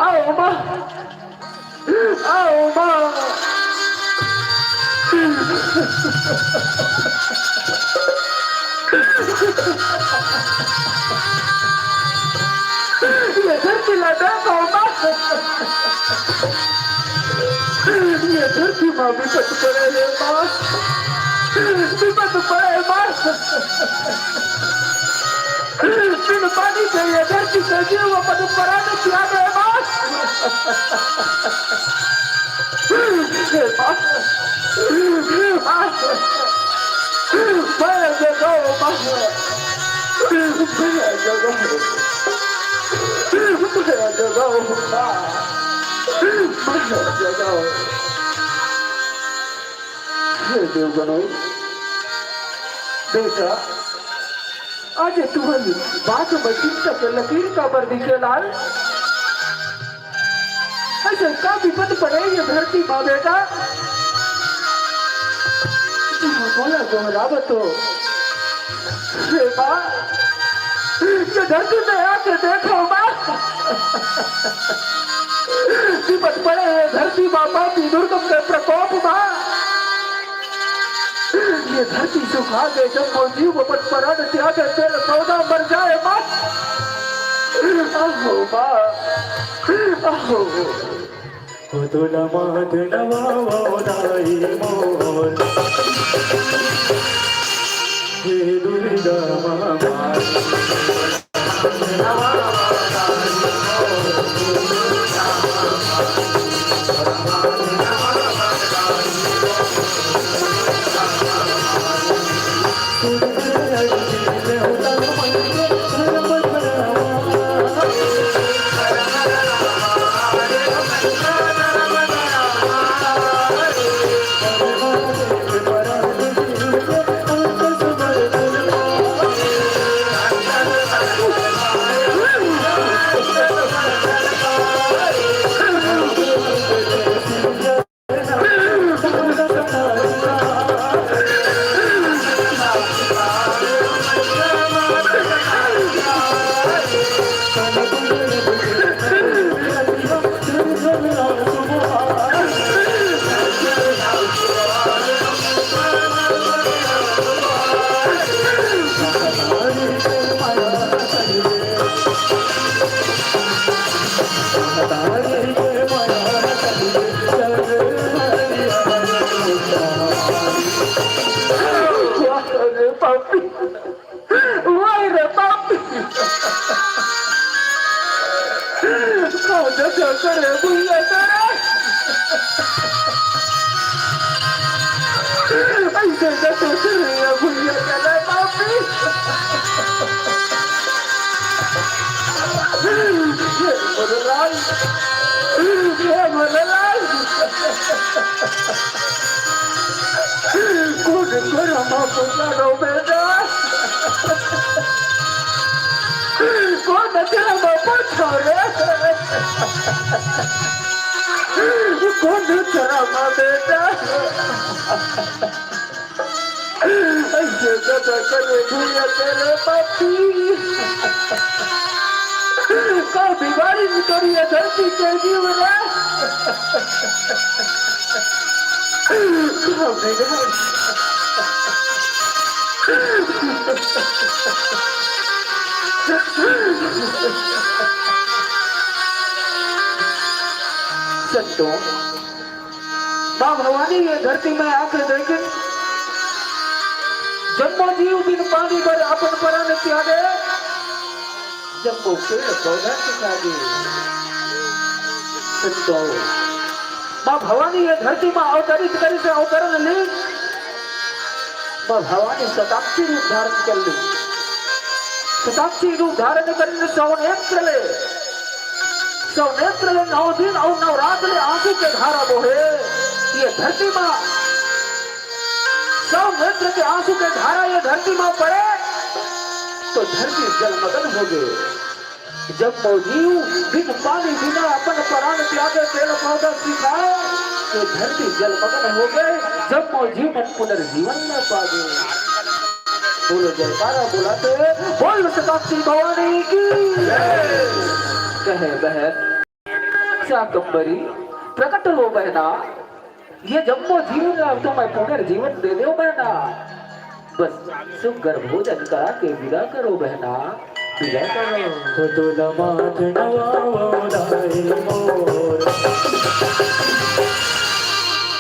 आओ माँ, आओ माँ। ये धरती ला देखो माँ। ये धरती माँ विपत पड़े रे माँ। विपत पड़े माँ। बिन पानी के ये धरती के जीव अपन प्राण त्यागे माँ। हे माँ, हे माँ, माया जगाओ माँ, माया जगाओ, माया जगाओ माँ, माया जगाओ। हे देव बनोई, बेटा, आज तुम्हारी बात में चिंता के लकीर काबर दिखे लाल? अइसे का विपत पड़े ये धरती माँ बेटा? जी हाँ, बोला गोहरावत हो। हे माँ, ये धरती में आके देखो माँ। विपत पड़े ये धरती माँ, पापी दुर्गम के प्रकोप माँ। ये धरती सुखा दे, जब वो जीव अपन प्राण त्यागे, पेड़ पौधा मर जाए माँ। आहो माँ, आहो। ओ तोला मात नवावो दाई मोर, हे दुर्गा माँ। अरे पापी, वाह रे पापी। कौन जो करे भैया तेरा? ऐसे तो सोच रही है भैया तेरा पापी। हे भोलेलाल, हे भोलेलाल। कोन करम पुकारो बेटा? कोन करम पुकारो रे? कोन करम बेटा? ऐसे तो करे भैया तेरे पापी। का बिगाड़ी निकली है धरती के जीव रे? का बिगाड़ी? संतों, माँ भवानी ये धरती में आके देखे, जम्मो जीव बिन पानी बर अपन प्राण त्यागे, जम्मो पेड़ पौधा सुखा गे। संतों, माँ भवानी ये धरती में अवतरित करी से अवतरण ली। माँ भवानी शताक्षी रूप धारण कर ली। शताक्षी रूप धारण करी ने सौ नेत्र ले, सौ नेत्र ले नौ दिन अउ नौ रात ले आंसू के धारा बोहे। ये धरती माँ, सौ नेत्र के आंसू के धारा ये धरती माँ पड़े, तो धरती जलमग्न हो गे। जम्मो जीव बिन पानी बिना अपन प्राण त्यागे, पेड़ पौधा सिखाए, तो धरती जलमग्न हो गे। जम्मो जीव मन पुनर्जीवन न पागे। बोलो जयकारा बुलाते, बोल शताक्षी भवानी की। कहे बहन, शाकंभरी, प्रकट हो बहना, ये जम्मो जीव ला तो मैं पुनर्जीवन दे देव बहना। बस सुग्घर भोजन करा के विदा करो बहना, विदा करो। तो तोला माथ नवावो दाई मोर,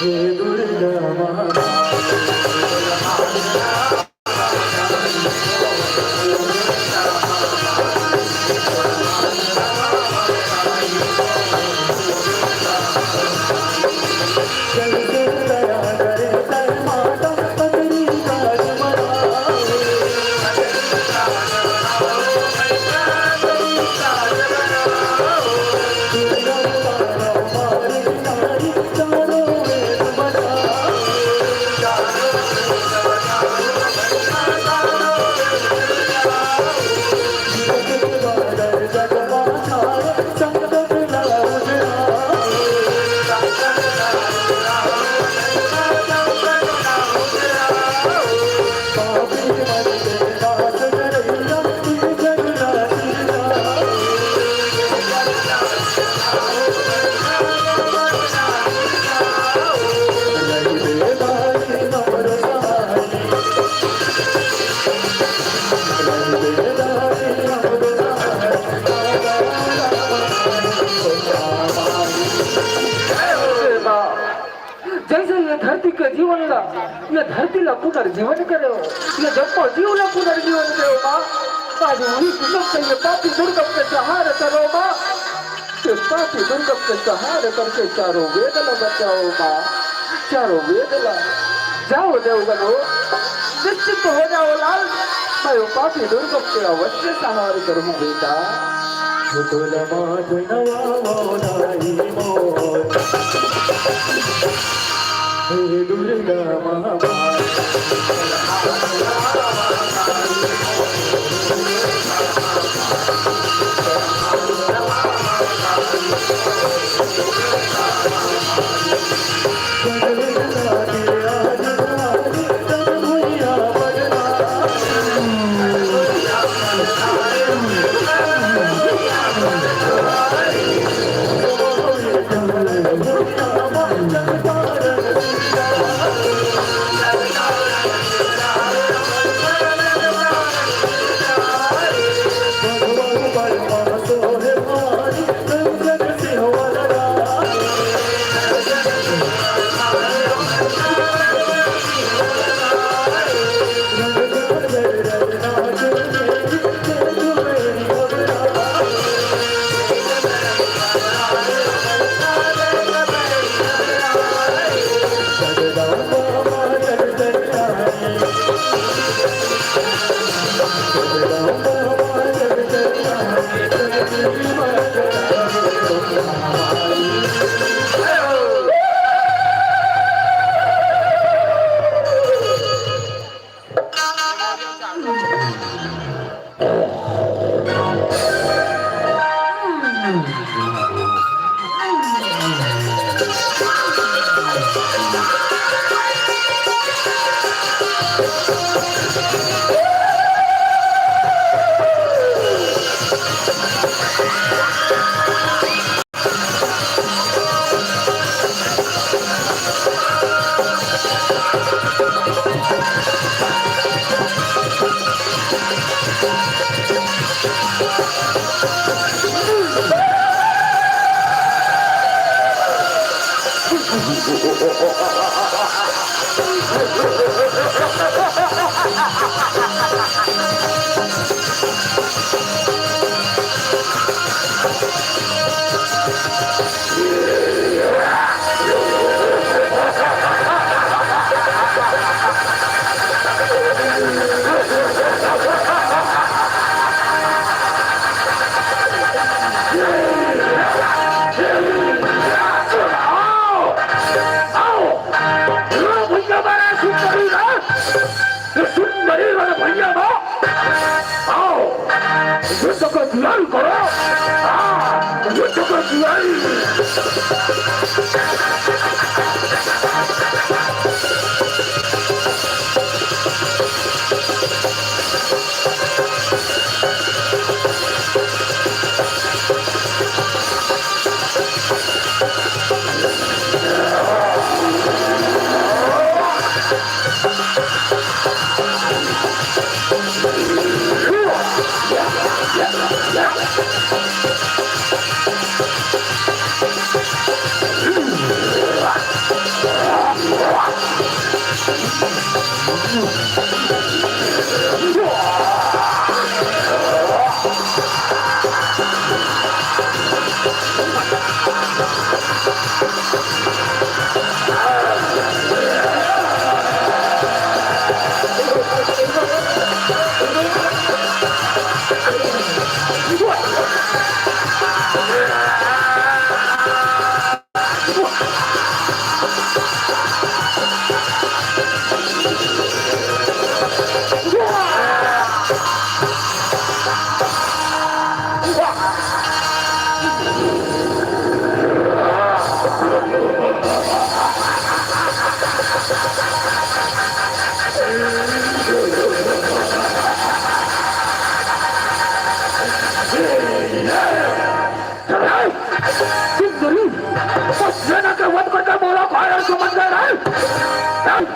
हे दुर्गा माँ। जैसे ये धरती के जीवन ला, ये धरती ला पुनर्जीवन करे हो, ये जम्मो जीव ला पुनर्जीवन करे हो माँ। आज वही किस्म से ये पापी दुर्गम के संहार करो माँ। ये पापी दुर्गम के संहार करके चारों वेद ला बचाओ माँ, चारों वेद ला। जाओ देवगनो, निश्चिंत हो जाओ लाल, मैं वो पापी दुर्गम के अवश्य संहार करूँ बेटा। तोला माथ नवावो दाई मोर, हे दुर्गा माँ। आओ, आओ, भैया मारा सुंदरी ना, ये सुंदरी वाला भैया ना, आओ, युद्ध को जुआरी करो, हाँ, युद्ध को जुआरी। सुंदरी, बस ये ना के वध करके मोला कायर समझ गए रे। नहीं,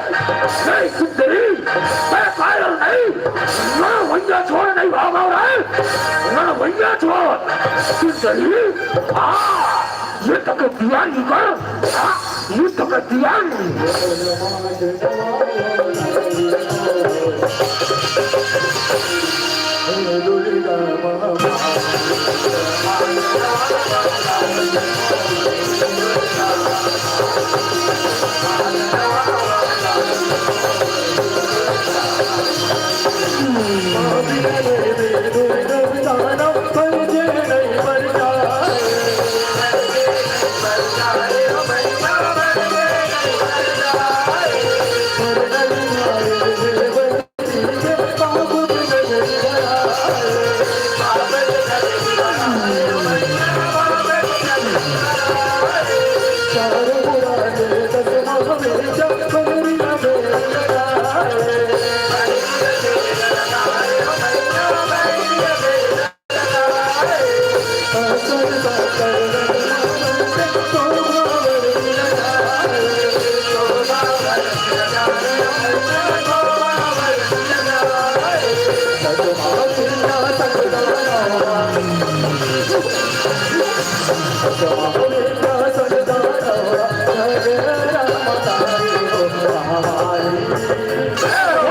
नहीं सुंदरी, मैं कायर नहीं, लड़वैया छोड़ नहीं भागा रे, लड़वैया छोड़। सुंदरी, आ, ये तक दिया नहीं कर, आ, ये तक दिया नहीं।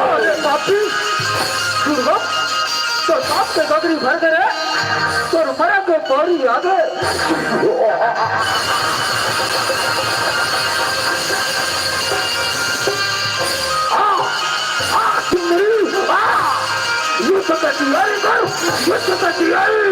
अरे पापी, दुर्गा, तोर बाप के गगरी भर दे रे, तोर मरे के बारी आ गे। आ, आ, सुंदरी, आ, युद्ध के तैयारी कर, युद्ध के तैयारी।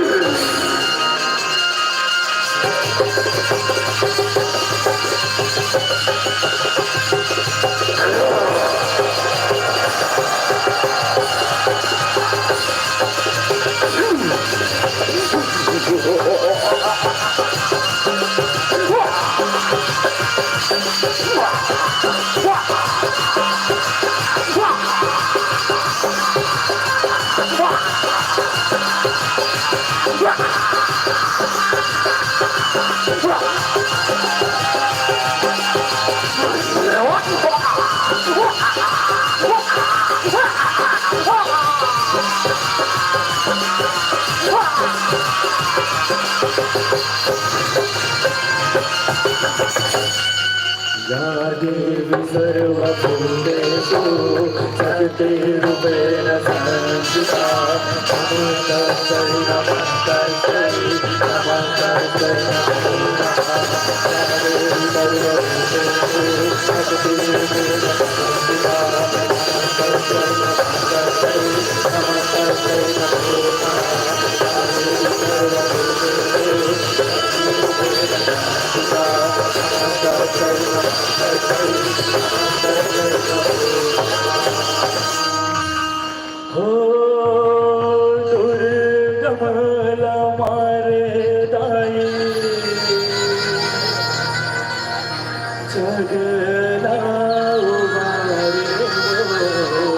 या देवी सर्वभूतेषु शक्तिरूपेण संस्थिता। नमस्तस्यै नमस्तस्यै नमस्तस्यै नमो नमः। या देवी सर्वभूतेषु शक्तिरूपेण संस्थिता। नमस्तस्यै नमस्तस्यै नमस्तस्यै नमो नमः। हो दुर्गा मला मारे दाई, जगला उबारे हो।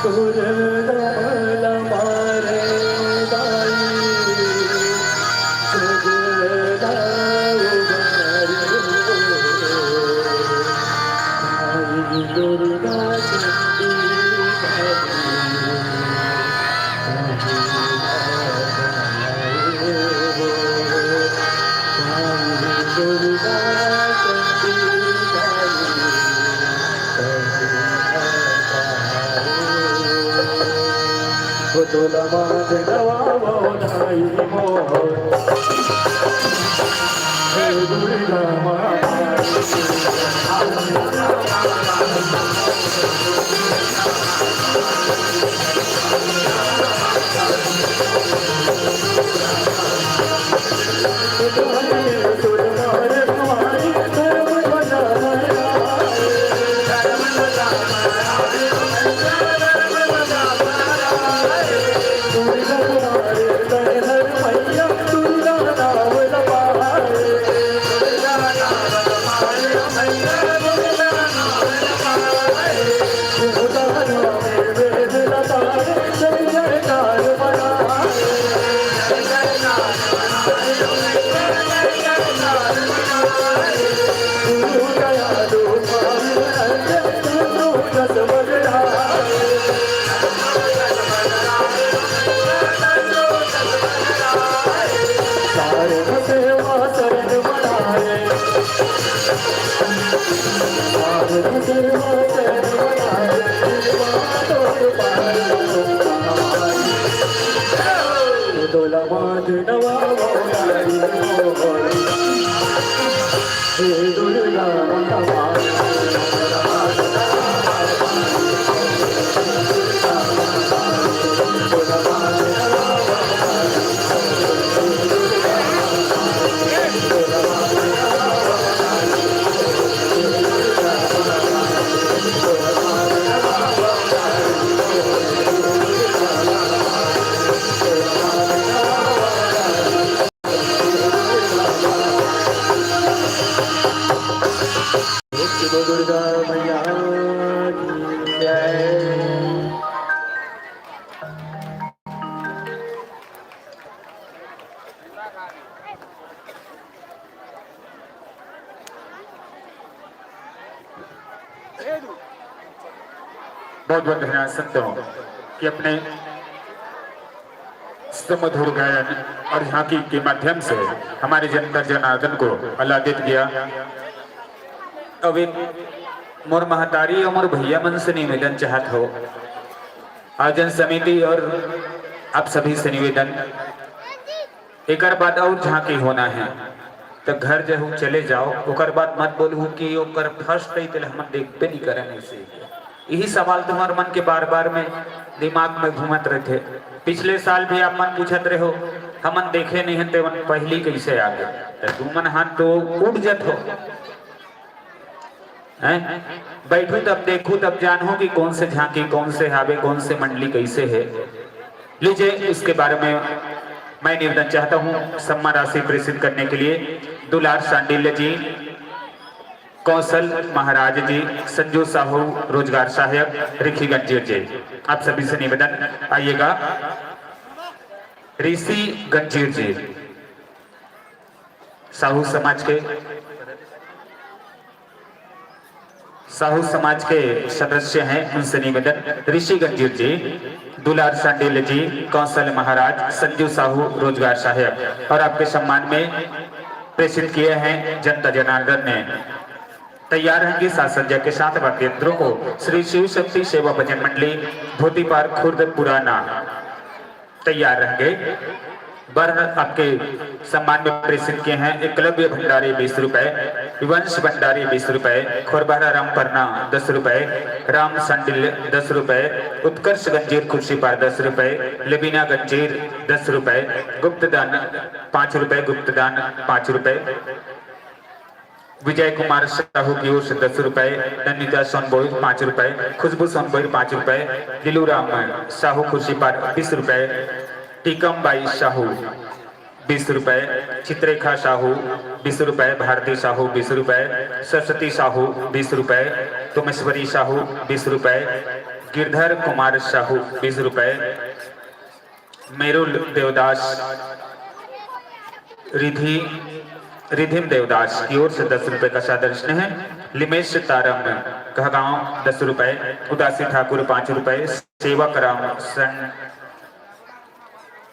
दुर्गा मला मारे दाई, जगला उबारे हो। आई दुर्गा चंडी तोला माथ नवावो दाई मोर, हे दुर्गा माँ। दुर्गा मैया की जय। बहुत बहुत धन्यवाद संतों कि अपने सुमधुर गायन और झांकी के माध्यम से हमारे जनता जनार्दन को आह्लादित किया। अब एक मोर महतारी और मोर भैया मन से निवेदन चाहत हो, आयोजन समिति और आप सभी से निवेदन, एकर बाद और झांकी होना है, त घर जहू चले जाओ, ओकर बाद मत बोलहू कि ओकर first है, तेला हमन देखबे नहीं करन ऐसे। यही सवाल तुम्हार मन के बार-बार में दिमाग में घूमत रहथे। पिछले साल भी आप मन पूछत रहे हो, हमन देखे नहीं हन, तेमन पहली कैसे आ गए? त तुमन हाथ तो उठ जत हो। हैं? बैठू तब देखू, तब जानू कि कौन से झांकी, कौन से हावे, कौन से मंडली कैसे है। लीजिए, इसके बारे में मैं निवेदन चाहता हूँ, सम्मान राशि प्रेषित करने के लिए दुलार शांडिल्य जी, कौशल महाराज जी, संजू साहू, रोजगार सहायक, ऋषि गंजीर जी, आप सभी से निवेदन, आइएगा। ऋषि गंजीर जी, साहू समाज के, साहू समाज के सदस्य हैं, उनसे निवेदन, ऋषि गंजीर जी, दुलार शांडिल्य जी, कौशल महाराज, संजू साहू, रोजगार सहायक, और आपके सम्मान में प्रेषित किए हैं जनता जनार्दन ने। तैयार रहेंगे साज सज्जा के साथ वाद्य यंत्रों को श्री शिव शक्ति सेवा भजन मंडली, धोती पार्क, खुर्द पुराना। तैयार रहेंगे। बर आपके सम्मान में प्रेषित किए हैं एकलव्य भंडारी बीस रुपए, वंश भंडारी बीस रुपए, खोरबहरा राम परना दस रुपए, राम संडिल दस रुपए, उत्कर्ष गंजीर खुर्शीपार दस रुपए, लेबिना गंजीर दस रुपए, गुप्तदान पाँच रुपए, गुप्तदान पाँच रुपए। विजय कुमार साहू की ओर से दस रुपए, नंदिता सोनबोई पाँच रुपए, खुशबू सोनबोई पाँच रुपए, लीलू राम साहू खुर्शीपार बीस रुपए, टीकम बाई साहू बीस रुपए, चित्रेखा साहू बीस रुपए, भारती साहू बीस रुपए, सरस्वती साहू बीस रुपए, तोमेश्वरी साहू बीस रुपए, गिरधर कुमार साहू बीस रुपए, मेरुल देवदास, रिधि, रिधिम देवदास की ओर से दस रुपए का सादर स्नेह, लिमेश तारम कहगांव दस रुपए, उदासी ठाकुर पाँच रुपए, सेवक राम सन-,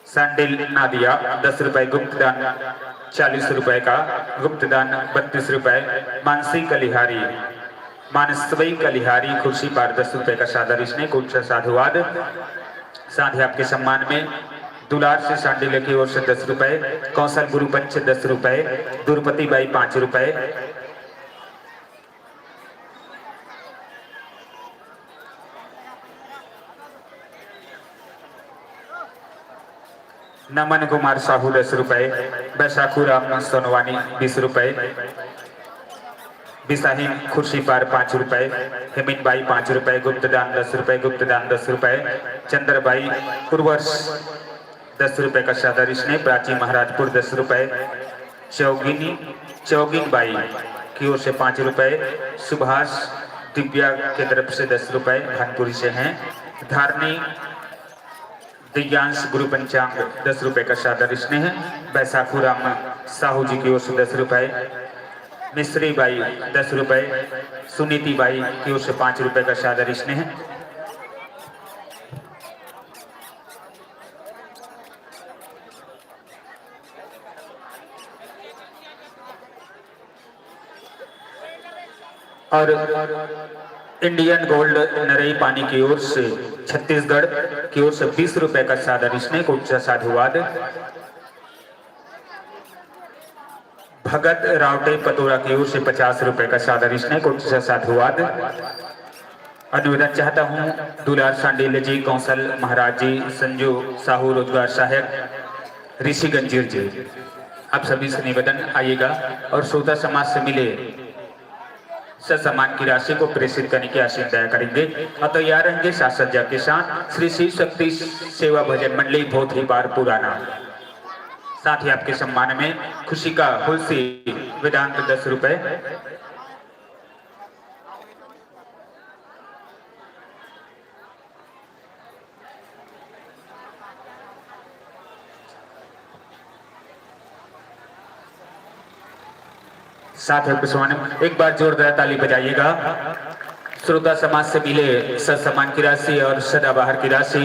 संडिल नादिया दस रुपए, गुप्तदान चालीस रुपए का, गुप्तदान बत्तीस रुपए, मानसी कलिहारी, मानसवई कलिहारी खुर्शीपार दस रुपए का सादर स्नेह, कोट साधुवाद। साथ ही आपके सम्मान में दुलार से सांडिल्य की ओर से दस रुपए, कौशल गुरु पंच दस रुपए, दुर्पति बाई पाँच रुपए, नमन कुमार साहू दस रुपए, बैसाखू राम सोनवानी बीस रुपए, बिसाहिन खुर्शीपार पाँच रुपए, हेमिन बाई पाँच रुपए, गुप्तदान दस रुपए, गुप्तदान दस रुपए, चंद्रबाई उर्वश दस रुपए का सादर स्नेह, प्राची महाराजपुर दस रुपए, चौगिनी, चौगिन बाई की ओर से पाँच रुपए, सुभाष दिव्या की तरफ से दस रुपए, भानपुरी से हैं, धारणी दिव्यांश गुरु पंचांग दस रुपए का सादर स्नेह, बैसाखू राम साहू जी की ओर से दस रुपए, मिश्री बाई दस रुपए, सुनीति बाई की ओर से पाँच रुपए का सादर स्नेह। और इंडियन गोल्ड नरई पानी की ओर से, छत्तीसगढ़ की ओर से बीस रुपए का सादर स्नेह, कुछ साधुवाद। भगत रावटे पतोरा की ओर से पचास रुपए का सादर स्नेह, कुछ साधुवाद। और निवेदन चाहता हूँ दुलार सांडिल्य जी, कौशल महाराज जी, संजू साहू रोजगार सहायक, ऋषि गंजीर जी, आप सभी से निवेदन आइएगा और श्रोता समाज से मिले ससम्मान की राशि को प्रेषित करने की आशीष दया करेंगे। और तैयार रहेंगे साज सज्जा के साथ श्री शिव शक्ति सेवा भजन मंडली भोथीपार पुराना। साथ ही आपके सम्मान में खुशी का हुलसी वेदांत दस रुपए, साथ ही आपके सम्मान में एक बार जोरदार ताली बजाइएगा। श्रोता समाज से मिले ससम्मान की राशि और सदाबहार की राशि,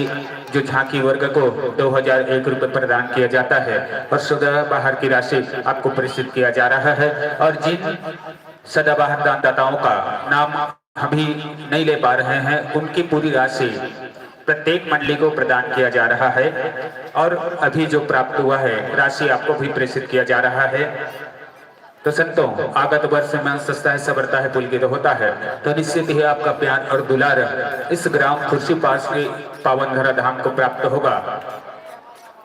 जो झांकी वर्ग को दो हजार एक रुपए प्रदान किया जाता है और सदाबहार की राशि आपको प्रेषित किया जा रहा है। और जिन सदाबहार दानदाताओं का नाम अभी नहीं ले पा रहे हैं, उनकी पूरी राशि प्रत्येक मंडली को प्रदान किया जा रहा है और अभी जो प्राप्त हुआ है राशि आपको भी प्रेषित किया जा रहा है। तो संतों, आगत वर्ष मन सजता है, सँवरता है, पुलकित होता है, तो निश्चित ही आपका प्यार और दुलार इस ग्राम खुर्शीपार के पावन धरा धाम को प्राप्त होगा।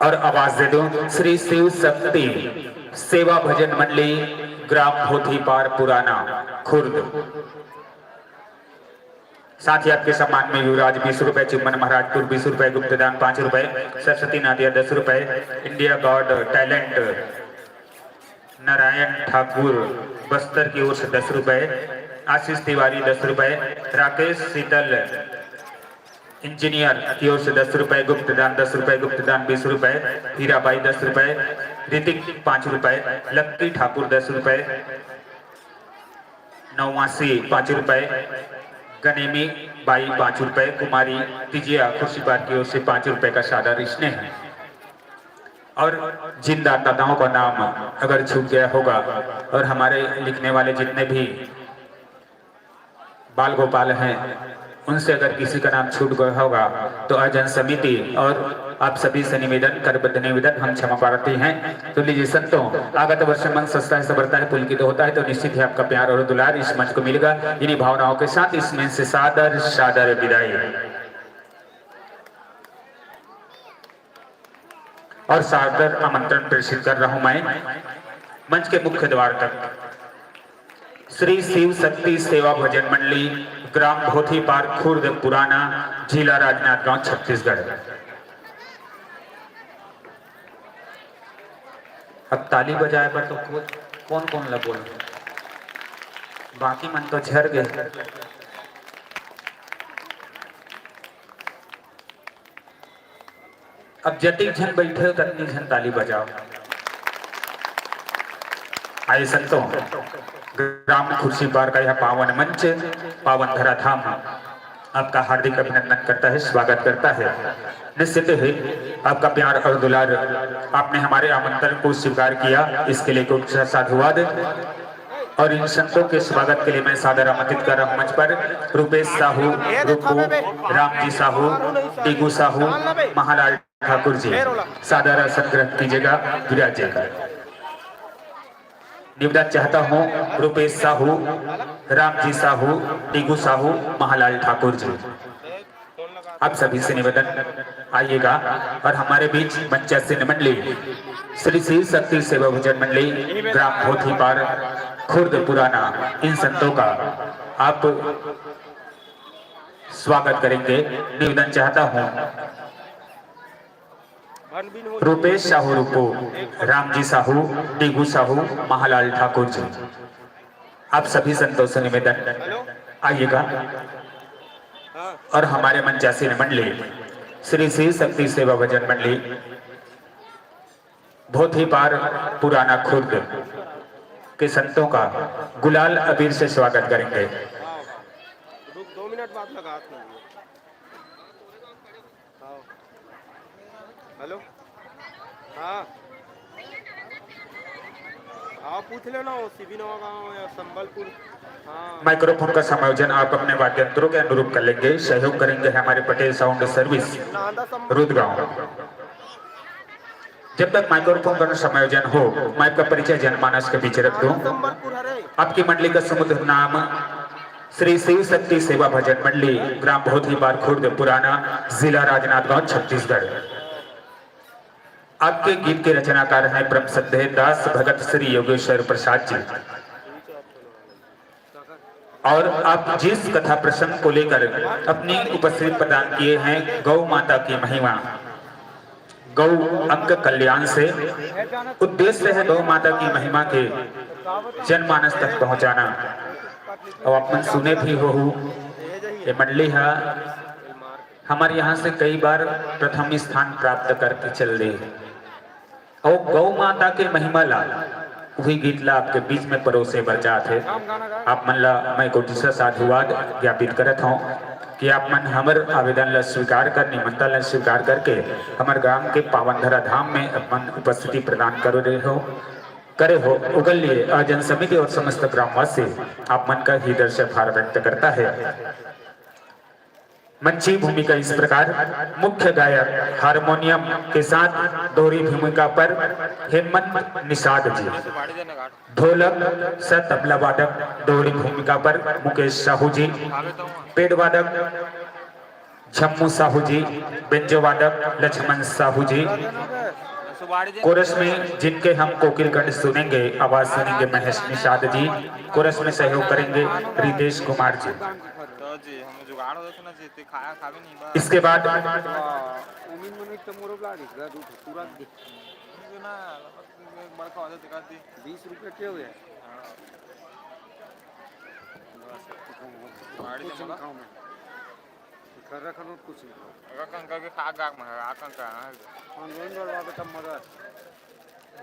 और आवाज दे दूं, श्री शिव शक्ति सेवा भजन मंडली, ग्राम भोथीपार पुराना, खुर्द। साथ ही आपके सम्मान में युवराज बीस रुपए, चिमन महाराजपुर बीस रुपए, गुप्तदान पाँच रुपए, सरस्वती नादिया दस रुपए, इंडिया गॉड टैलेंट नारायण ठाकुर बस्तर की ओर से दस रुपए, आशीष तिवारी दस रुपए, राकेश शीतल इंजीनियर की ओर से दस रुपए, गुप्तदान दस रुपए, गुप्तदान बीस रुपए, हीराबाई दस रुपए, ऋतिक पाँच रुपए, लक्की ठाकुर दस रुपए, नवासी पाँच रुपए, गनेमी बाई पाँच रुपए, कुमारी तिजिया खुर्शीपार की ओर से पाँच रुपए का सादर स्नेह है। और जिन दानदाताओं का नाम अगर छूट गया होगा और हमारे लिखने वाले जितने भी बाल गोपाल हैं, उनसे अगर किसी का नाम छूट गया होगा तो आयोजन समिति और आप सभी से निवेदन, करबद्ध निवेदन, हम क्षमा प्रार्थी हैं। तो लीजिए संतों, आगत वर्ष मन सजता है, सँवरता है, पुलकित होता है, तो निश्चित ही आपका प्यार और दुलार इस मंच को मिलेगा। इन्हीं भावनाओं के साथ इस मंच से सादर सादर विदाई और सादर आमंत्रण प्रेषित कर रहा हूं मैं मंच के मुख्य द्वार तक। श्री शिव शक्ति सेवा भजन मंडली, ग्राम भोथीपार, खुर्द पुराना, जिला राजनांदगांव, छत्तीसगढ़। अब ताली बजाए बर तो को-, कोन कोन ला बोलहूं, बाकी मन तो झर गे। अब जतिक झन बैठे हो, ततनी झन ताली बजाओ। आइए संतों, ग्राम खुर्शीपार का यह पावन मंच, पावन धरा धाम आपका हार्दिक अभिनंदन करता है, स्वागत करता है। निश्चित ही आपका प्यार और दुलार, आपने हमारे आमंत्रण को स्वीकार किया, इसके लिए कोटि साधुवाद। और इन संतों के स्वागत के लिए मैं सादर आमंत्रित कर रहा हूं मंच पर रूपेश साहू, रूपू, रामजी साहू, डीगू साहू, महालाल ठाकुर जी। सादर आसन ग्रहण कीजिएगा, विराजिएगा। निवेदन चाहता हूं रूपेश साहू, रामजी साहू, डीगू साहू, महालाल ठाकुर जी, आप सभी से निवेदन, आइएगा। और हमारे बीच मंचासीन मंडली श्री शिव शक्ति सेवा भजन मंडली, ग्राम भोथीपार, खुर्द पुराना, इन संतों का आप स्वागत करेंगे। निवेदन चाहता हूं रूपेश साहू रूपू, रामजी साहू, डीगू साहू, महालाल ठाकुर जी, आप सभी संतों से निवेदन, आइएगा। और हमारे मंचासीन मंडली श्री शिव शक्ति सेवा भजन मंडली भोथीपार पुराना खुर्द के संतों का गुलाल अबीर से स्वागत करेंगे। रुक, दो मिनट बाद लगा, हाथ में। हाँ। हेलो। हाँ। हाँ, पूछ लेना वो सीबी नवागांव या संबलपुर। हाँ। माइक्रोफोन का समायोजन आप अपने वाद्य यंत्रों के अनुरूप कर लेंगे। सहयोग करेंगे हमारे पटेल साउंड सर्विस, नांदा संबल रुदगांव। जब तक माइक्रोफोन का समायोजन हो, माइक का परिचय जनमानस के बीच रख दूं। संबलपुर, अरे। आपकी मंडली का समुद्र नाम श्री शिव शक्ति सेवा भजन मंडली, ग्राम भोथीपार खुर्द पुराना, जिला राजनांदगांव, छत्तीसगढ़। आपके गीत के रचनाकार हैं परम श्रद्धेय दास भगत श्री योगेश्वर प्रसाद जी। और आप जिस कथा प्रसंग को लेकर अपनी उपस्थिति प्रदान किए हैं, गौ माता की महिमा, गौ अंक कल्याण से उद्देश्य है गौ माता की महिमा के जनमानस तक पहुंचाना। और आप मन सुने भी हो, ये मंडली है हमारे यहाँ से कई बार प्रथम स्थान प्राप्त करके चल रही है। और गौ माता के महिमा ला, वही गीत ला आपके बीच में परोसे बर जात हे। आप मन ला मैं कोटिशा साधुवाद ज्ञापित करत हूँ कि आप मन हमर आवेदन ला स्वीकार कर, निमंत्रण ला स्वीकार करके हमर ग्राम के पावन धरा धाम में अपन उपस्थिति प्रदान कर रहे हो, करे हो। ओकर लिए आयोजन समिति और समस्त ग्रामवासी आप मन का हृदय से आभार व्यक्त करता है। मंची भूमिका इस प्रकार, मुख्य गायक हारमोनियम के साथ दोहरी भूमिका पर हेमंत निषाद जी, ढोलक सह तबला वादक दोहरी भूमिका पर मुकेश साहू जी, पेड वादक झम्मू साहू जी, बेंजो वादक लक्ष्मण साहू जी, कोरस में जिनके हम कोकिल कंठ सुनेंगे, आवाज सुनेंगे महेश निषाद जी, कोरस में सहयोग करेंगे रितेश कुमार जी। तो जी, हम जुगाड़ हो जाते ना जी, ते खाया खावे नहीं बा। इसके बाद उमिन मन एक तो मोरो ला दिख रहा, दूध पूरा दिख। ना, एक बार खा दे, दिखा दे। बीस रुपये के हुए? गाड़ी कुछ दे नहीं मला। खाऊं मैं। घर रखा ना, कुछ नहीं खाऊं। अगर कंकर के खा गाग में, आ कंकर, हाँ। हाँ, लोन डलवा के तब मजा है।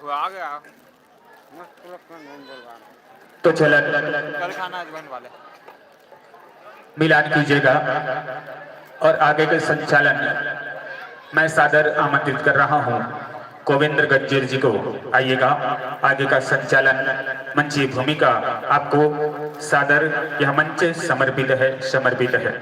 वो आ गया। ना, पूरा कौन लोन डलवा। तो चलन कल खाना आज बहन वाले। मिलान कीजिएगा और आगे के संचालन मैं सादर आमंत्रित कर रहा हूं गोविंद्र गंजीर जी को। आइएगा, आगे का संचालन मंची भूमिका आपको सादर यह मंच समर्पित है, समर्पित है।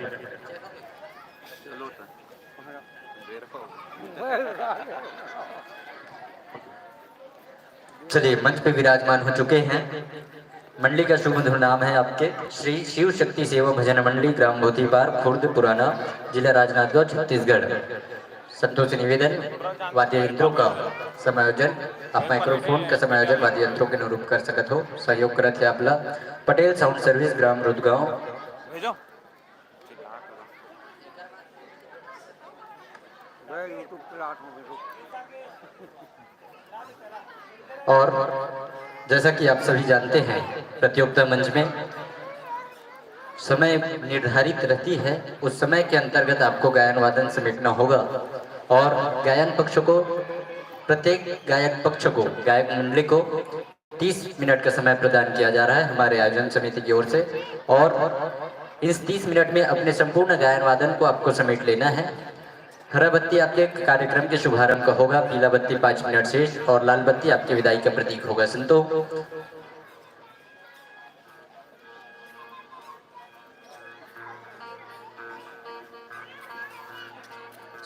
चलिए, मंच पे विराजमान हो चुके हैं। मंडली का सुमधुर नाम है आपके श्री शिव शक्ति सेवा भजन मंडली, ग्राम भोतीपार, खुर्द पुराना, जिला राजनांदगांव, छत्तीसगढ़। संतों से निवेदन, वाद्य यंत्रों का समायोजन, आप माइक्रोफोन का समायोजन वाद्य यंत्रों के अनुरूप कर सकत हो। सहयोग करत है आपला पटेल साउंड सर्विस, ग्राम रुदगांव। भेजो। मैं YouTube पे आठ हो गए। और जैसा कि आप सभी जानते हैं, प्रतियोगिता मंच में समय निर्धारित रहती है, उस समय के अंतर्गत आपको गायन वादन समेटना होगा और गायन पक्ष को, प्रत्येक गायक पक्ष को, गायक मंडली को तीस मिनट का समय प्रदान किया जा रहा है हमारे आयोजन समिति की ओर से। और इस तीस मिनट में अपने संपूर्ण गायन वादन को आपको समेट लेना है। हरा बत्ती आपके कार्यक्रम के शुभारंभ का होगा, पीला बत्ती पाँच मिनट शेष और लाल बत्ती आपकी विदाई का प्रतीक होगा। संतों,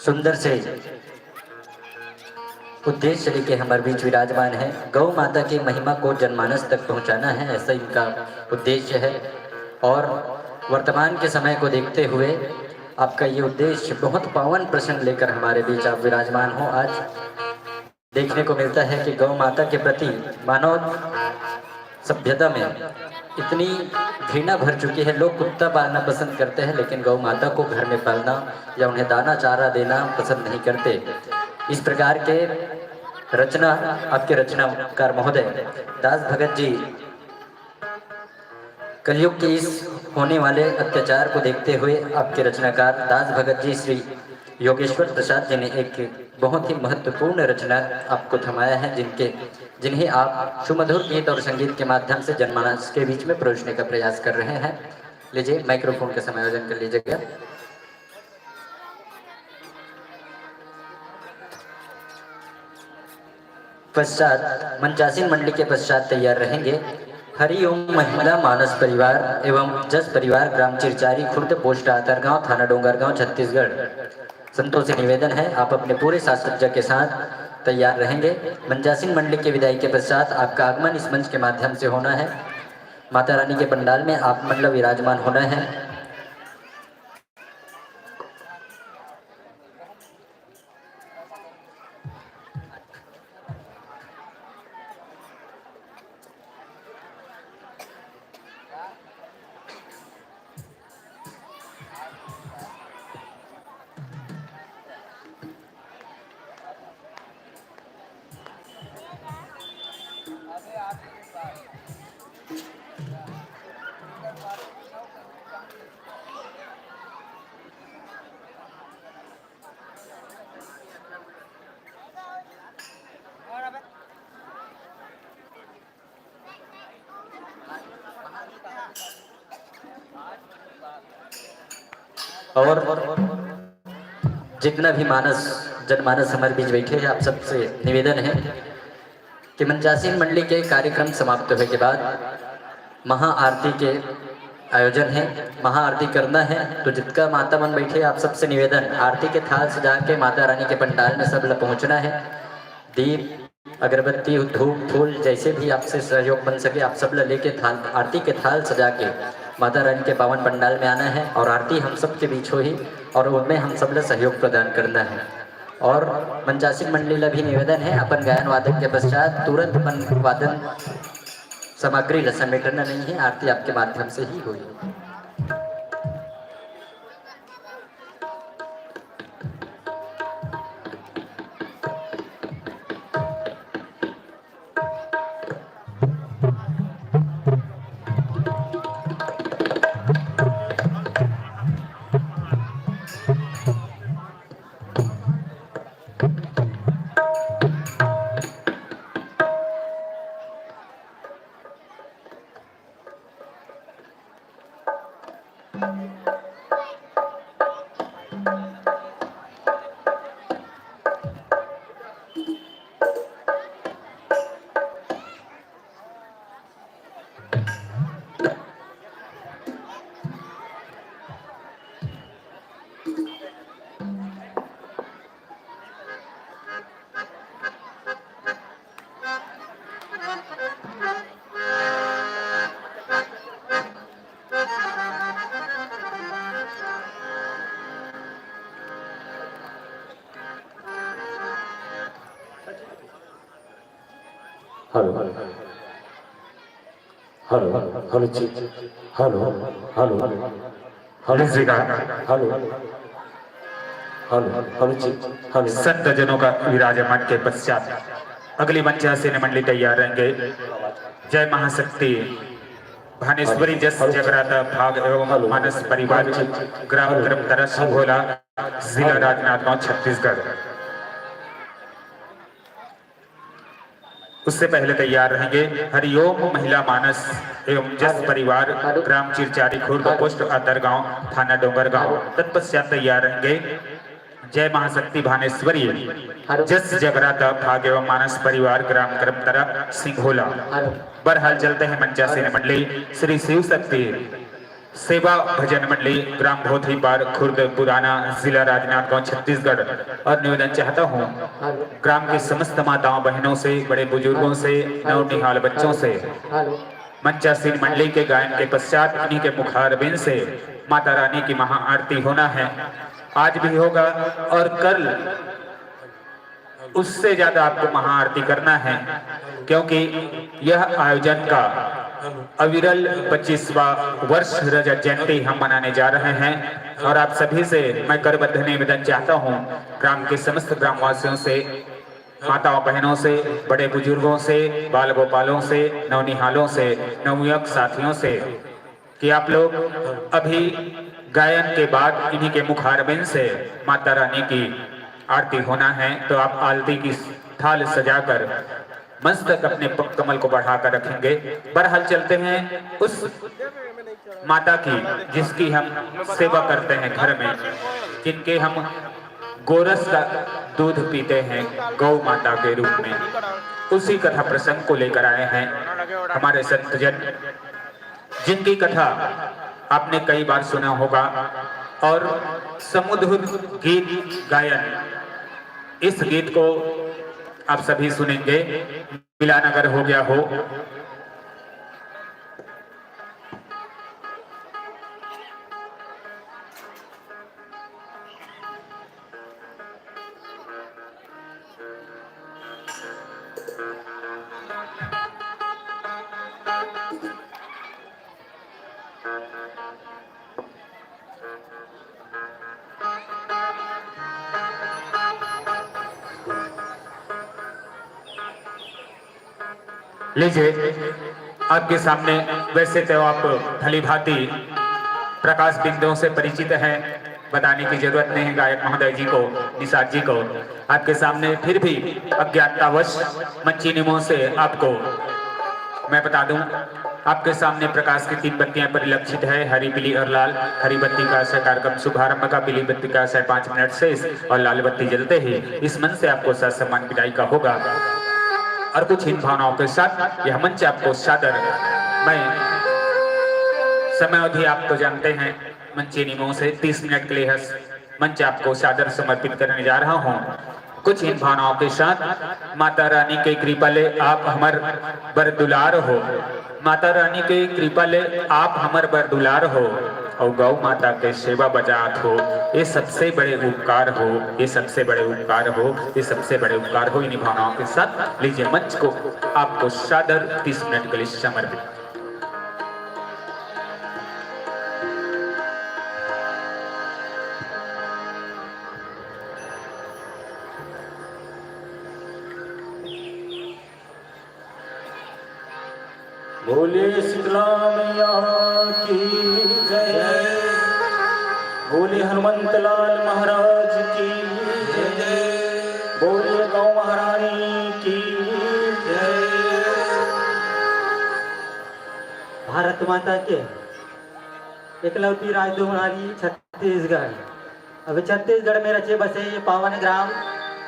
सुंदर से उद्देश्य लेके हमारे बीच विराजमान है। गौ माता की महिमा को जनमानस तक पहुंचाना है, ऐसा इनका उद्देश्य है। और वर्तमान के समय को देखते हुए आपका ये उद्देश्य बहुत पावन प्रसंग लेकर हमारे बीच आप विराजमान हो। आज देखने को मिलता है कि गौ माता के प्रति मानव सभ्यता में इतनी घृणा भर चुकी है। लोग कुत्ता पालना पसंद करते हैं, लेकिन गौ माता को घर में पालना या उन्हें दाना चारा देना पसंद नहीं करते। इस प्रकार के रचना, आपके रचनाकार महोदय दास भगत जी कलयुग के इस होने वाले अत्याचार को देखते हुए आपके रचनाकार दास भगत जी श्री योगेश्वर प्रसाद जी ने एक बहुत ही महत्वपूर्ण रचना आपको थमाया है, जिनके, जिन्हें आप सुमधुर गीत और संगीत के माध्यम से जनमानस के बीच में परोसने का प्रयास कर रहे हैं। लीजिए, माइक्रोफोन का समायोजन कर लीजिएगा। पश्चात मंचासीन मंडली के पश्चात तैयार रहेंगे हरिओम महिला मानस परिवार एवं जस परिवार, ग्राम चिरचारी खुर्द, पोस्ट आतरगांव, थाना डोंगरगांव, छत्तीसगढ़। संतों से निवेदन है, आप अपने पूरे साज सज्जा के साथ तैयार रहेंगे। मंचासीन मंडली के विदाई के पश्चात आपका आगमन इस मंच के माध्यम से होना है। माता रानी के पंडाल में आप मंडल विराजमान होना है। और जितना भी मानस, जनमानस हमारे बीच बैठे हैं, आप सबसे निवेदन है कि मंचासीन मंडली के कार्यक्रम समाप्त होने के बाद महाआरती के आयोजन है, महाआरती करना है। तो जितका माता मन बैठे, आप सबसे निवेदन, आरती के थाल सजा के माता रानी के पंडाल में सब ला पहुंचना है। दीप, अगरबत्ती, धूप, फूल, जैसे भी आपसे सहयोग बन सके, आप सब ला लेके थाल, आरती के थाल सजा के माता रानी के पावन पंडाल में आना है और आरती हम सबके बीच होही और उनमें हम सब ला सहयोग प्रदान करना है। और मंचासीन मंडली ला भी निवेदन है, अपन गायन वादन के पश्चात तुरंत अपन वादन सामग्री ला समेटना नहीं है, आरती आपके माध्यम से ही होही। हेलो, हेलो, हेलो जी, हेलो, हेलो, हेलो जी का, हेलो, हेलो, हेलो जी, हेलो। संत जनों का विराजमान के पश्चात अगली मंचासीन मंडली तैयार रहेंगे। जय महाशक्ति भानेश्वरी जस जगराता भाग एवं मानस परिवार, ग्राम करमतरा, सिंघोला, जिला राजनांदगांव, छत्तीसगढ़। उससे पहले तैयार रहेंगे हरिओम महिला मानस एवं जस परिवार, ग्राम चिरचारी खुर्द, पोस्ट आतरगांव, थाना डोंगरगांव। तत्पश्चात तैयार रहेंगे जय महाशक्ति भानेश्वरी जस जगराता भाग एवं मानस परिवार, ग्राम करमतरा, सिंघोला। बहरहाल चलते हैं मंचासीन मंडली श्री शिव शक्ति सेवा भजन मंडली, ग्राम भोथीपार खुर्द पुराना, जिला राजनांदगांव, छत्तीसगढ़। और निवेदन चाहता हूँ, ग्राम की समस्त माताओं बहनों से, बड़े बुजुर्गों से, नवनिहाल बच्चों से, मंचासीन मंडली के गायन के पश्चात इन्हीं के मुखारबिंद से माता रानी की महाआरती होना है। आज भी होगा और कल उससे ज्यादा आपको महाआरती करना है, क्योंकि यह आयोजन का अविरल पच्चीसवाँ वर्ष रजत जयंती हम मनाने जा रहे हैं। और आप सभी से मैं करबद्ध निवेदन चाहता हूँ, ग्राम के समस्त ग्रामवासियों से, माताओं बहनों से, बड़े बुजुर्गों से, बाल गोपालों से, नवनिहालों से, नवयुवक साथियों से, कि आप लोग अभी गायन के बाद इन्हीं के मुखारबिंद से माता रानी की आरती होना है, तो आप आरती की थाल सजाकर मस्तक अपने प-, कमल को बढ़ाकर रखेंगे। बहरहाल, चलते हैं उस माता की जिसकी हम सेवा करते हैं घर में, जिनके हम गोरस का दूध पीते हैं गौ माता के रूप में। उसी कथा प्रसंग को लेकर आए हैं हमारे संतजन, जिनकी कथा आपने कई बार सुना होगा। और सुमधुर गीत गायन, इस गीत को आप सभी सुनेंगे। मिलान अगर हो गया हो। लीजिए, आपके सामने, वैसे तो आप भली भांति प्रकाश बिंदों से परिचित हैं, बताने की जरूरत नहीं है गायक महोदय जी को, निषाद जी को। आपके सामने फिर भी अज्ञाततावश मंचीनियों से आपको मैं बता दूं, आपके सामने प्रकाश की तीन बत्तियां परिलक्षित है, हरी, पीली और लाल। हरी बत्ती का आशय कार्यक्रम शुभारंभ का, पीली बत्ती का आशय पाँच मिनट शेष और लाल बत्ती जलते ही इस मंच से आपको ससम्मान विदाई का होगा। और कुछ इन भावनाओं के साथ यह मंच आपको सादर, मैं समय अवधि आप तो जानते हैं, मंचीनियों से तीस मिनट के लिए यह मंच आपको सादर समर्पित करने जा रहा हूँ। कुछ इन भावनाओं के साथ, माता रानी के कृपा ले आप हमर बर दुलार हो, माता रानी के कृपा ले आप हमर बर दुलार हो, और गौ माता के सेवा बजात हो, ये सबसे बड़े उपकार हो, ये सबसे बड़े उपकार हो, ये सबसे बड़े उपकार हो। इन्हीं भावनाओं के साथ लीजिए, मंच को आपको सादर तीस मिनट के लिए समर्पित। बोले शीतला मैया की जय, बोले हनुमंत लाल महाराज की जय, बोले गौ महारानी की जय। भारत माता के एकलौती राजदुलारी छत्तीसगढ़। अभी छत्तीसगढ़ में रचे बसे ये पावन ग्राम,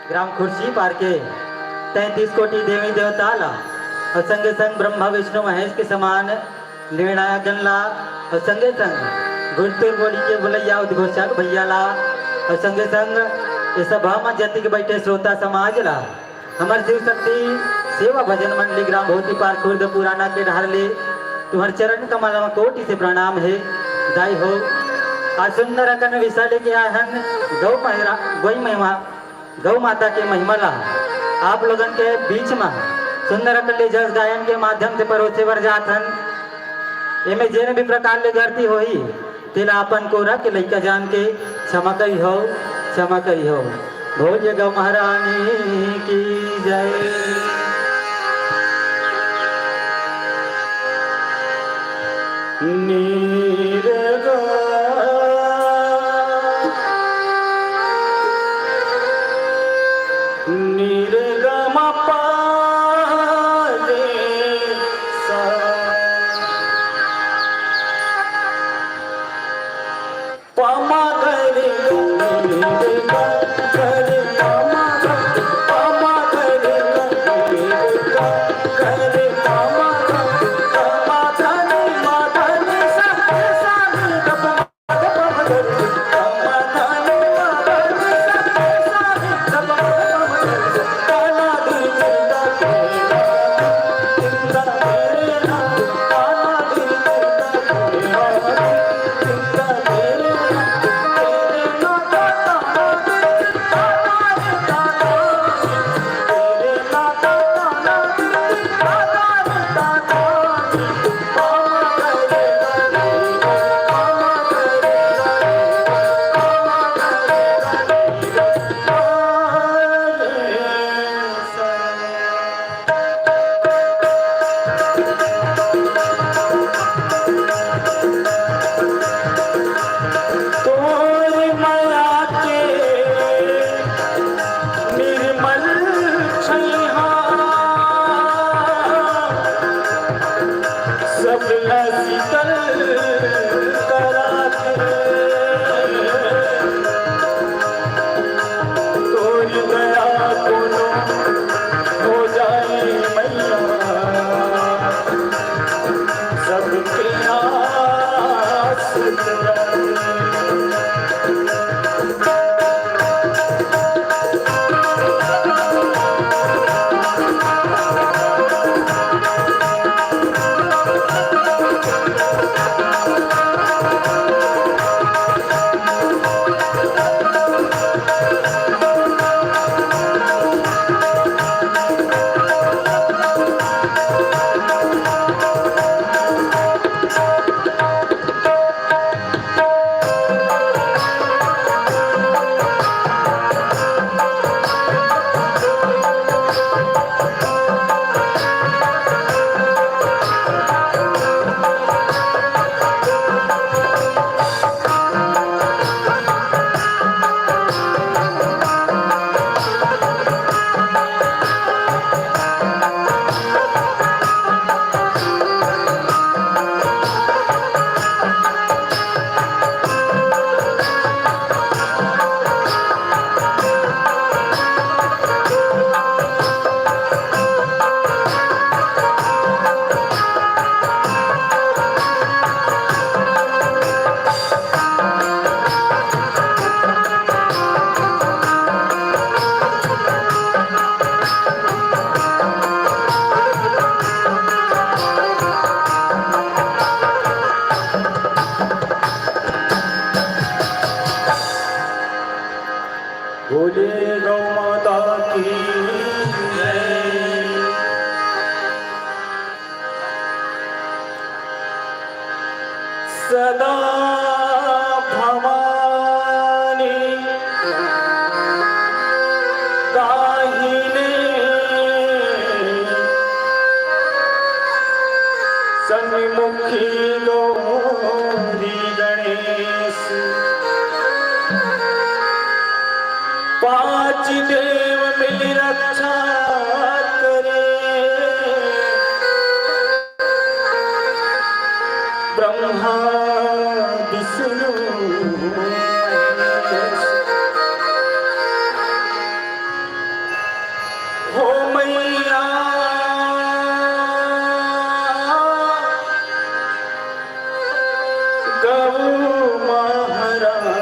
ग्राम खुर्सीपार के तैंतीस कोटि देवी देवता ला और संगे संग ब्रह्मा विष्णु महेश के समान निर्णायकन ला और संगे संग गुरतुर बोली के बुलैया उद्घोषक भैया ला और संगे संग ये सभा में जतिक बैठे श्रोता समाज ला हमर शिव शक्ति सेवा भजन मंडली ग्राम भोतीपार खुर्द पुराना के डहर ले तुहर चरण कमल म कोटि से प्रणाम हे। दाई हो, आज सुंदर अकन विषय लेके आए हन गौ महिरा, गौ महिमा, गौ माता के महिमा ला आप लोगन के बीच म सुंदर अकन ले जस गायन के माध्यम से परोसे बर जात हन। एमे जेन भी प्रकार ले गलती होही, तेला अपन कोरा के लइका जान के क्षमा करिहो, क्षमा करिहो। बोलिए गौ महारानी की जय। नीर गा, नीर गा मा पा रे सा। बोले गौ माता की जय। सदा भवानी दाहिने सन्मुखी गौरी गणेश। पांच देव मिल रक्षा करे, ब्रह्मा विष्णु महेश। हो मैया गौ महारानी,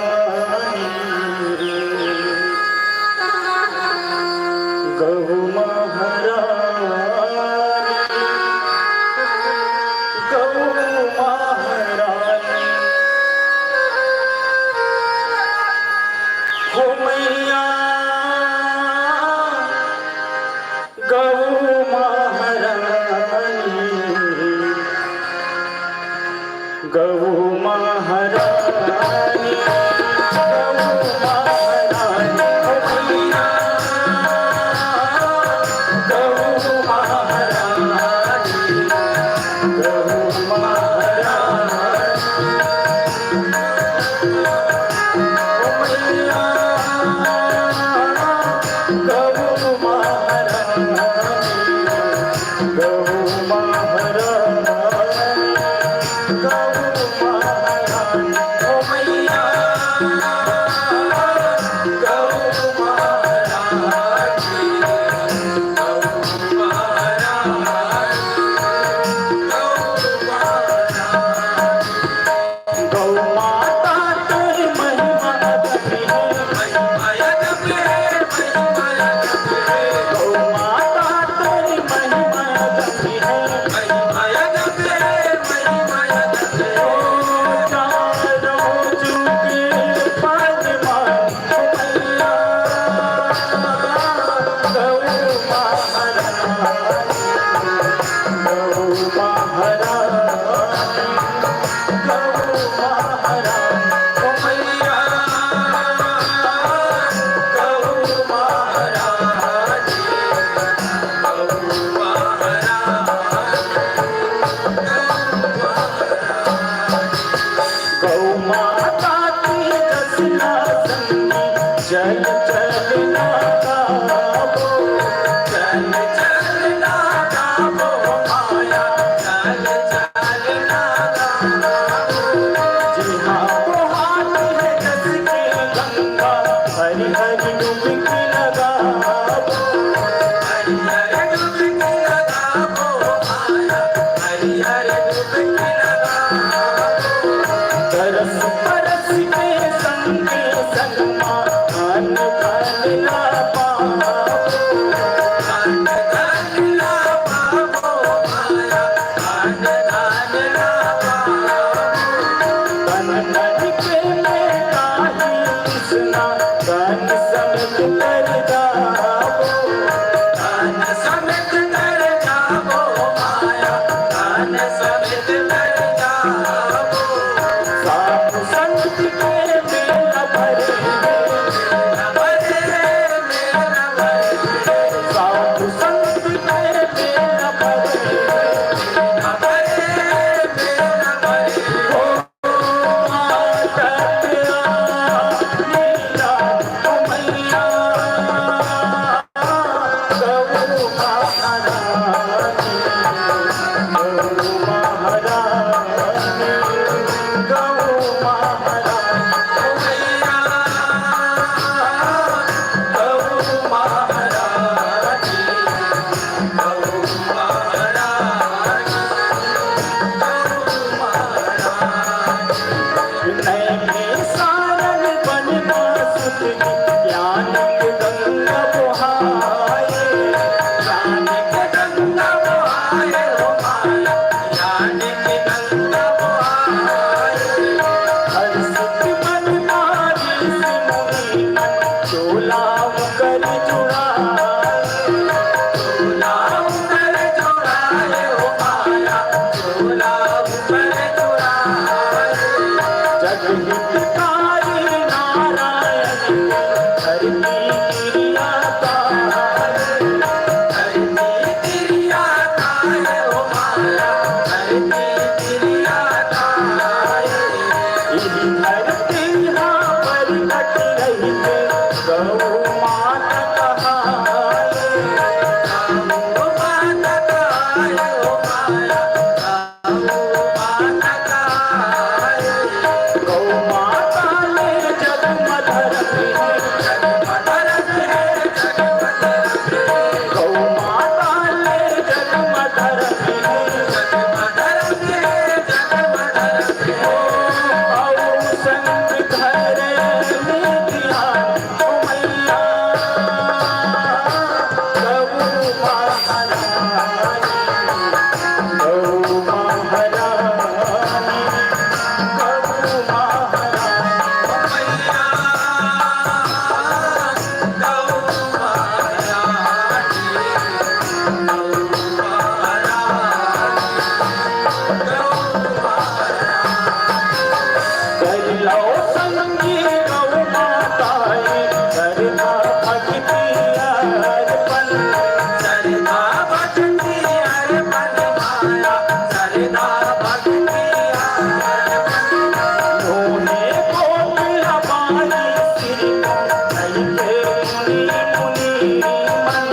गौ महारानी, गौ महारानी। हो मैया गौ महारानी, गौ महारानी, गौ महारानी, गौ महारानी, गौ महारानी। गौ माता तेरी महिमा अगम है। गौ माता तेरी महिमा अगम है। ओ चारों जुग पालमा गौ माता की जसना संगी, चल चल ना गावो, चल चल ना गावो माया, चल चल ना गावो। जिहाँ वो हाथ है जस के गंगा, हरी हरी डुबकी लगावो, हरी हरी डुबकी लगावो माया, हरी हरी डुबकी लगावो। तरस परस के संग संग मा अन्न धन ला पावो। अन्न धन ला पावो माया, अन्न धन ला पावो। तन तन के में ताही तृष्णा, तन समेत कर चोला उकर चुराए, चोला उकर चुराए, ओ माया, चोला उकर चुराए। जग हितकारी नारायण, धरती गिरिया तारे, धरती गिरिया तारे, ओ माया, धरती गिरिया तारे। इही धरती हा परगट रहिथे गौ माता कहाए। गौ माता कहाए, ओ माया, गौ माता कहाए। गौ माता ले जग म धरती हे, जग म धरती हे, जग म धरती हे। गौ माता ले जग म धरती हे, जग म धरती हे, जग म धरती हे। अउ संग धरे ले दिया ओ मैया, गौ महारानी, गौ महारानी, गौ महारानी, ओ मैया, गौ महारानी, गौ महारानी, गौ महारानी। कर लो संगी गौ माता हे, सरधा भक्ति अर्पण। सरधा भक्ति अर्पण माया, सरधा भक्ति अर्पण। मोहे गोकुल बारी श्री कहिके गुणी मुनि मन।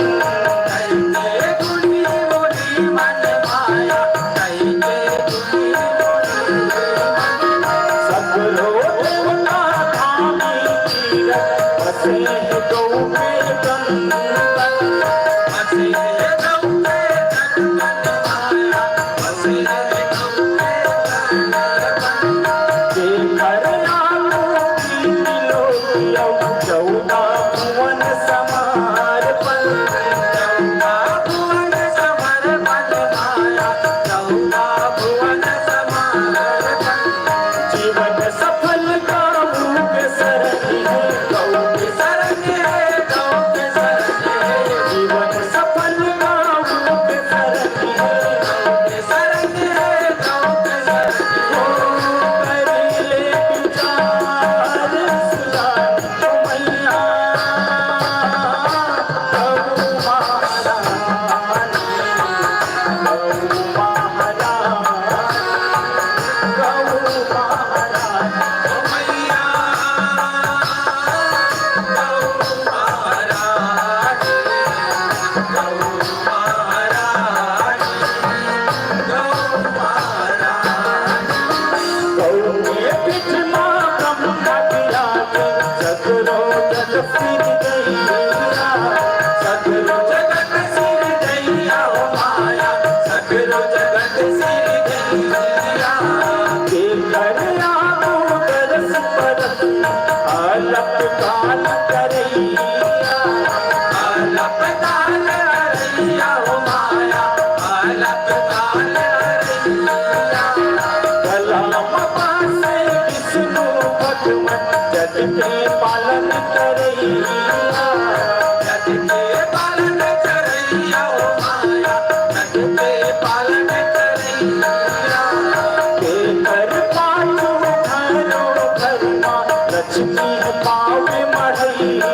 कहिके गुणी मुनि मन माया, कहिके गुणी मुनि मन। सगरो देवता धामी तीरथ बसे हे गौ के तन तन। बसे हे गौ के तन तन माया, बसे हे गौ के तन तन। जेकर नाम कीर्ति लोक अउ चौदह भुवन समर्पण। चौदह भुवन समर्पण माया, चौदह भुवन समर्पण। जीवन सफल गऊ के सरन हे, गऊ के सरन हे, गऊ के सरन हे। जीवन सफल गऊ के सरन हे, गऊ के सरन हे, गऊ के सरन हे। ओ करिले विचार सुधार ओ मैया, गऊ महारानी, गऊ महारानी, गऊ महारानी, ओ मैया, गऊ महारानी, गऊ महारानी, गऊ महारानी। गऊ के पीठ मा ब्रह्मा विराजे, सगरो जग सिरजइया, सगरो जगत सिरजइया ओ माया, सगरो जगत सिरजइया। जेकर आगू दरस परस, अलप काल करइया, अलप काल करइया ओ माया, अलप काल करइया। कलम पासे विष्णु भगवान जग के पालन करइया। जग के पालन करइया ओ माया, जग के पालन करइया। तेकर पाछू घरो घर मा लक्ष्मी पावे मढ़इया।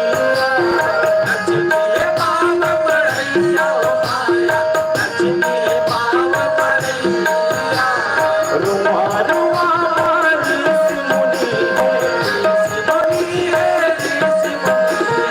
लक्ष्मी पावे मढ़इया ओ माया, लक्ष्मी पावे मढ़इया। रुआ रुआ मा ऋषि मुनि हे, ऋषि मुनि हे, ऋषि मुनि हे।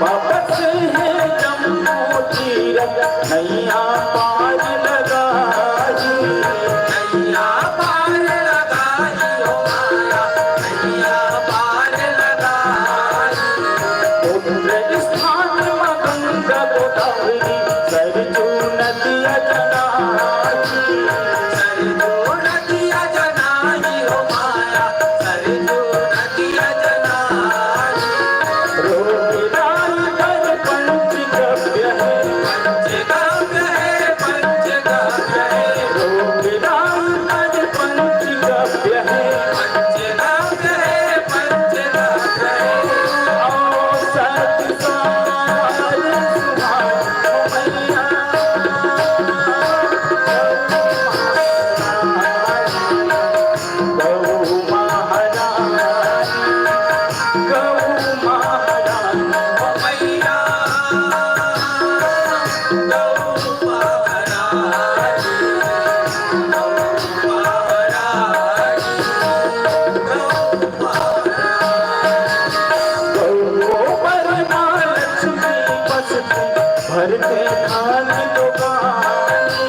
वापस हे जम्मो तीरथ नैया पार लगाही। नैया पार लगाही हो माया, नैया पार लगाही। पुण्य स्थान म गंगा गोदावरी सरजू नदिया जनाही। सरजू नदिया जनाही हो माया, सरजू नदिया जनाही। रोग राई पर पंचगव्य हे। पंचगव्य हे, पंचगव्य हे। रोग राई पर पंचगव्य हे। पंचगव्य हे, पंचगव्य हे। औषध सार सुहाय मैया। गौ महारानी, गौ महारानी, मैया, गौ महारानी, गौ महारानी, गौ महारानी। गौ गोबर मा लक्ष्मी बसती, भरते धान दोगानी।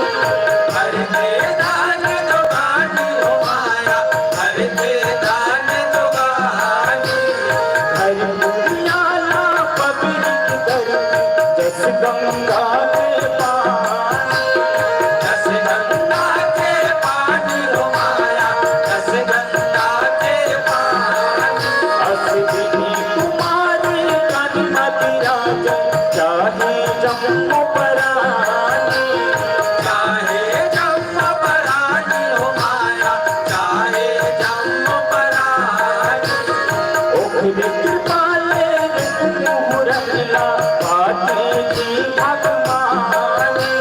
भरते धान दोगानी हो माया, भरते धान दोगानी। हरि दुनिया ला पवित्र करती, जस गंगा के पानी। जस गंगा के पानी हो माया, जस गंगा के पानी। अश्विनी कुमारी तन मदिरा जल, चाहे जम्मो परानी। चाहे जम्मो परानी हो माया, चाहे जम्मो परानी। ओखरे कृपा ले मुहूर्त ला पाते जी भगवानी।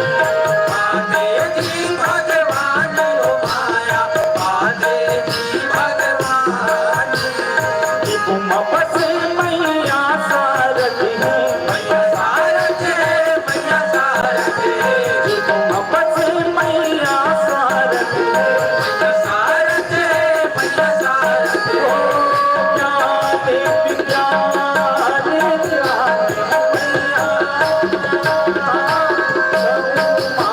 पाते जी भगवानी हो माया, पाते जी भगवानी। कि तुम बसे मैया सारथी है। मैया सारथी है, मैया सारथी है। कि तुम बसे मैया सारथी है। मैया सारथी है, मैया सारथी है। ओ प्यारे प्यारे प्यारे मैया। गौ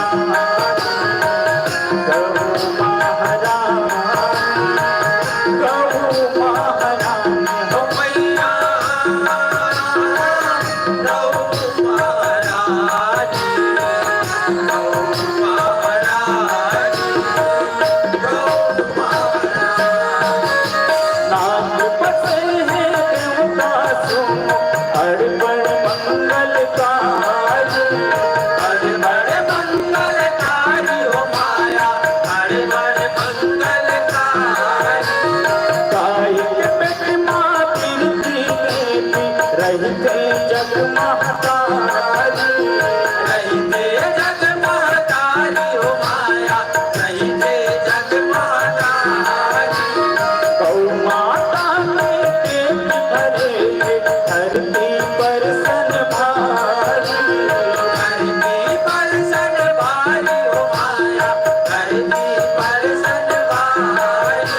महारानी, गौ महारानी, गौ महारानी हो मैया। गौ महारानी, गौ महारानी, गौ महारानी। नाग बसे हे देवता सुन, अड़बड़ मंगलकारी। अड़बड़ मंगलकारी हो माया, अड़बड़ मंगलकारी। गाय के पेट मा पिरती देवी, रहिथे जग महतारी। रहिथे जग महतारी हो माया, रहिथे जग महतारी। गौ माता के पेट भरे, धरती पर सन भारी। धरती पर सन भारी हो माया, धरती पर सन भारी।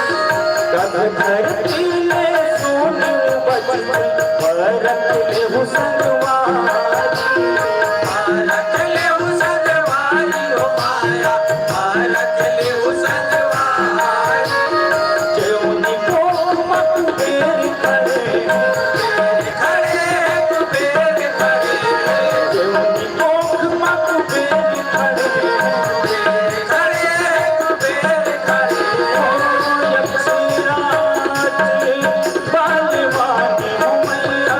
कब धरती ले सोन बचती, भरत लेहु संगवारी। भरत लेहु संगवारी हो माया, भरत लेहु संगवारी। जेवनी कोख मा कुबेर खड़े, खड़े कुबेर खड़े। जेवनी कोख मा कुबेर खड़े, खड़े कुबेर खड़े। ओ यक्षराज बलवानी हो मैया।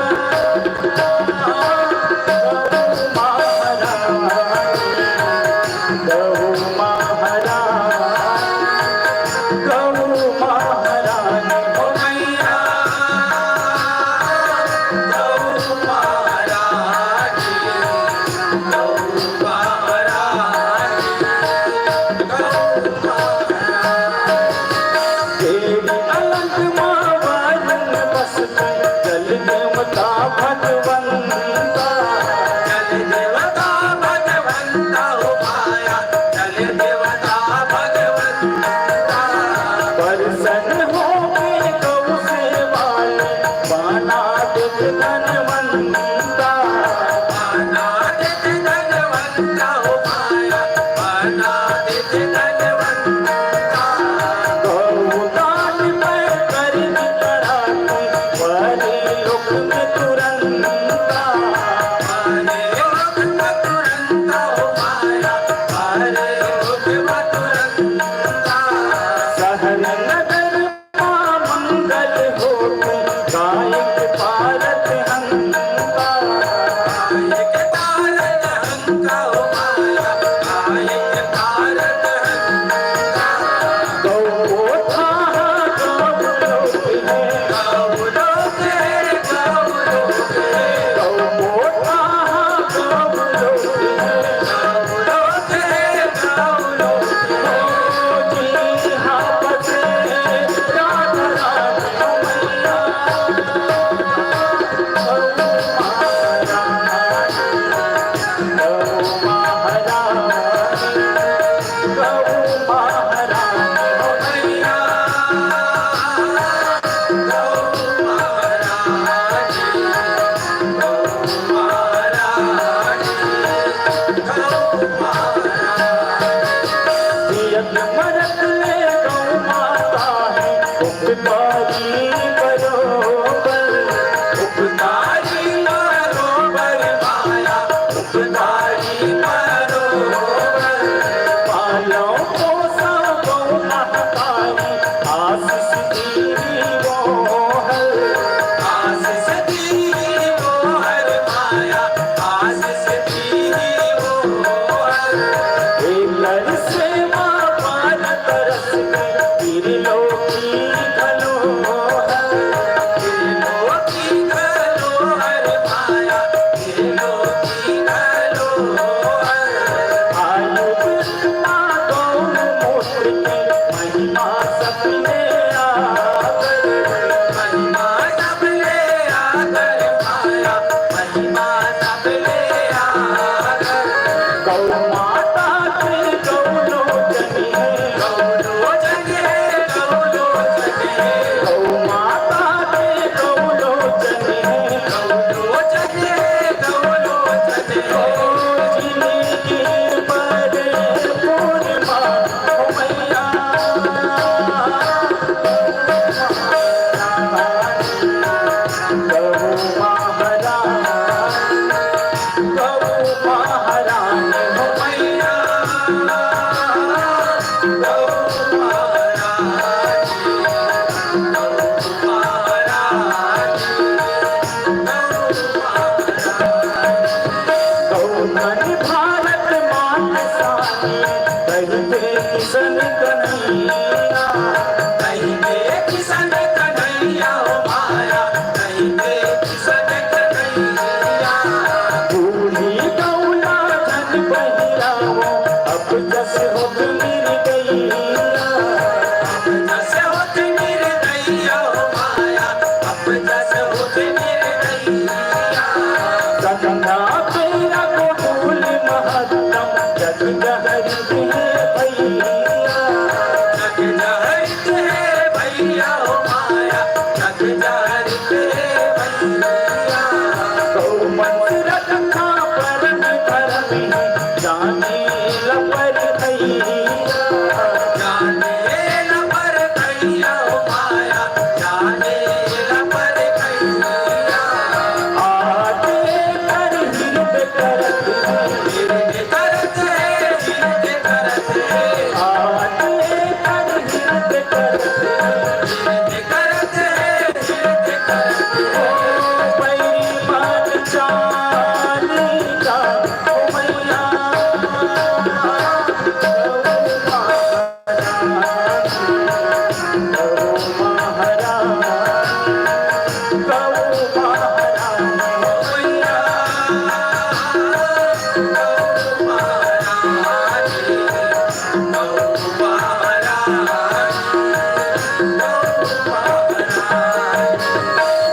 उपकारी बरोबर, उपकारी बरोबर माया, उपकारी बरोबर। पालव पोसव गौ महतारी, आशीष दीही वो हर, आशीष दीही वो हर माया, आशीष दीही वो हर। एकर सेवा पान तरस के, त्रिलोकी घलो हर, त्रिलोकी घलो हर माया, त्रिलोकी घलो हर। आयु बिना गौ मूत्र के, महिमा सबले आदर, महिमा सबले आदर माया, महिमा सबले आदर। गौ माता के गौ लोचन हे, गौ लोचन हे, गौ लोचन हे। गौ माता के गौ लोचन हे, गौ लोचन हे, गौ लोचन हे। गौ जिनगी भर पूर्णा हो मैया। गौ महारानी, गौ महारानी हो मैया। गौ महारानी, गौ महारानी, गौ महारानी। गौ धन भारत माँ किसानी, कहिथे किशन कन्हैया। कहिथे किशन कन्हैया हो माया, कहिथे किशन कन्हैया। बूढ़ी गौला झन बहिरावो, अब जस होत निर्दयिया। अब जस होत निर्दयिया हो माया, अब जस होत निर्दयिया। संध्या बेरा गोकुल महत्तम, जग जहरित हे भैया। जग जहरित हे भैया हो माया, जग जहरित हे भैया। गौ मंत्र रक्षा परम धर्म हे, जाने ल परधैया। जाने ल परधैया हो माया, जाने ल परधैया। आगे कर हृदय करत, हृदय करत हे, हृदय करत हे। आगे कर हृदय करत, हृदय करत हे, हृदय करत हे। ओ बेईमान चाली का, ओ मैया।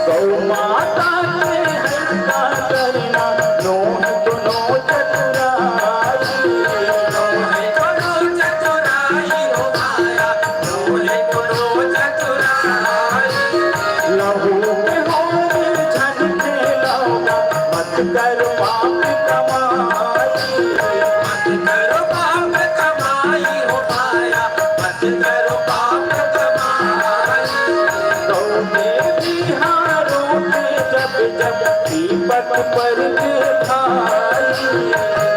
गौ माता के हल्का करना, नोहे कोनो चतुराई। नोहे कोनो चतुराई हो माया, नोहे कोनो चतुराई। लहू के होरी झन खेलौना, मत कर पाप कमाई। मत कर पाप कमाई हो माया, मत कर पाप कमाई। गौ के बिहारो के जब जब दीपक पर के भाई।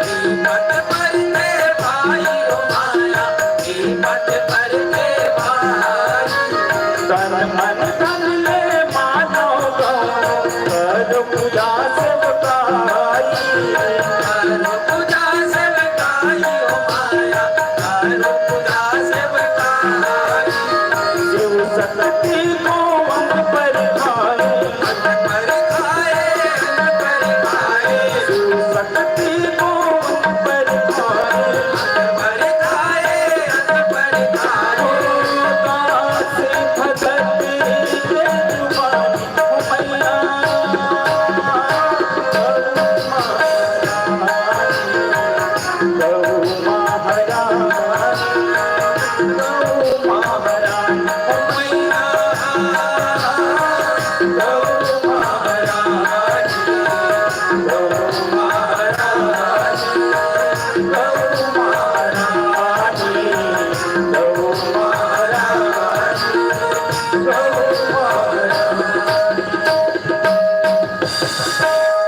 दीपक पर के भाई हो माया, दीपक पर के भाई। तन मन धन ले मानो गौ, करो पूजा सेवकाई। करो पूजा सेवकाई हो माया, करो पूजा सेवकाई। शिव शक्ति को अंग पर खाए। अंग पर खाए, अंग पर खाए। शिव शक्ति को अंग पर खाए। अंग पर खाए, अंग पर खाए। दास भगत के जुबानी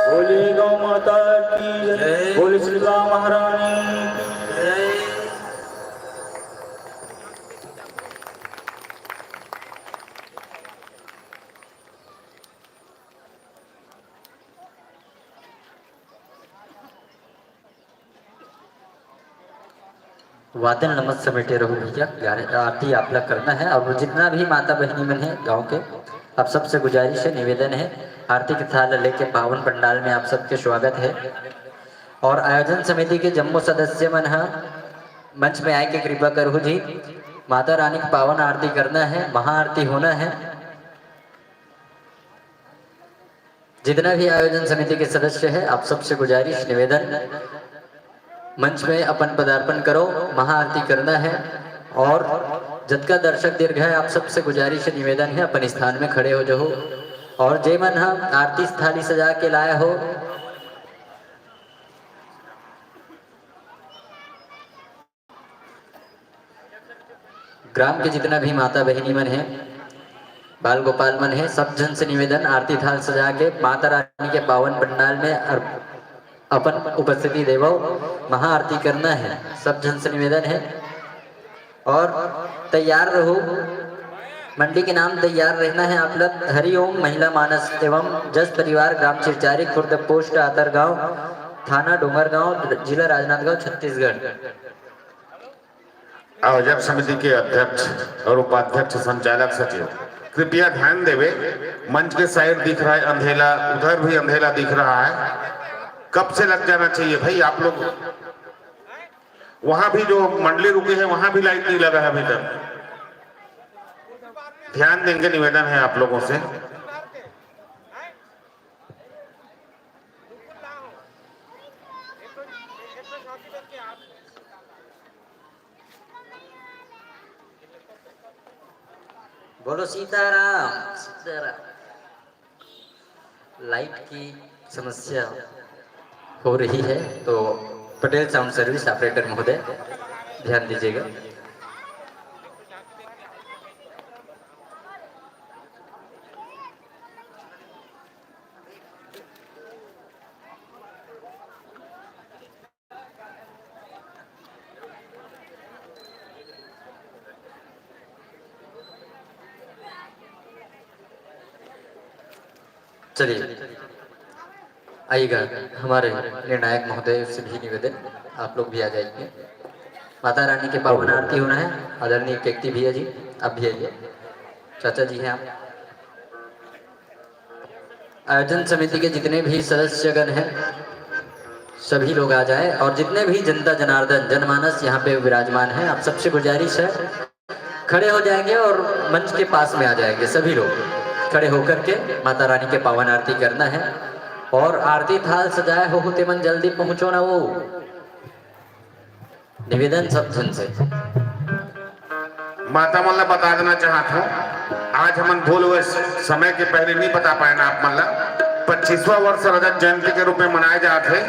बोले गौ माता की जय, बोले शीतला महारानी की जय। वादन नमत समेटे रहो भैया, ग्यारह आरती आप लोग करना है। और जितना भी माता बहिनी मन है गांव के, आप सबसे गुजारिश है, निवेदन है, आरती के थाल लेके पावन पंडाल में आप सबके स्वागत है। और आयोजन समिति के जम्मो सदस्य मन ह मंच में आए के कृपा करहु जी। माता रानी की पावन आरती करना है, महाआरती होना है। जितना भी आयोजन समिति के सदस्य है, आप सबसे गुजारिश, निवेदन, मंच में अपन पदार्पण करो, महाआरती करना है। और जतका दर्शक दीर्घ है, आप सबसे गुजारिश है, निवेदन है, अपन स्थान में खड़े हो जाओ। और जे मन ह आरती थाली सजा के लाया हो, ग्राम के जितना भी माता बहिनी मन है, बाल गोपाल मन है, सब झन से निवेदन, आरती थाल सजा के माता रानी के पावन पंडाल में अर-, अपन उपस्थिति देवो, महाआरती करना है, सब झन से निवेदन है। और तैयार रहो, मंडली के नाम तैयार रहना है आप लोग। हरिओम महिला मानस एवं जस परिवार, ग्राम चिरचारी, खुर्द पोस्ट आतरगांव, थाना डोंगरगांव, जिला राजनांदगांव, छत्तीसगढ़। आयोजक समिति के अध्यक्ष और उपाध्यक्ष, संचालक, सचिव, कृपया ध्यान देवे। मंच के साइड दिख रहा है अंधेला, उधर भी अंधेला दिख रहा है। कब से लग जाना चाहिए भाई आप लोग? वहां भी जो मंडली रुकी है, वहां भी लाइट नहीं लगा है अभी तक। ध्यान देंगे, निवेदन है आप लोगों से। बोलो सीताराम, सीताराम। लाइट की समस्या हो रही है, तो पटेल साउंड सर्विस ऑपरेटर महोदय, ध्यान दीजिएगा। चलिए, आइएगा, हमारे निर्णायक महोदय से भी निवेदन, आप लोग भी आ जाइए। माता रानी के पावन आरती होना है। आदरणीय केकती भैया जी, आप भी आइए, चाचा जी हैं आप। आयोजन समिति के जितने भी सदस्यगण हैं, सभी लोग आ जाएं और जितने भी जनता जनार्दन, जनमानस यहाँ पे विराजमान है, आप सबसे गुजारिश है, खड़े हो जाएंगे और मंच के पास में आ जाएंगे। सभी लोग खड़े होकर के माता रानी के पावन आरती करना है। और आरती थाल सजाए हो, ते मन जल्दी पहुंचो ना वो। निवेदन सब झन से। माता मन ला बता देना चाहत हूँ, आज हमन भूल हुए समय के पहले नहीं बता पाए ना आप मन ला। पच्चीसवाँ वर्ष रजत जयंती के रूप में मनाए जात हे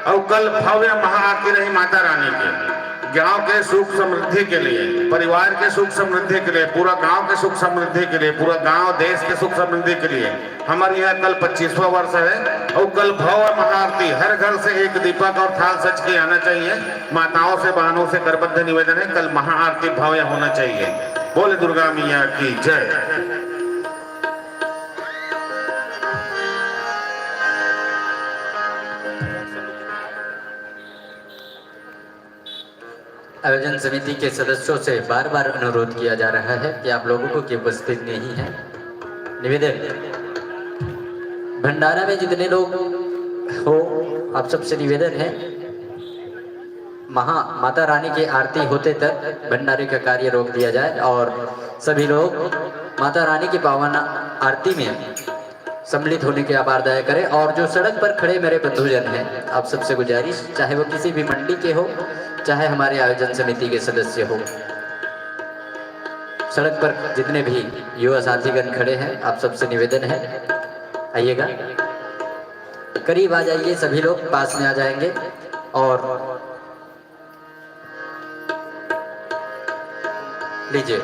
और कल भव्य महाआरती रही माता रानी के। गांव के सुख समृद्धि के लिए, परिवार के सुख समृद्धि के लिए, पूरा गांव के सुख समृद्धि के लिए, पूरा गांव देश के सुख समृद्धि के लिए हमारे यहाँ कल पच्चीसवाँ वर्ष है और कल भव्य महाआरती, हर घर से एक दीपक और थाल सज के आना चाहिए। माताओं से, बहनों से करबद्ध निवेदन है, कल महाआरती भव्य होना चाहिए। बोले दुर्गा मैया की जय। आयोजन समिति के सदस्यों से बार बार अनुरोध किया जा रहा है कि आप लोगों को की उपस्थित नहीं है। निवेदन, भंडारा में जितने लोग हो, आप सबसे निवेदन है, महा माता रानी की आरती होते तक भंडारे का कार्य रोक दिया जाए और सभी लोग माता रानी की पावन आरती में सम्मिलित होने की आपार दया करें। और जो सड़क पर खड़े मेरे बंधुजन हैं, आप सबसे गुजारिश, चाहे वो किसी भी मंडी के हो, चाहे हमारे आयोजन समिति के सदस्य हो, सड़क पर जितने भी युवा साथीगण खड़े हैं, आप सबसे निवेदन है, आइएगा, करीब आ जाइए, सभी लोग पास में आ जाएंगे। और लीजिए,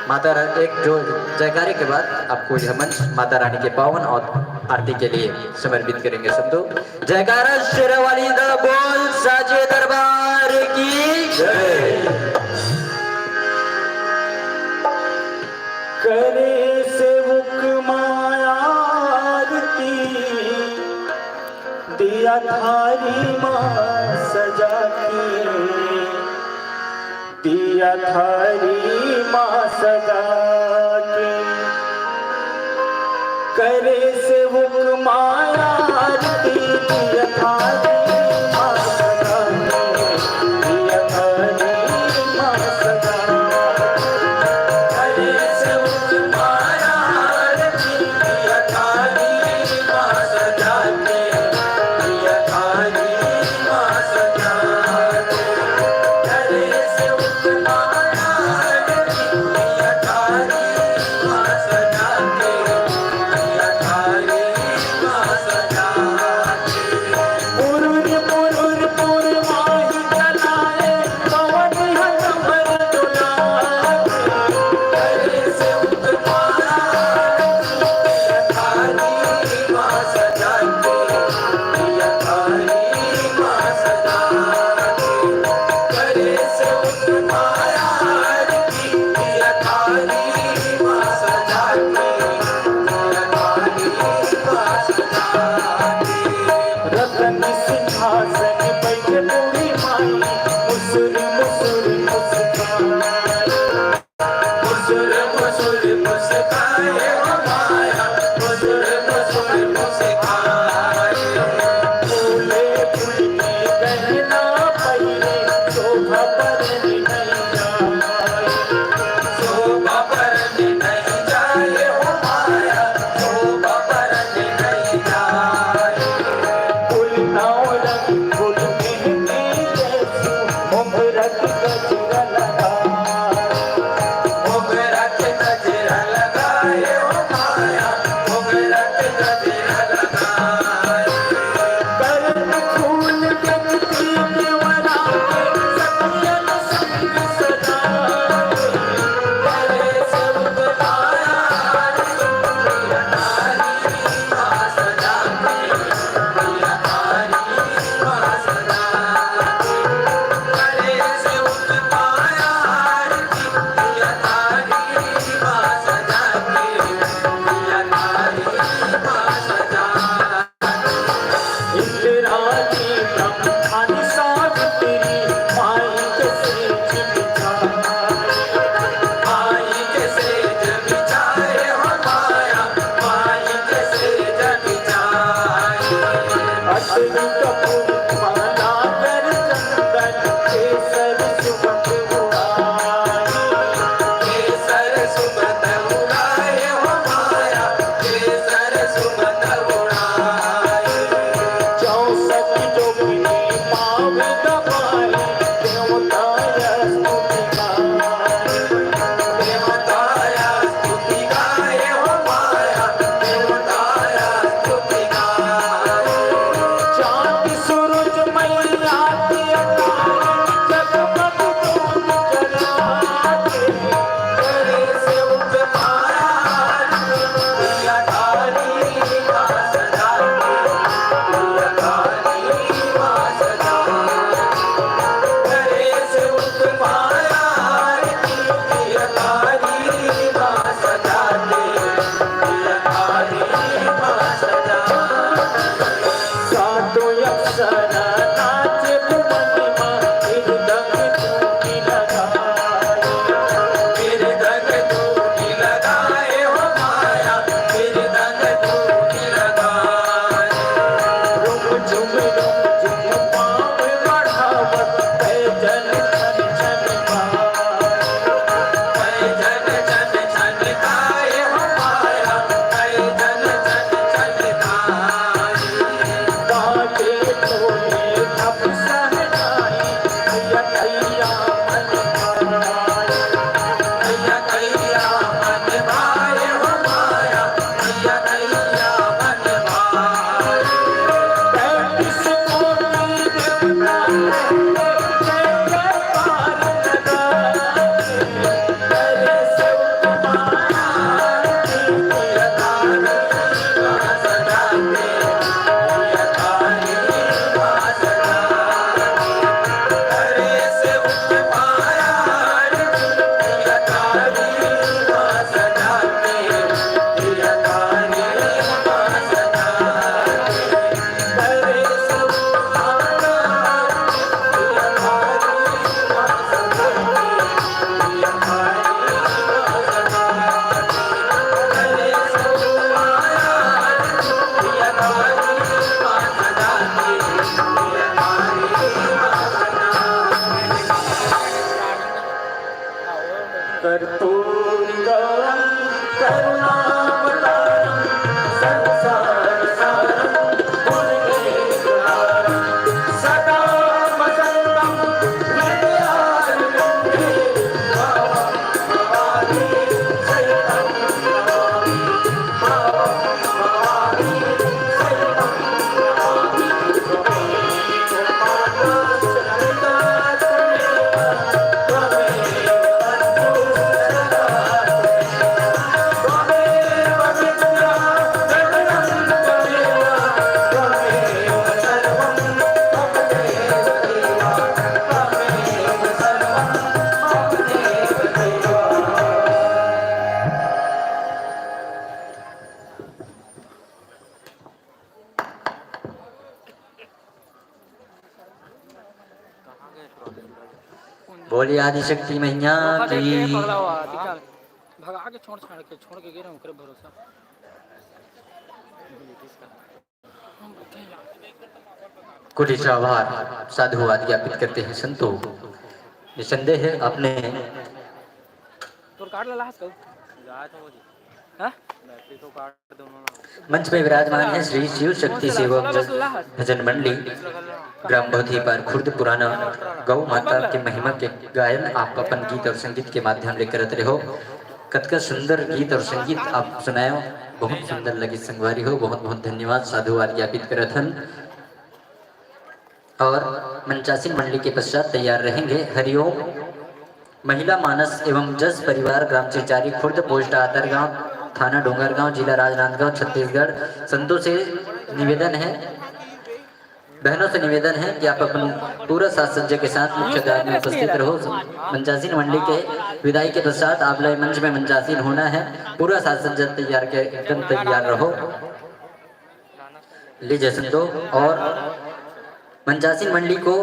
माता रा-, एक जो जयकारे के बाद आपको यह मंच माता रानी के पावन और आरती के लिए समर्पित करेंगे संतु। जयकारा शेरावाली दा बोल, साचे दरबार की जय। करे सेवक माँ आरती, दिया थारी माँ सजा के, दिया थारी माँ सजा के। करे सेवक माँ आरती, दिया थारी माँ सजा के, दिया थारी माँ सजा के। करे सेवक माँ आरती, दिया थारी माँ सजा के, दिया थारी माँ सजा के। बोलिए आदिशक्ति मैया की। भगा के छोड़, छोड़ के, छोड़ के गिरे, ओकरे भरोसा। कोटि आभार, साधुवाद ज्ञापित करते हैं संतो। निसंदेह अपने तोर कार्ड ला लाहस कब? हाँ? मंच में विराजमान है श्री शिव शक्ति सेवक जन भजन मंडली, ग्राम भौथीपार खुर्द, पुराना गौ माता के महिमा के गायन आप अपन गीत और संगीत के माध्यम ले करत रहो। कतका सुंदर गीत और संगीत आप सुनायो, बहुत सुंदर लगे संगवारी हो, बहुत बहुत धन्यवाद, साधुवाद ज्ञापित करत हन। और मंचासीन मंडली के पश्चात तैयार रहेंगे हरिओम महिला मानस एवं जस परिवार, ग्राम चिरचारी खुर्द, पोस्ट आदरगांव, थाना डोंगरगांव, जिला राजनांदगांव, छत्तीसगढ़। संतों से निवेदन है, बहनों से निवेदन है कि आप अपन पूरा साज सज्जा के साथ मुख्य द्वार में उपस्थित रहो। मंचासीन मंडली के विदाई के पश्चात आप लोग मंच में मंचासीन होना है। पूरा साज सज्जा तैयार के एकदम तैयार रहो। लीजिए संतो, और मंचासीन मंडली को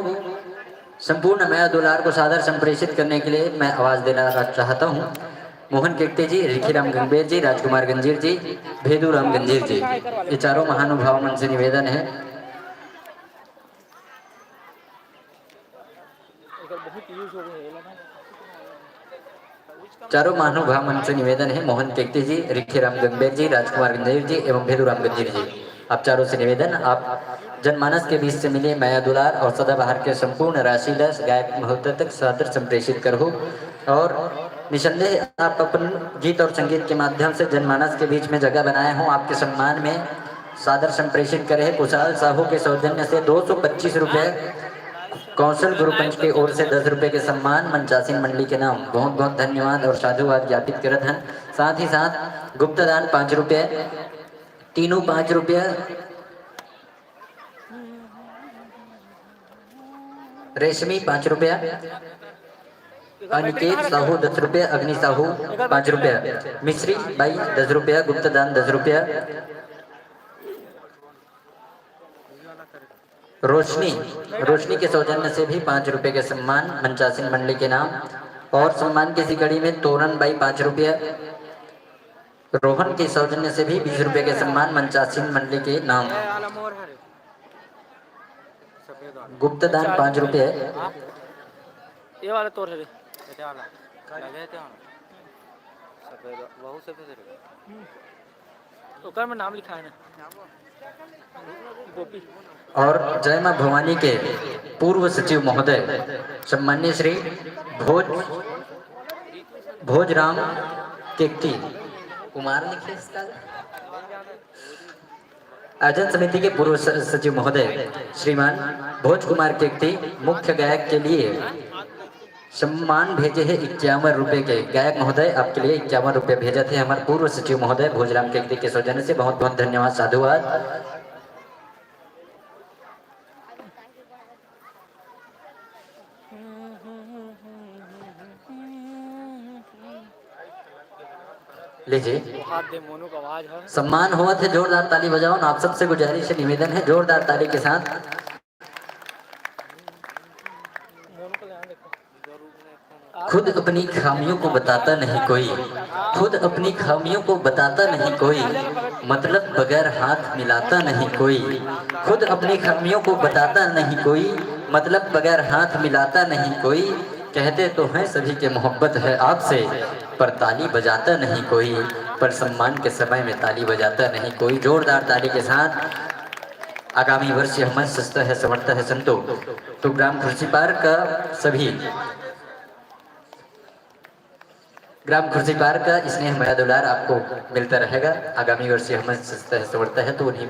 संपूर्ण मया दुलार को सादर संप्रेषित करने के लिए मैं आवाज देना चाहता हूँ। मोहन केकते जी, रिखीराम गंगबेर जी, राजकुमार गंजीर जी, भेदू राम गंजीर जी, ये चारों महानुभाव मन से निवेदन है। चारों महानुभाव मन से निवेदन है, मोहन केकते जी, रिखीराम गंगबेर जी, राजकुमार गंजीर जी एवं भेदूराम गंजीर जी, आप चारों से निवेदन, आप जनमानस के बीच से मिले मया दुलार और सदाबहार के संपूर्ण राशि ल गायक महोदय तक सादर संप्रेषित करहु। और निसंदेह आप अपन गीत और संगीत के माध्यम से जनमानस के बीच में जगह बनाए हों, आपके सम्मान में सादर संप्रेषित करे हैं। कुशाल साहू के सौजन्य से दो सौ पच्चीस रुपए, कौशल गुरु पंच की ओर से दस रुपए के सम्मान मंचासीन मंडली के नाम बहुत बहुत धन्यवाद और साधुवाद ज्ञापित करत हन। साथ ही साथ गुप्तदान पाँच रुपए, तीनों पाँच रुपए, रेशमी पाँच रुपया, अनिकेत साहू दस रुपया, अग्नि साहू पाँच रुपया, मिश्री बाई दस रुपया, गुप्तदान दस रुपया, रोशनी, रोशनी के सौजन्य से भी पाँच रुपए के सम्मान मंचासीन मंडली के नाम। और सम्मान की इसी कड़ी में तोरन बाई पाँच रुपया, रोहन के सौजन्य से भी बीस रुपए के सम्मान मंचासीन मंडली के नाम। गुप्तदान पाँच रुपए। ये वाला तोर है रे। ये वाला। लगे थे हम। सफेद, बहुत सफेद है। ओकर में नाम लिखा है ना। गोपी। और जय मां भवानी के पूर्व सचिव महोदय सम्मान्य श्री भोज, भोजराम केकती कुमार लिखे इसका, आयोजन समिति के पूर्व स-, सचिव महोदय श्रीमान भोज कुमार केकती मुख्य गायक के लिए सम्मान भेजे हैं इक्यावन रुपए के। गायक महोदय, आपके लिए इक्यावन रुपए भेजे थे हमारे पूर्व सचिव महोदय भोजराम केकती के सौजन्य से। बहुत बहुत धन्यवाद, साधुवाद। लीजिए, सम्मान हुआ थे, जोरदार ताली बजाओ ना। आप सबसे गुजारिश है, निवेदन है, जोरदार ताली के साथ। खुद अपनी खामियों को बताता नहीं कोई, खुद अपनी खामियों को बताता नहीं कोई, मतलब बगैर हाथ मिलाता नहीं कोई। खुद अपनी खामियों को बताता नहीं कोई, मतलब बगैर हाथ मिलाता नहीं कोई। कहते तो हैं सभी के मोहब्बत है आपसे, पर ताली बजाता नहीं कोई, पर सम्मान के समय में ताली बजाता नहीं कोई। जोरदार ताली के साथ आगामी वर्ष यह मंच सजता है, संवरता है संतो। तो ग्राम खुर्सीपार का सभी, ग्राम खुर्सीपार का स्नेह मया दुलार आपको मिलता रहेगा। आगामी वर्ष यह मंच सजता है, संवरता है, तो उन्हीं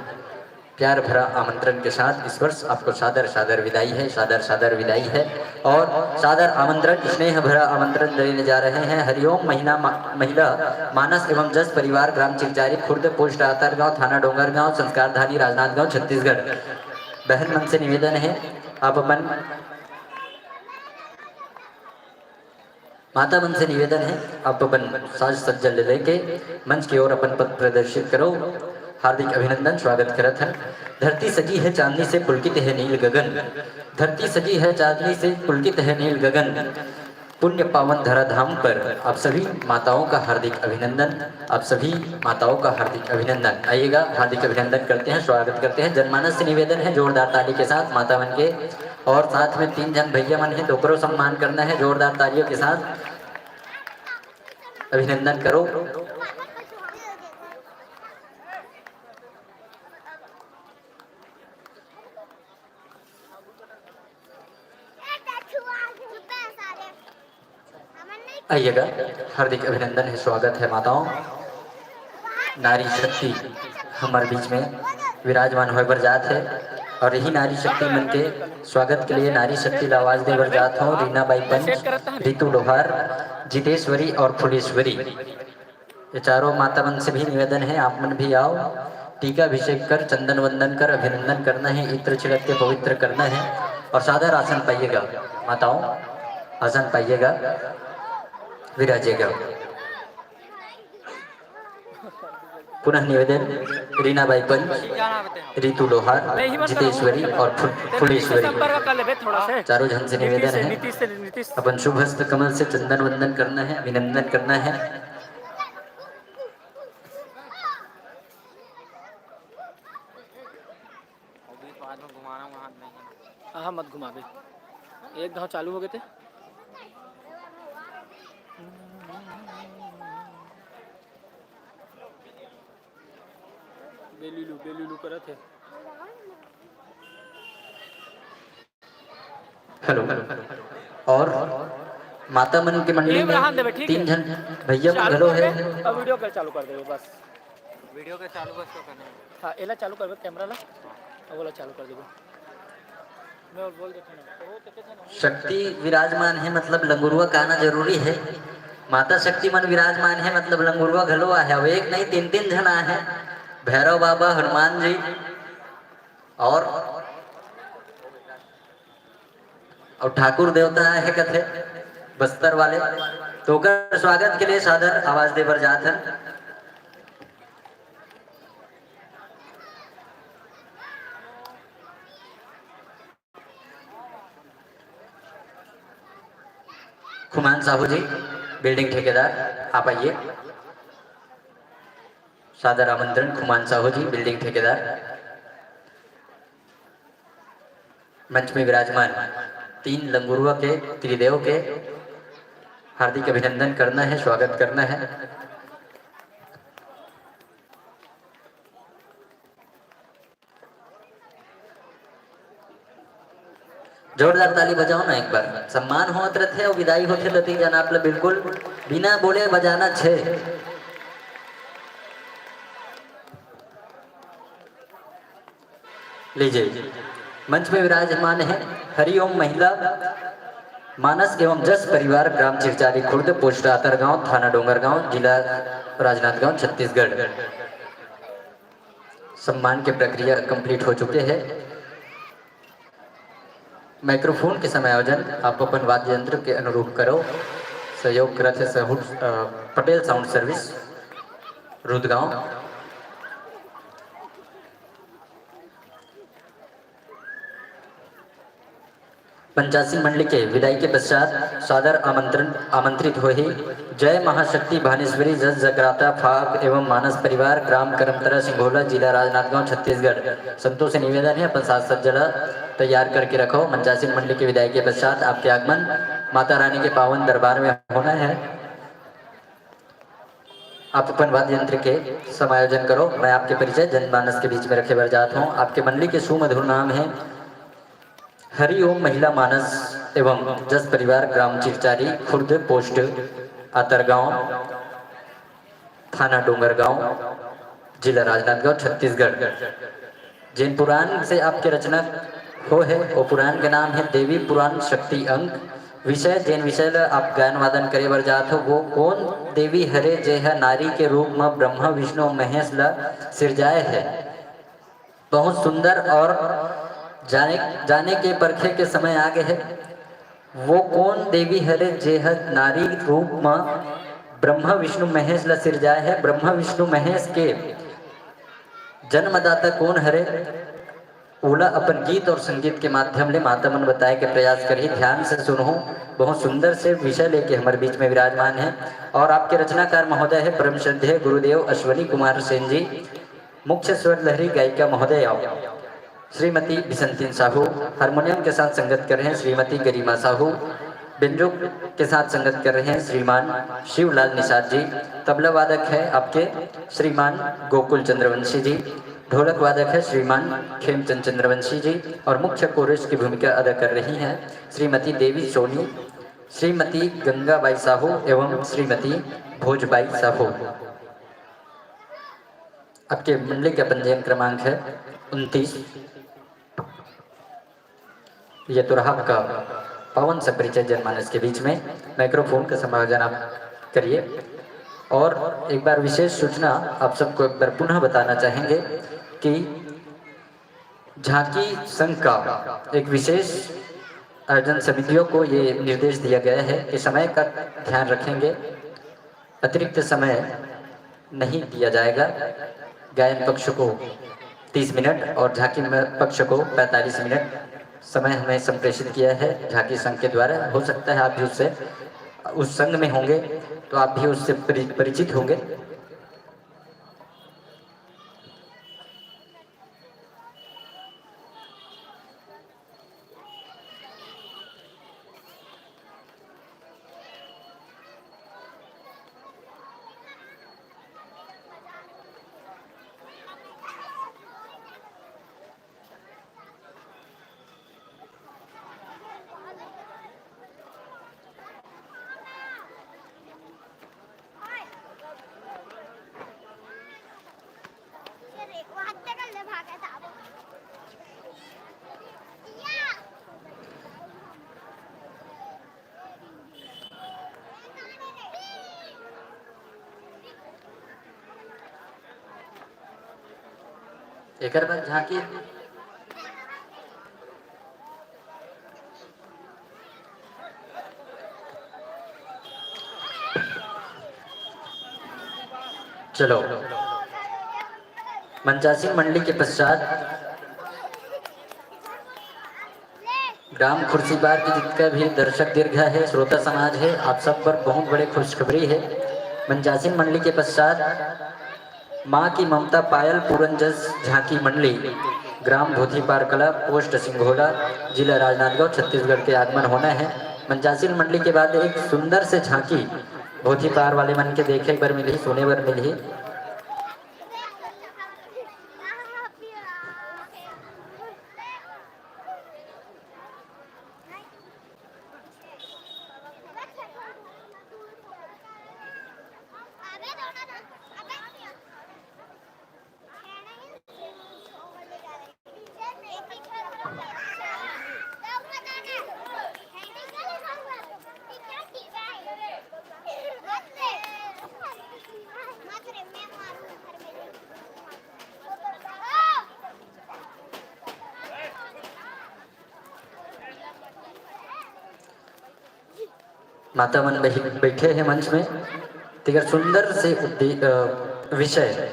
प्यार भरा आमंत्रण के साथ इस वर्ष आपको सादर सादर विदाई है, सादर सादर विदाई है। और सादर आमंत्रण, स्नेह भरा आमंत्रण देने जा रहे हैं हरिओम महिला मा-, महिला मानस एवं जस परिवार, ग्राम चिरचारी खुर्द, पोस्ट आतरगांव, थाना डोंगरगांव, संस्कारधानी, राजनांदगांव, छत्तीसगढ़। बहन मन से निवेदन है, आप अपन माता मन से निवेदन है, आप अपन साज सज्जा ले लेके मंच की ओर अपन पथ प्रदर्शित करो। हार्दिक अभिनंदन, स्वागत करत हन। धरती सजी है चांदनी से, पुलकित है नील गगन। धरती सजी है चांदनी से, पुलकित है नील गगन। पुण्य पावन धराधाम पर आप सभी माताओं का हार्दिक अभिनंदन, आप सभी माताओं का हार्दिक अभिनंदन। आइएगा, हार्दिक अभिनंदन करते हैं, स्वागत करते हैं। जनमानस से निवेदन है जोरदार ताली के साथ माता मन के, और साथ में तीन झन भैया मन है, ओकरो सम्मान करना है जोरदार तालियों के साथ। अभिनंदन करो। आइएगा, हार्दिक अभिनंदन है, स्वागत है माताओं। नारी शक्ति हमर बीच में विराजमान होए बर जात है, और यही नारी शक्ति मन के स्वागत के लिए नारी शक्ति ला आवाज दे बर जात हूँ। रीना बाई पंच, रितु लोहार, जितेश्वरी और फुलेश्वरी, ये चारों माता मन से भी निवेदन है, आप मन भी आओ, टीका अभिषेक कर, चंदन वंदन कर, अभिनंदन करना है, इत्र छिड़क के पवित्र करना है, और सादर आसन पाइएगा माताओं, आसन पाइएगा, विराजिएगा। पुनः निवेदन, रीना बाई पंच, रितु लोहार, जितेश्वरी और फु-, फुलेश्वरी, चारों झन से निवेदन है, अपन शुभ हस्त कमल से चंदन वंदन करना है, अभिनंदन करना है। अभी बाद में घुमाना वहाँ नहीं है। हाँ, मत घुमाबे। एक घाव चालू हो गए थे। बेलुलू, बेलुलू करत है। हेलो। और माता मन के मंडली में तीन झन भैया मन घलो है। अब वीडियो के चालू कर देबे बस। वीडियो के चालू बस तो करना है। हाँ, एला चालू करबे कैमरा ला। अब ओला चालू कर देबे। मैं और बोल देता हूँ। शक्ति विराजमान है, मतलब लंगुरुआ का आना जरूरी है। माता शक्ति मन विराजमान है, मतलब लंगुरुआ घलो आहे। अब एक नहीं, तीन तीन झन आहे। भैरव बाबा, हनुमान जी, और, और ठाकुर देवता हे कथे बस्तर वाले, तो ओकर स्वागत के लिए सादर आवाज दे बर जात हन। खुमान साहू जी, बिल्डिंग ठेकेदार, आप आइए। सादर आमंत्रण खुमान साहू जी, बिल्डिंग ठेकेदार। मंच में विराजमान तीन लंगुरुआ के त्रिदेव के हार्दिक अभिनंदन करना है, स्वागत करना है। जोरदार ताली बजाओ ना एक बार। सम्मान होत रथे और विदाई होथे तो तीन जना आप लोग बिल्कुल बिना बोले बजाना छे। लीजिए, मंच में विराजमान है हरिओम महिला मानस एवं जस परिवार, ग्राम चिरचारी खुर्द, पोस्ट आतरगांव, थाना डोंगरगांव, जिला राजनांदगांव, छत्तीसगढ़। सम्मान के प्रक्रिया complete हो चुके हैं। माइक्रोफोन के समायोजन आप अपन वाद्य यंत्र के अनुरूप करो। सहयोग करत हे सहूट, अ, पटेल साउंड सर्विस, रुदगांव। पंचासी मंडली के विदाई के पश्चात सादर आमंत्रण, आमंत्रित होही जय महाशक्ति भानेश्वरी जस जगराता फाग एवं मानस परिवार, ग्राम करमतरा सिंघोला, जिला राजनांदगांव, छत्तीसगढ़। संतों से निवेदन है, अपन साज सज्जा ला तैयार करके रखो। पंचासी मंडली के विदाई के पश्चात आपके आगमन माता रानी के पावन दरबार में होना है। आप अपन वाद्य यंत्र के समायोजन करो। मैं आपके परिचय जनमानस के बीच में रखे बर जात हूँ। आपके मंडली के सुमधुर नाम है हरि ओम महिला मानस एवं जस परिवार, ग्राम चिरचारी खुर्द, पोस्ट आतरगांव, थाना डोंगरगांव, जिला राजनांदगांव, छत्तीसगढ़। जेन पुराण से आपके रचना हो है, वो पुराण के नाम है देवी पुराण शक्ति अंक। विषय, जेन विषय ल आप गायन वादन करे बर जात हो, वो कोन देवी हरे, जे ह नारी के रूप म ब्रह्मा, विष्णु, महेश ल सिरजाए है। बहुत सुंदर। और जाने, जाने के परखे के समय आ गए है। वो कोन देवी हरे, जे ह नारी रूप म ब्रह्मा, विष्णु, महेश ल सिरजाए है? ब्रह्मा, विष्णु, महेश के जन्मदाता कोन हरे? ओला अपन गीत और संगीत के माध्यम ले माता मन बताए के प्रयास करही। ध्यान से सुनहु, बहुत सुंदर से विषय लेके हमर बीच में विराजमान है। और आपके रचनाकार महोदय है परम श्रद्धेय गुरुदेव अश्वनी कुमार सेन जी। मुख्य स्वर लहरी गायिका महोदय श्रीमती बिसंतीन साहू, हारमोनियम के साथ संगत कर रहे हैं श्रीमती गरिमा साहू, बेंजो के साथ संगत कर रहे हैं श्रीमान शिवलाल निषाद जी, तबला वादक है आपके श्रीमान गोकुल चंद्रवंशी जी, ढोलक वादक है श्रीमान खेमचंद चंद्रवंशी जी और मुख्य कोरस की भूमिका अदा कर रही हैं श्रीमती देवी सोनी, श्रीमती गंगाबाई साहू एवं श्रीमती भोजबाई साहू। आपके मंडली का पंजीयन क्रमांक है उनतीस। ये तो रहा आपका पावन सा परिचय जनमानस के बीच में। माइक्रोफोन का संभाजन आप करिए। और एक बार विशेष सूचना आप सबको एक बार पुनः बताना चाहेंगे कि झांकी संघ का एक विशेष आयोजन समितियों को ये निर्देश दिया गया है कि समय का ध्यान रखेंगे, अतिरिक्त समय नहीं दिया जाएगा। गायन पक्ष को तीस मिनट और झांकी में पक्ष को पैंतालीस मिनट समय हमें संप्रेषित किया है झांकी संघ के द्वारा। हो सकता है आप भी उससे, उस संघ में होंगे तो आप भी उससे परि-, परिचित होंगे। एकर बाद झांकी। चलो, मंचासीन मंडली के पश्चात ग्राम खुर्सीपार के जितका भी दर्शक दीर्घा है, श्रोता समाज है, आप सब बर बहुत बड़े खुशखबरी है। मंचासीन मंडली के पश्चात माँ की ममता पायल पूरन जस झांकी मंडली, ग्राम भोथीपार कला, पोस्ट सिंघोला, जिला राजनांदगांव, छत्तीसगढ़ के आगमन होना है। मंचासीन मंडली के बाद एक सुंदर से झांकी भोथीपार वाले मन के देखे बर मिलही, सुने बर मिलही। माता मन बहि-, बैठे हैं मंच में, तेकर सुंदर से उद्दे-, अ, विषय,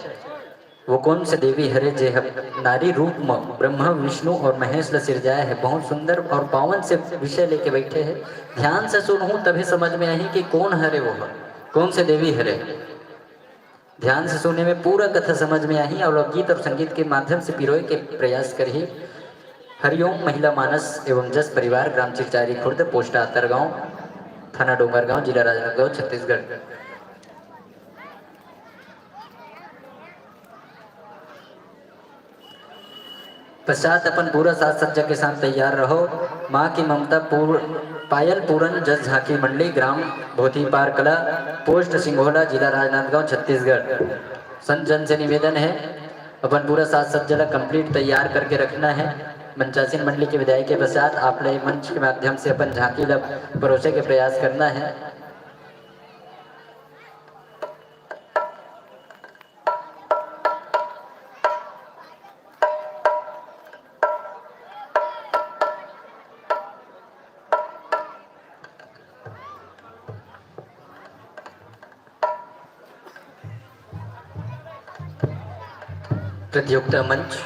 वो कौन से देवी हरे जे ह नारी रूप म ब्रह्मा, विष्णु और महेश ल सिरजाए हे। बहुत सुंदर और पावन से विषय लेके बैठे हैं। ध्यान से सुनहू तभी समझ में आही कि कौन हरे वो ह, कौन से देवी हरे। ध्यान से सुने में पूरा कथा समझ में आही और लोकगीत और संगीत के माध्यम से पिरोए के प्रयास करही। हरिओम महिला मानस एवं जस परिवार, ग्राम चिरचारी खुर्द, पोस्ट आतरगांव, थाना डोंगरगांव, जिला राजनांदगांव, छत्तीसगढ़। पश्चात अपन पूरा साज सज्जा के साथ तैयार रहो। माँ की ममता पूर-, पायल पूरन जस झांकी मंडली, ग्राम भोथीपार कला, पोस्ट सिंघोला, जिला राजनांदगांव, छत्तीसगढ़। संत जन से निवेदन है, अपन पूरा साज सज्जा ला complete तैयार करके रखना है। मंचासीन मंडली के विदाई के पश्चात आप ले मंच के माध्यम से अपन झांकी ला परोसे के प्रयास करना है। प्रतियोगिता मंच।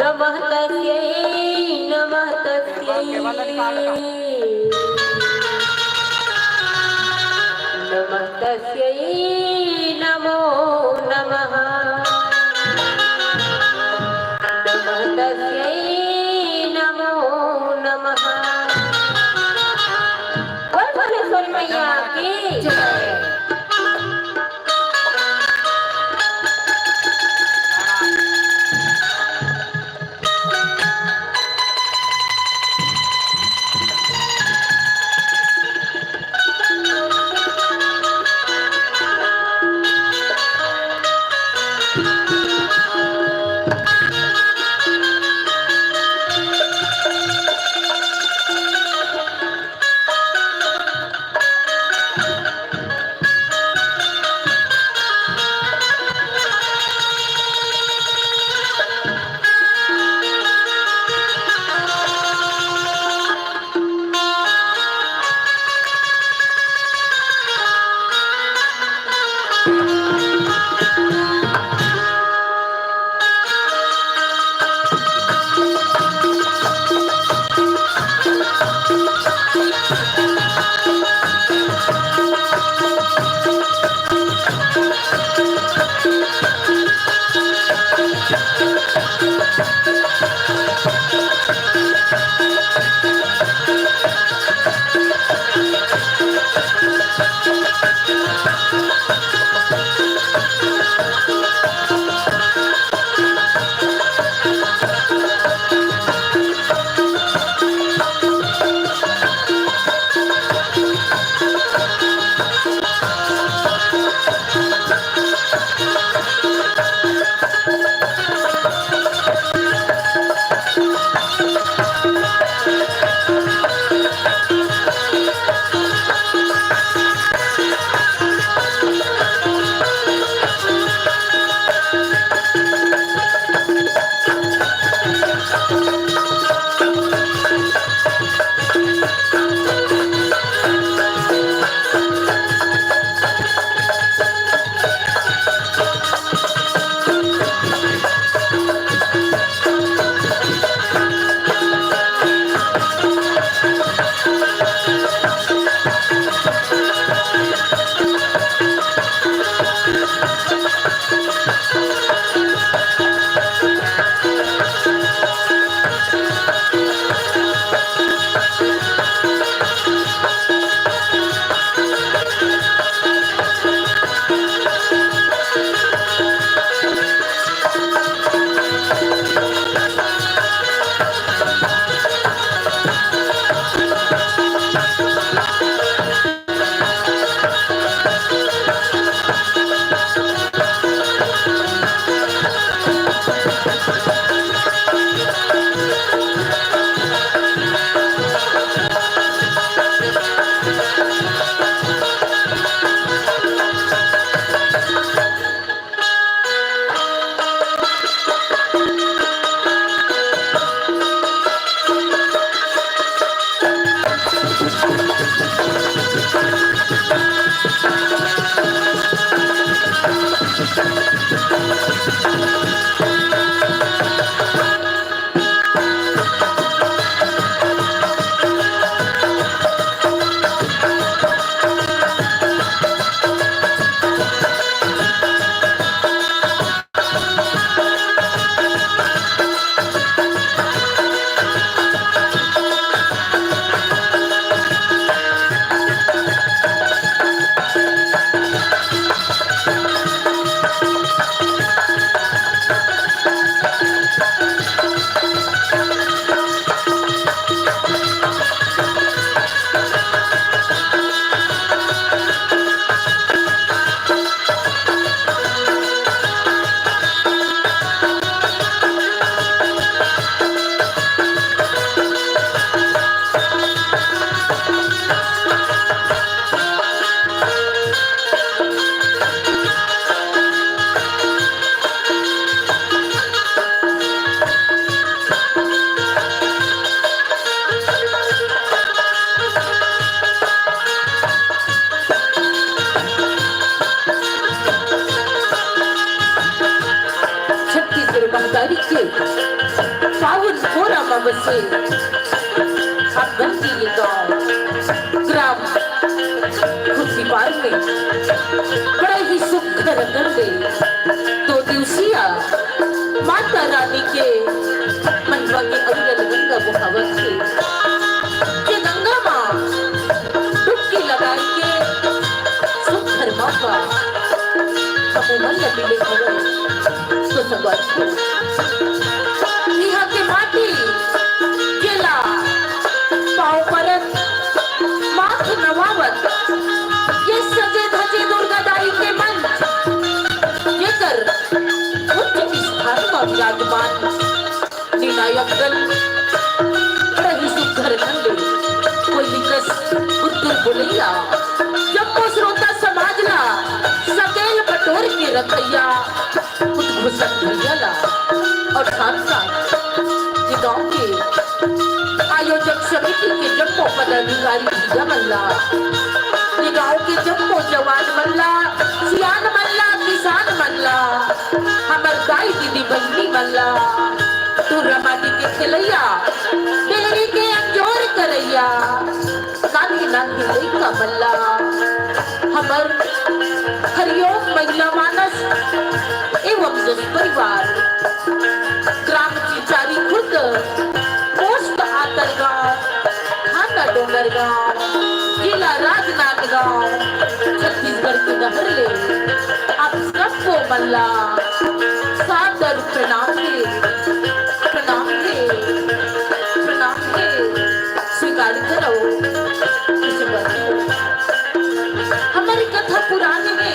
नमः तस्यै, नमः तस्यै। नमः तस्यै, नमो नमः। नमः तस्यै, नमो नमः। बोल भुवनेश्वरी मैया की जय। तारीख के पावन पोरा म बसे आप मन के ये गांव ग्राम खुर्सीपार में बड़ा ही सुघर ढंग ले दो दिवसीय माता रानी के मनवा के अविरल गंगा बहावत हे। ये गंगा माँ डुबकी लगाई के सुघर मौका हमू मन ल मिले हवय। तो संगवारी हो, इहाँ के माटी जेला पाँव परत, माथ नवावत, ये सजे धजे दुर्गा दाई के मंच, जेकर उच्च स्थान म विराजमान निर्णायक दल बड़ा ही सुघर ढंग ले कोई विकस उत्तर बोलैया, जम्मो श्रोता समाज ला सकेल बटोर के रखैया उद्घोषक भैया ला और साथ साथ ये गांव के आयोजक समिति के जम्मो पदाधिकारी भैया मन ला, ये गांव के जम्मो जवान मन ला, सियान मन ला, किसान मन ला, हमर दाई दीदी बहिनी मन ला, टूरा माटी के खेलैया, डेहरी के अंजोर करैया, नान्हे नान्हे लइका मन ला, हमर हरिओम महिला मानस एवं जस परिवार, ग्राम चिचारी खुर्द, पोस्ट आतरगांव, थाना डोंगरगांव, जिला राजनांदगांव, छत्तीसगढ़ के डहर ले आप सबको मन ला सादर प्रणाम हे, प्रणाम हे, प्रणाम हे। स्वीकार करव। हमर कथा पुरान हे,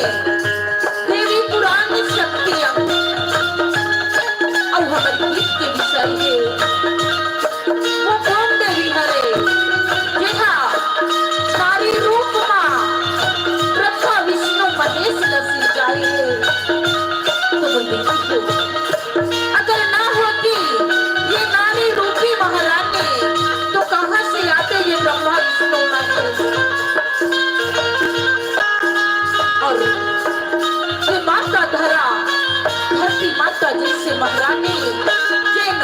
देवी पुरान शक्ति अंग, अउ हमर गीत के विषय हे वो कोन देवी हरे, जेहा नारी रूप मा ब्रह्मा विष्णु महेश ल सिरजाए हे। तो बोल बेटी हो, अगर ना होती ये नारी रूपी महारानी, तो कहाँ से आते ये ब्रह्मा विष्णु महेश? और ये माता धरा, धरती माता जैसे महारानी, जेन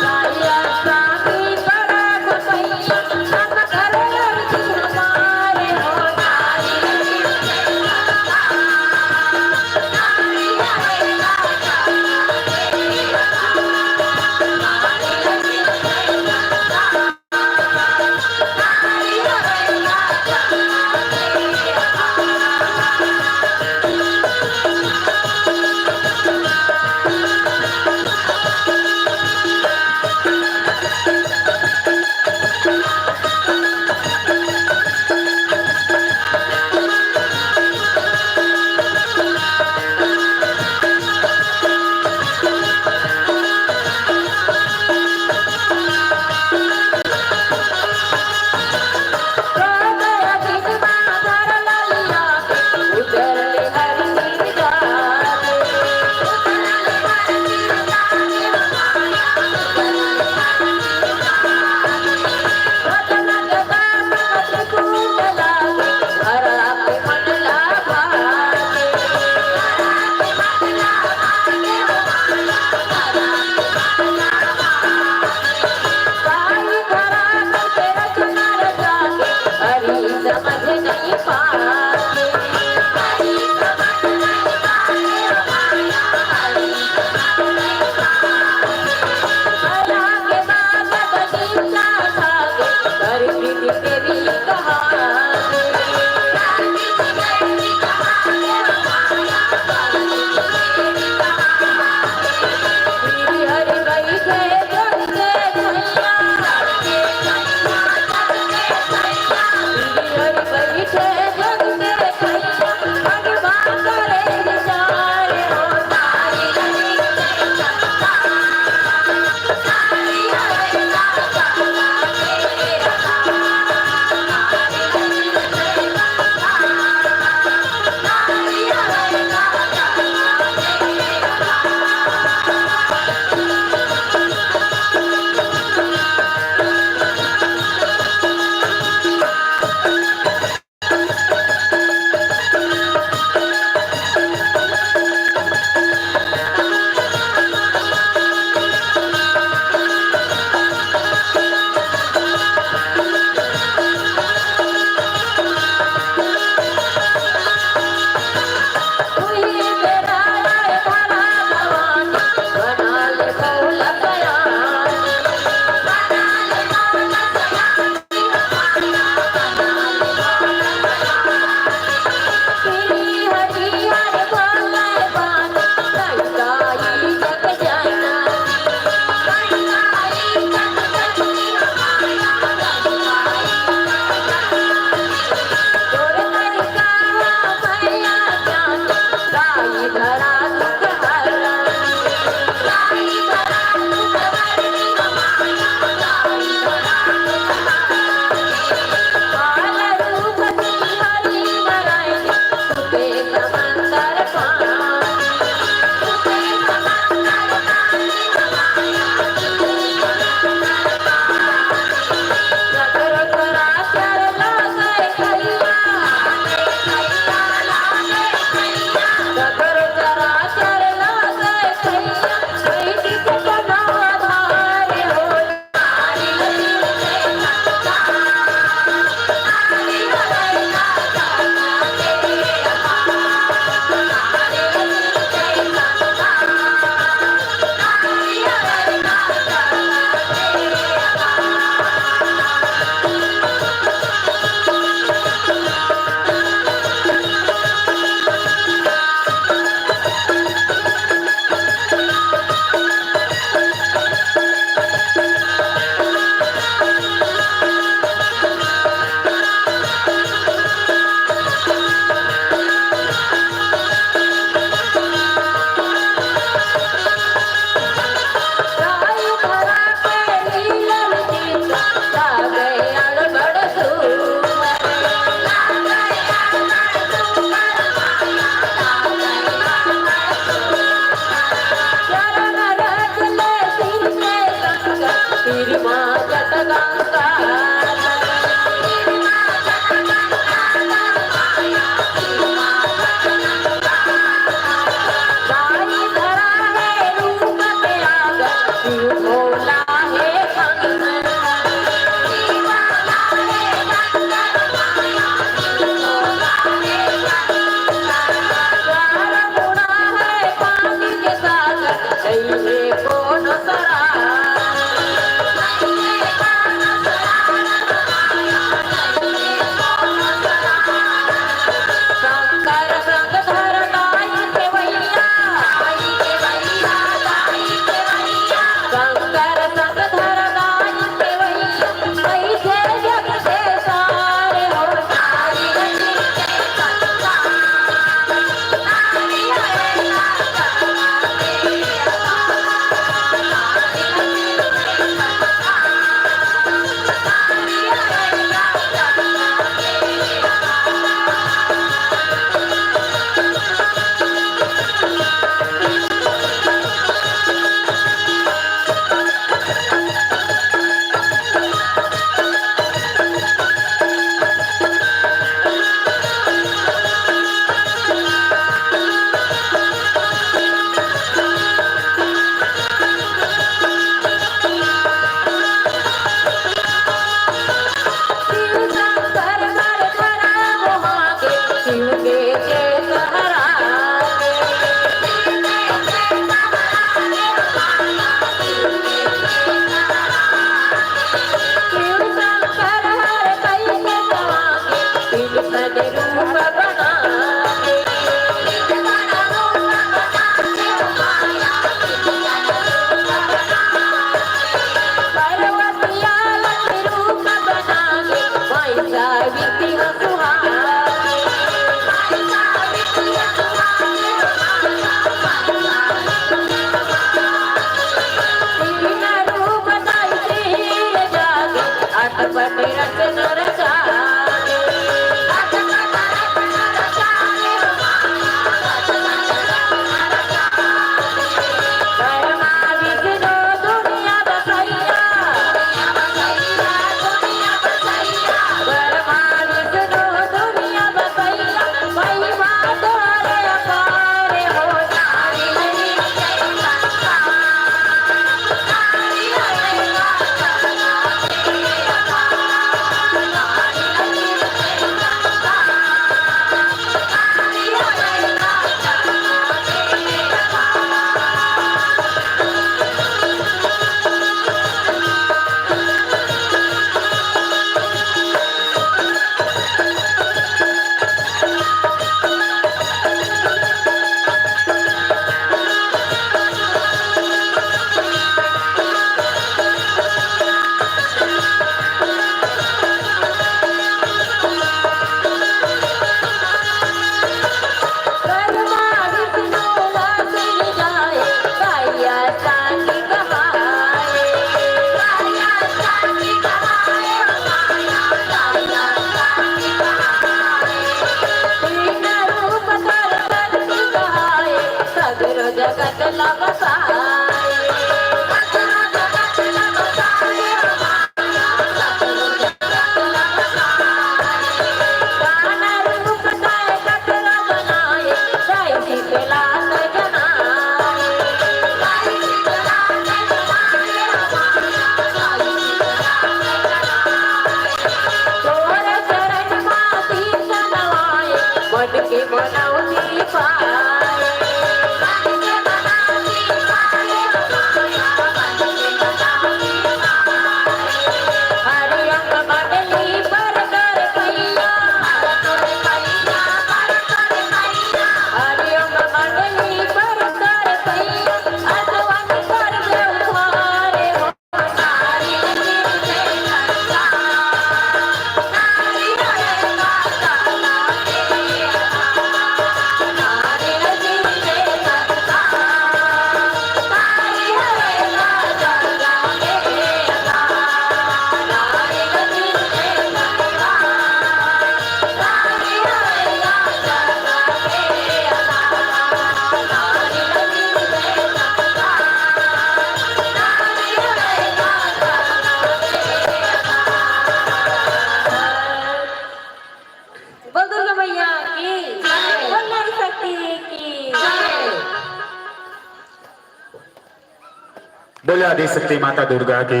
बोले आदिशक्ति माता दुर्गा की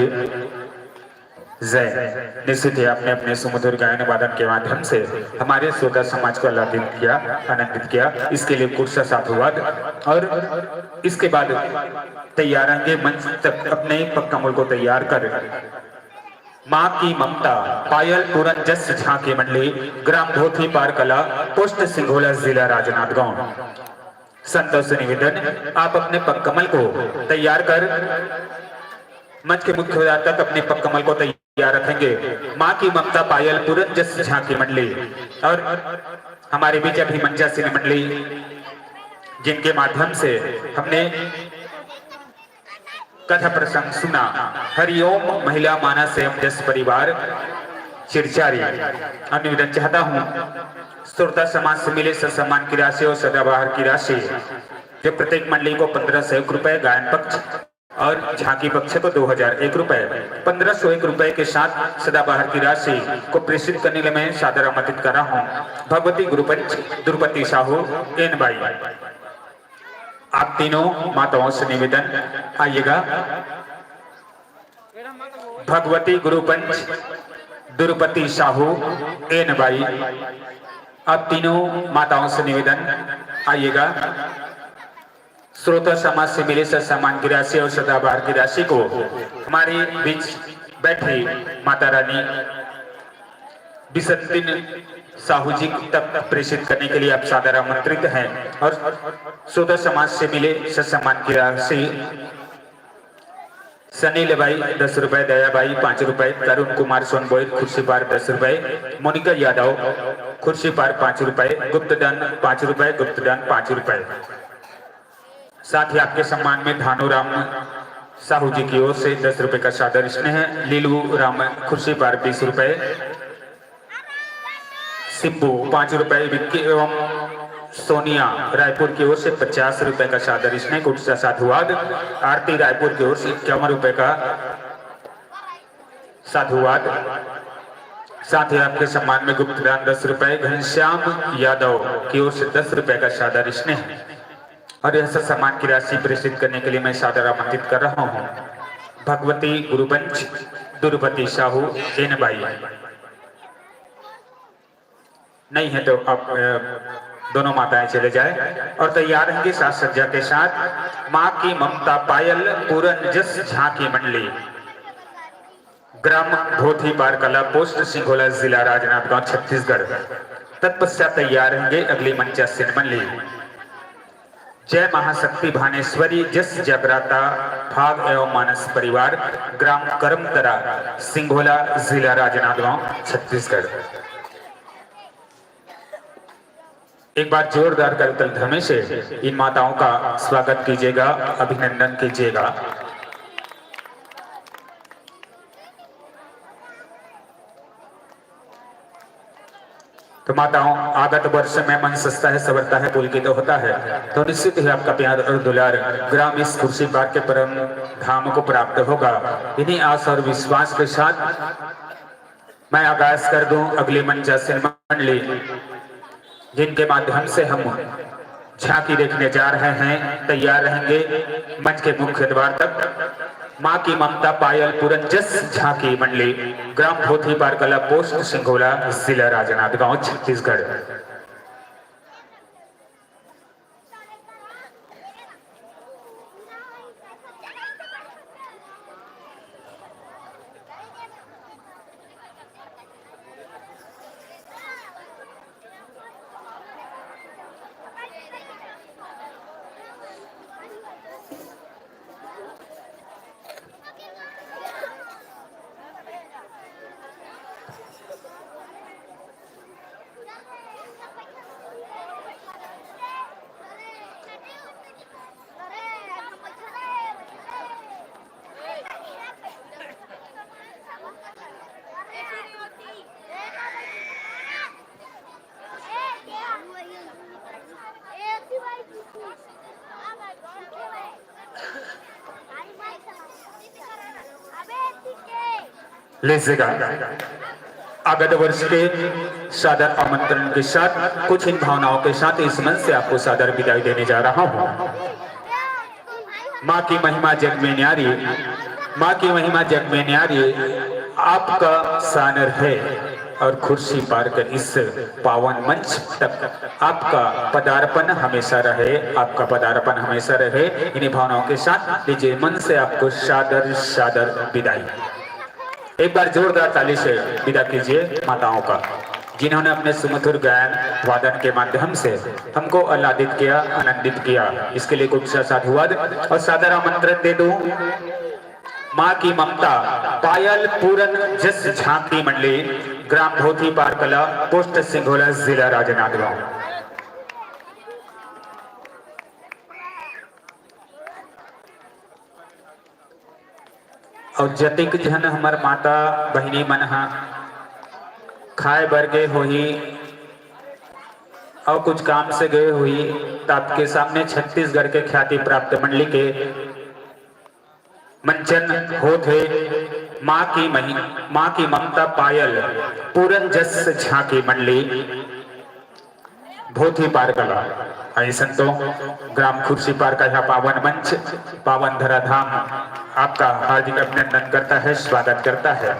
जय। निश्चित ही आपने अपने सुमधुर गायन वादन के माध्यम से हमारे श्रोता समाज को आह्लादित किया, आनंदित किया, इसके लिए कोटि सा साधुवाद। और इसके बाद तैयार रहेंगे मंच तक अपने पग कमल को तैयार कर माँ की ममता पायल पूरन जस झांकी मंडली, ग्राम भोथीपार कला, पोस्ट सिंघोला, जिला राजनांदगांव। संतों से निवेदन, आप अपने पग कमल को तैयार कर मंच के मुख्य द्वार तक अपने पग कमल को तैयार रखेंगे। माँ की ममता पायल पूरन जस झांकी मंडली और हमारे बीच अभी मंचासीन मंडली, जिनके माध्यम से हमने कथा प्रसंग सुना। हरिओम महिला मानस एवं जस परिवार चिरचारी। और निवेदन चाहता हूँ, श्रोता समाज से मिले सत्सम्मान की राशि और सदाबहार की राशि, जो प्रत्येक मंडली को पन्द्रह सौ एक रुपए गायन पक्ष और झांकी पक्ष को दो हजार एक रुपए, पन्द्रह सौ एक रुपए के साथ सदाबहार की राशि को प्रेषित करने के लिए मैं सादर आमंत्रित कर रहा हूँ भगवती गुरुपंच द्रुपति साहू, एन बाई। आप तीनों माताओं से निवेदन, आइएगा। भगवती गुरुपंच द्रुपति साहू, एन बाई। आप तीनों माताओं से निवेदन, आइएगा। श्रोता समाज से मिले सत्सम्मान की राशि और सदाबहार की राशि को हमारे बीच बैठी माता रानी बिसंतिन साहू जी तक प्रेषित करने के लिए आप सादर आमंत्रित हैं। और श्रोता समाज से मिले सत्सम्मान की राशि सनी लेबाई दस रुपए, दयाबाई पाँच रुपए, तरुण कुमार सोनबोई खुर्सीपार दस रुपए, मोनिका यादव खुर्सीपार पाँच रुपए, गुप्तदान पाँच रुपए, गुप्तदान पाँच रुपए। साथ ही आपके सम्मान में धानू राम साहू जी की ओर से दस रुपए का सादर स्नेह, लीलू राम खुर्सीपार बीस रुपए, सिब्बू पाँच रुपए, विक्की एवं सोनिया रायपुर की ओर से पचास रुपए का सादर स्नेह, कोटि सा साधुवाद। आरती रायपुर की ओर से इक्यावन रुपए का साधुवाद। साथ ही आपके सम्मान में गुप्तदान दस रुपए, घनश्याम यादव की ओर से दस रुपए का सादर स्नेह। और यह सत्सम्मान की राशि प्रेषित करने के लिए मैं सादर आमंत्रित कर रहा हूँ भगवती गुरुपंच द्रुपति साहू, एन बाई। नहीं है तो आप, अ, दोनों माताएं चले जाए और तैयार रहेंगे साज सज्जा के साथ। माँ की ममता पायल पूरन जस झांकी मंडली, ग्राम भोथीपार कला, पोस्ट सिंघोला, जिला राजनांदगांव, छत्तीसगढ़। तत्पश्चात तैयार रहेंगे अगली मंचासीन मंडली। जय महाशक्ति भानेश्वरी जस जगराता भाग एवं मानस परिवार, ग्राम करमतरा, सिंघोला, जिला राजनांदगांव, छत्तीसगढ़। एक बार जोरदार करतल ध्वनि से इन माताओं का स्वागत कीजिएगा, अभिनंदन कीजिएगा। तो माताओं, आगत वर्ष में मन सजता है, संवरता है, पुलकित होता है, तो निश्चित ही आपका प्यार और दुलार ग्राम इस खुर्सीपार के परम धाम को प्राप्त होगा। इन्हीं आस और विश्वास के साथ मैं आगाज कर दूं अगली मंचासीन मंडली, जिनके माध्यम से हम झांकी देखने जा रहे हैं। तैयार रहेंगे मंच के मुख्य द्वार तक। माँ की ममता पायल पूरन जस झांकी मंडली, ग्राम भोथीपार कला, पोस्ट सिंघोला, जिला राजनांदगांव, छत्तीसगढ़। लीजिएगा, आगत वर्ष के सादर आमंत्रण के साथ कुछ इन भावनाओं के साथ इस मंच से आपको सादर विदाई देने जा रहा हूं। माँ की महिमा जग में न्यारी, माँ की महिमा जग में न्यारी, आपका सानर है। और खुर्सी पार कर इस पावन मंच तक आपका पदार्पण हमेशा रहे, आपका पदार्पण हमेशा रहे। इन्हीं भावनाओं के साथ लीजिए मन से आपको सादर सादर विदाई। एक बार जोरदार ताली से विदा कीजिए माताओं का, जिन्होंने अपने सुमधुर गायन वादन के माध्यम से हमको आह्लादित किया, आनंदित किया। इसके लिए खूब सा साधुवाद और सादर आमंत्रण दे दूं माँ की ममता पायल पूरन जस झांकी मंडली, ग्राम भोथी पार कला, पोस्ट सिंघोला, जिला राजनांदगांव। और जतिक झन हमर माता बहिनी मन ह खाए बर गे होही और कुछ काम से गए होही, त आपके सामने छत्तीसगढ़ के ख्याति प्राप्त मंडली के मंचन होत हे। माँ की मही-, माँ की ममता पायल पूरन जस झांकी मंडली भोथी पार कला। आइए संतों, ग्राम खुर्सी पार का यह पावन मंच, पावन धराधाम आपका हार्दिक अभिनंदन करता है, स्वागत करता है।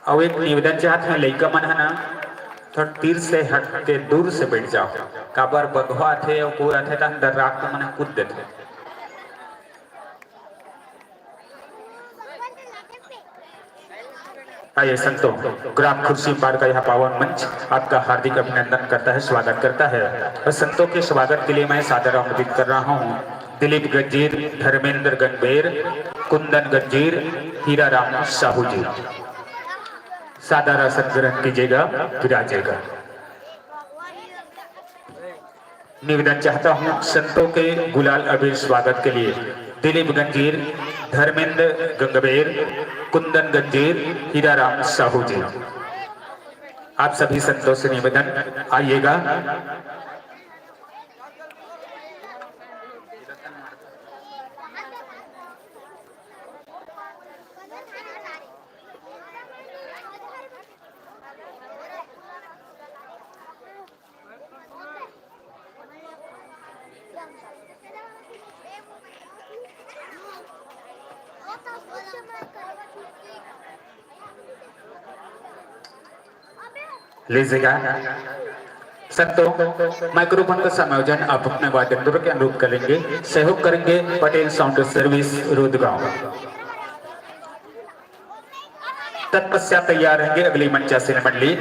अउ एक निवेदन चाहत हे, लइका मन ह ना थोड़ा तीर से हट के दूर से बैठ जाओ, काबर बघवा आथे अउ कोई आथे त अंदर राख के मन ह कूद देथे। आइए संतों, ग्राम खुर्सी पार का यह पावन मंच आपका हार्दिक अभिनंदन करता है, स्वागत करता है। और संतों के स्वागत के लिए मैं सादर आमंत्रित कर रहा हूँ दिलीप गंजीर, धर्मेंद्र गंगबेर, कुंदन गंजीर, हीरा राम साहू जी। सादर आसन ग्रहण कीजिएगा, विराजिएगा। निवेदन चाहता हूं संतों के गुलाल अबीर स्वागत के लिए दिलीप गंजीर, धर्मेंद्र गंगबेर, कुंदन गंजीर, हीराराम साहू जी, आप सभी संतों से निवेदन, आइएगा। लीजिएगा संतों, माइक्रोफोन का समायोजन आप अपने वाद्य यंत्रों के अनुरूप करेंगे। सहयोग करेंगे पटेल साउंड सर्विस रूदगांव। तत्पश्चात तैयार रहेंगे अगली मंचासीन मंडली।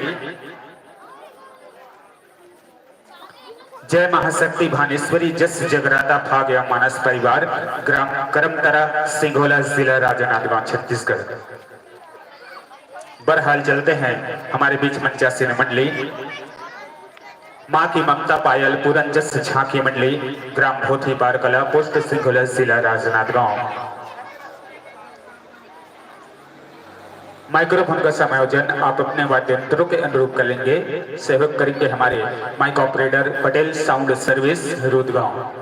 जय महाशक्ति भानेश्वरी जस जगराता फाग या मानस परिवार, ग्राम करमतरा, सिंघोला, जिला राजनांदगांव, छत्तीसगढ़। बहरहाल चलते हैं हमारे बीच मंचासीन मंडली। माँ की ममता पायल पूरन जस झांकी मंडली, ग्राम भोथी पार कला, पोस्ट सिंघोला, जिला राजनांदगांव। माइक्रोफोन का समायोजन आप अपने वाद्य यंत्रों के अनुरूप कर लेंगे। सहयोग करेंगे हमारे mike operator Patel sound service Rudgaon.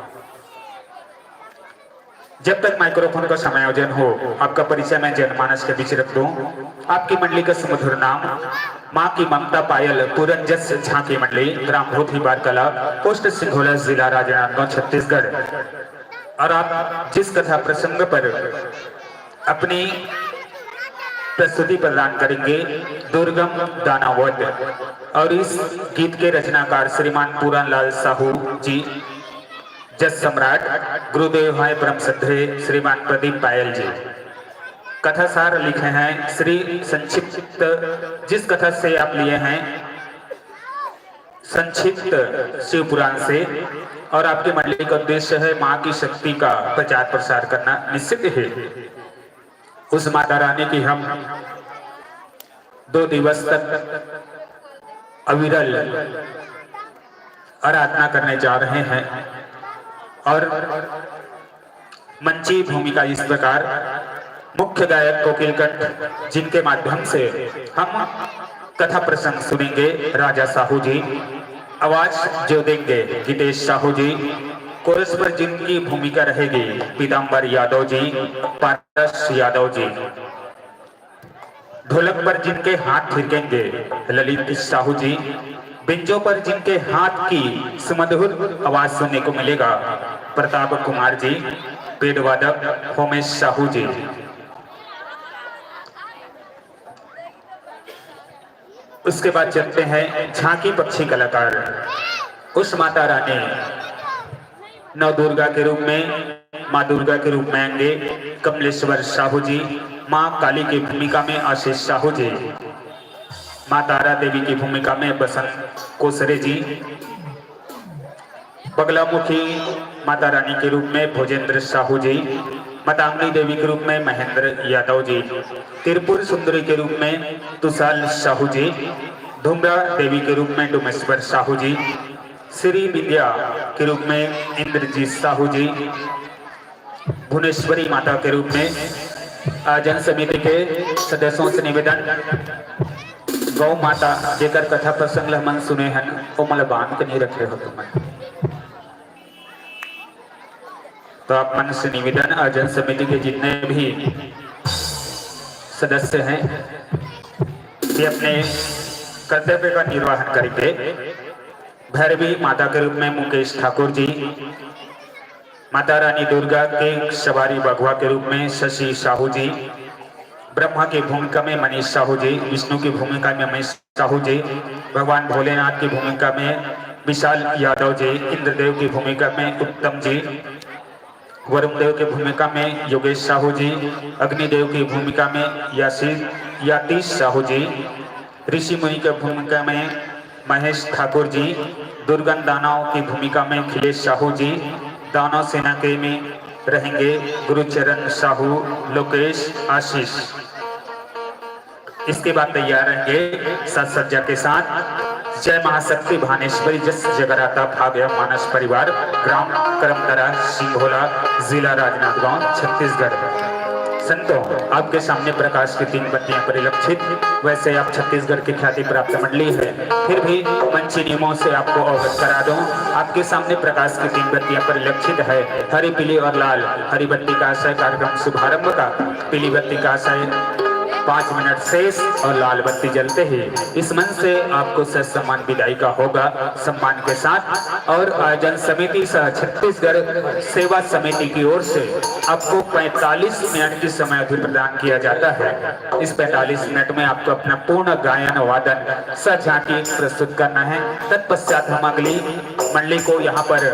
जब तक माइक्रोफोन का समायोजन हो, आपका परिचय मैं जनमानस के बीच रख दूं। आपकी मंडली का सुमधुर नाम माँ की ममता पायल पूरन जस झांकी मंडली, ग्राम भोथीबार कला, पोस्ट सिंघोला, जिला राजनांदगांव, छत्तीसगढ़। और आप जिस कथा प्रसंग पर अपनी प्रस्तुति प्रदान करेंगे दुर्गम दानावध। और इस गीत के रचनाकार श्रीमान पूरनलाल साहू जी, जस सम्राट, गुरुदेव हैं परम श्रद्धेय श्रीमान प्रदीप पायल जी। कथा सार लिखे हैं श्री संक्षिप्त, जिस कथा से आप लिए हैं संक्षिप्त शिव पुराण से, और आपकी मंडली का उद्देश्य है माँ की शक्ति का प्रचार प्रसार करना निश्चित है। उस माता रानी की हम दो दिवस तक अविरल आराधना करने जा रहे हैं और मंची भूमिका इस प्रकार, मुख्य गायक कोकिल कंठ, जिनके माध्यम से हम कथा प्रसंग सुनेंगे, राजा साहू जी, आवाज जो देंगे गीतेश साहू जी, कोरस पर जिनकी भूमिका रहेगी पीताम्बर यादव जी, पारस यादव जी, ढोलक पर जिनके हाथ थिरकेंगे ललित साहू जी, बेंजो पर जिनके हाथ की सुमधुर आवाज सुनने को मिलेगा, प्रताप कुमार जी, पेड वादक होमेश साहू जी। उसके बाद चलते हैं झांकी पक्षी कलाकार, उस माता रानी नव दुर्गा के रूप में, माँ दुर्गा के रूप में आएंगे कमलेश्वर साहू जी, माँ काली की भूमिका में आशीष साहू जी, माँ तारा देवी की भूमिका में बसंत कोसरे जी, बगलामुखी माता रानी के रूप में भोजेंद्र साहू जी, मतांगनी देवी के रूप में महेंद्र यादव जी, त्रिपुर सुंदरी के रूप में तुषार साहू जी, धुमरा देवी के रूप में डोमेश्वर साहू जी, श्री विद्या के रूप में इंद्रजीत साहू जी, भुवनेश्वरी माता के रूप में आयोजन समिति के सदस्यों से निवेदन, गौ माता जेकर कथा प्रसंग ल हमन सुने हन, ओमन ल बांध के नहीं रखे हो तुमन। तो आप मन से निवेदन, आयोजन समिति के जितने भी सदस्य हैं, ये अपने कर्तव्य का निर्वहन करेंगे। भैरवी माता के रूप में मुकेश ठाकुर जी, माता रानी दुर्गा के सवारी बघवा के रूप में शशि साहू जी, ब्रह्मा की भूमिका में मनीष साहू जी, विष्णु की भूमिका में मनीष साहू जी, भगवान भोलेनाथ की भूमिका में विशाल यादव जी, इंद्रदेव की भूमिका में उत्तम जी, वरुण देव की भूमिका में योगेश साहू जी, अग्निदेव की भूमिका में यासी यातीश साहू जी, ऋषि मुनि की भूमिका में महेश ठाकुर जी, दुर्गन दानव की भूमिका में अखिलेश साहू जी, दानव सेना के में रहेंगे गुरुचरण साहू, लोकेश, आशीष। इसके बाद तैयार रहेंगे साज सज्जा के साथ जय महाशक्ति भानेश्वरी जस जगराता भाग मानस परिवार, ग्राम करमदरा, सिंघोला, जिला राजनांदगांव, छत्तीसगढ़। संतों, आपके सामने प्रकाश की तीन बत्तियां परिलक्षित। वैसे आप छत्तीसगढ़ की ख्याति प्राप्त मंडली है, फिर भी मंची नियमों से आपको अवगत करा दूं। आपके सामने प्रकाश की तीन बत्तियां परिलक्षित है, हरी, पीली और लाल। हरी बत्ती का आशय कार्यक्रम शुभारंभ का, पीली बत्ती का आशय पाँच मिनट शेष और लाल बत्ती जलते ही इस मंच से आपको ससम्मान विदाई का होगा, सम्मान के साथ। और आयोजन समिति सह छत्तीसगढ़ सेवा समिति की ओर से आपको पैंतालीस मिनट की समय अवधि प्रदान किया जाता है। इस पैंतालीस मिनट में आपको अपना पूर्ण गायन वादन सह झांकी प्रस्तुत करना है। तत्पश्चात हम अगली मंडली को यहाँ पर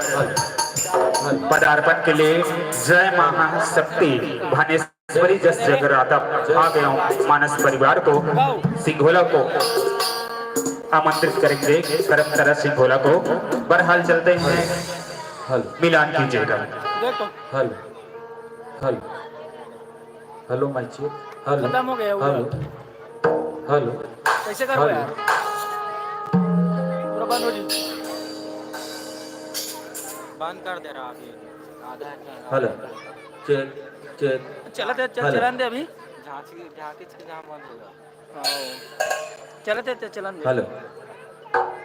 पदार्पण के लिए जय महाशक्ति भानेश्वरी जस जगराता भाग मानस परिवार को, सिंघोला को आमंत्रित करेंगे, करमतरा सिंघोला को। बहरहाल चलते हैं, हेलो। मिलान कीजिएगा। Hello, hello, hello, mic check. Hello, खत्म हो गया वो। हेलो, हेलो, कैसे कर हेलो। यार? पूरा बंद हो जी। बंद कर दे रहा अभी। आधा एक हेलो, चेक, चेक। चला दे, चल, हेलो। चलन दे अभी। झांकी, झांकी से जहाँ बंद होगा। आओ। चलत हे, चलन दे। Hello,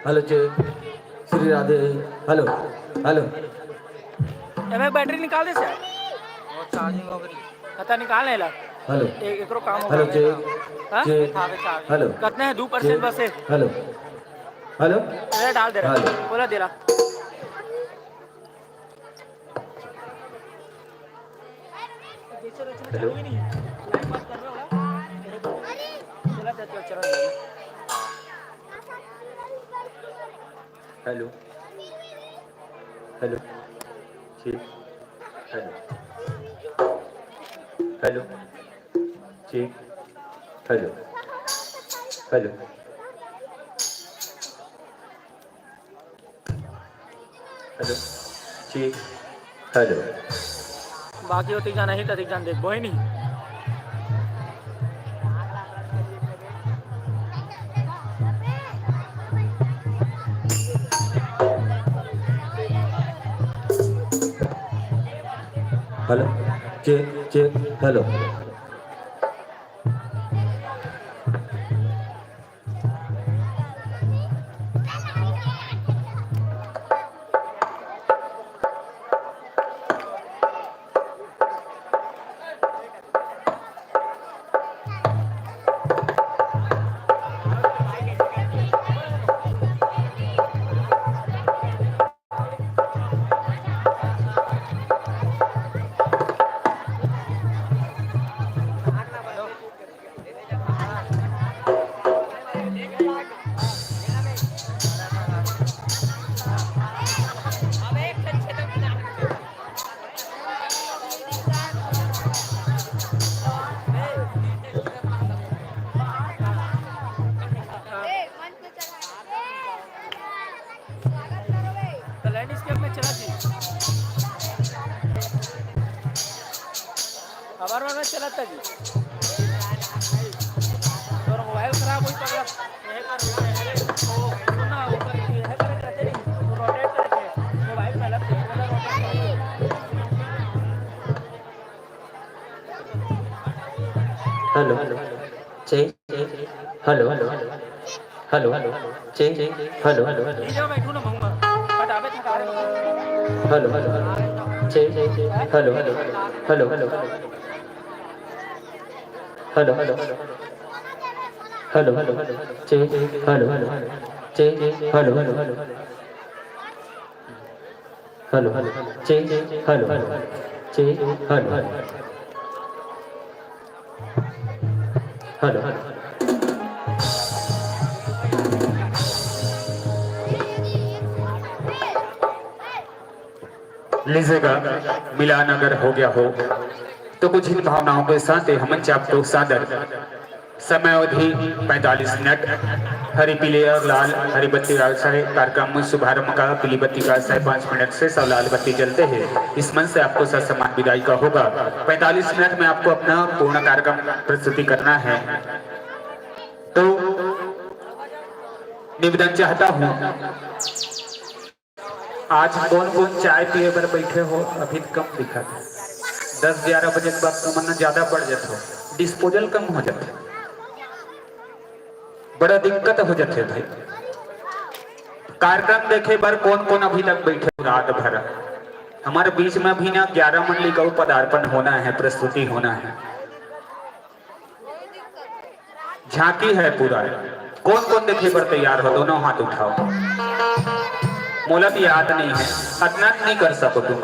hello, check. Shri Radhe. Hello, hello. ए भाई, बैटरी निकाल दे सर। वो चार्जिंग हो गई। पता निकाल नहीं ला। हेलो। ए-, एकरो काम हो हेलो, गया। चेक, हाँ? चेक। हेलो। कितना है? दो परसेंट चेक। बस है। Hello, hello. अरे, डाल दे रहा। हेलो। बोला दे रहा। Hello. Hello. Hello. Check. Hello. Hello. Check. Hello. Hello. Hello. Check. Hello. बाकी होती जाना ही तक जान देखबो ही नहीं। हेलो। Check, check. हेलो। बार बार चलत जी। तोर मोबाइल खराब होई, पगला। यह कर, यह कर, वो सुना, वो कर, यह कर, करते नहीं, वो रोटेट करके, मोबाइल पहला तेज वाला रोटेट करके। Hello, check, hello, hello, check, hello, hello, hello, hello, check, hello, hello, hello, hello, hello, hello, hello, hello, hello, hello, hello, check, hello, hello, check, hello, hello, hello, hello, hello, check, hello, hello, check, hello, hello, hello, hello. लीजिएगा, मिलान अगर हो गया हो तो कुछ in भावनाओं के साथ ही हम मंच आपको सादर समय अवधि पैंतालीस मिनट। हरी, पीले और लाल हरी बत्ती का सह कार्यक्रम शुभारंभ का, पीली बत्ती का सह पाँच मिनट से सब लाल बत्ती जलते हैं। इस मंच से आपको ससम्मान विदाई का होगा। पैंतालीस मिनट में आपको अपना पूर्ण कार्यक्रम प्रस्तुति करना है। तो निवेदन चाहता हूँ, आज कौन कौन चाय पिए बर बैठे हो, अभी कम दिखत हे। दस ग्यारह बजे के बाद तुमन ज्यादा बढ़ जात हो, डिस्पोजल कम हो जात हे, बड़ा दिक्कत हो जात हे भाई। कार्यक्रम देखे बर कौन कौन अभी तक बैठे हो रात भर? हमारे बीच में अभी ना ग्यारह मंडली का पदार्पण होना है, प्रस्तुति होना है। झांकी है पूरा। कौन कौन देखे बर तैयार हो, दोनों हाथ उठाओ। मोला तो याद नहीं है, अतना नहीं कर सको तुम।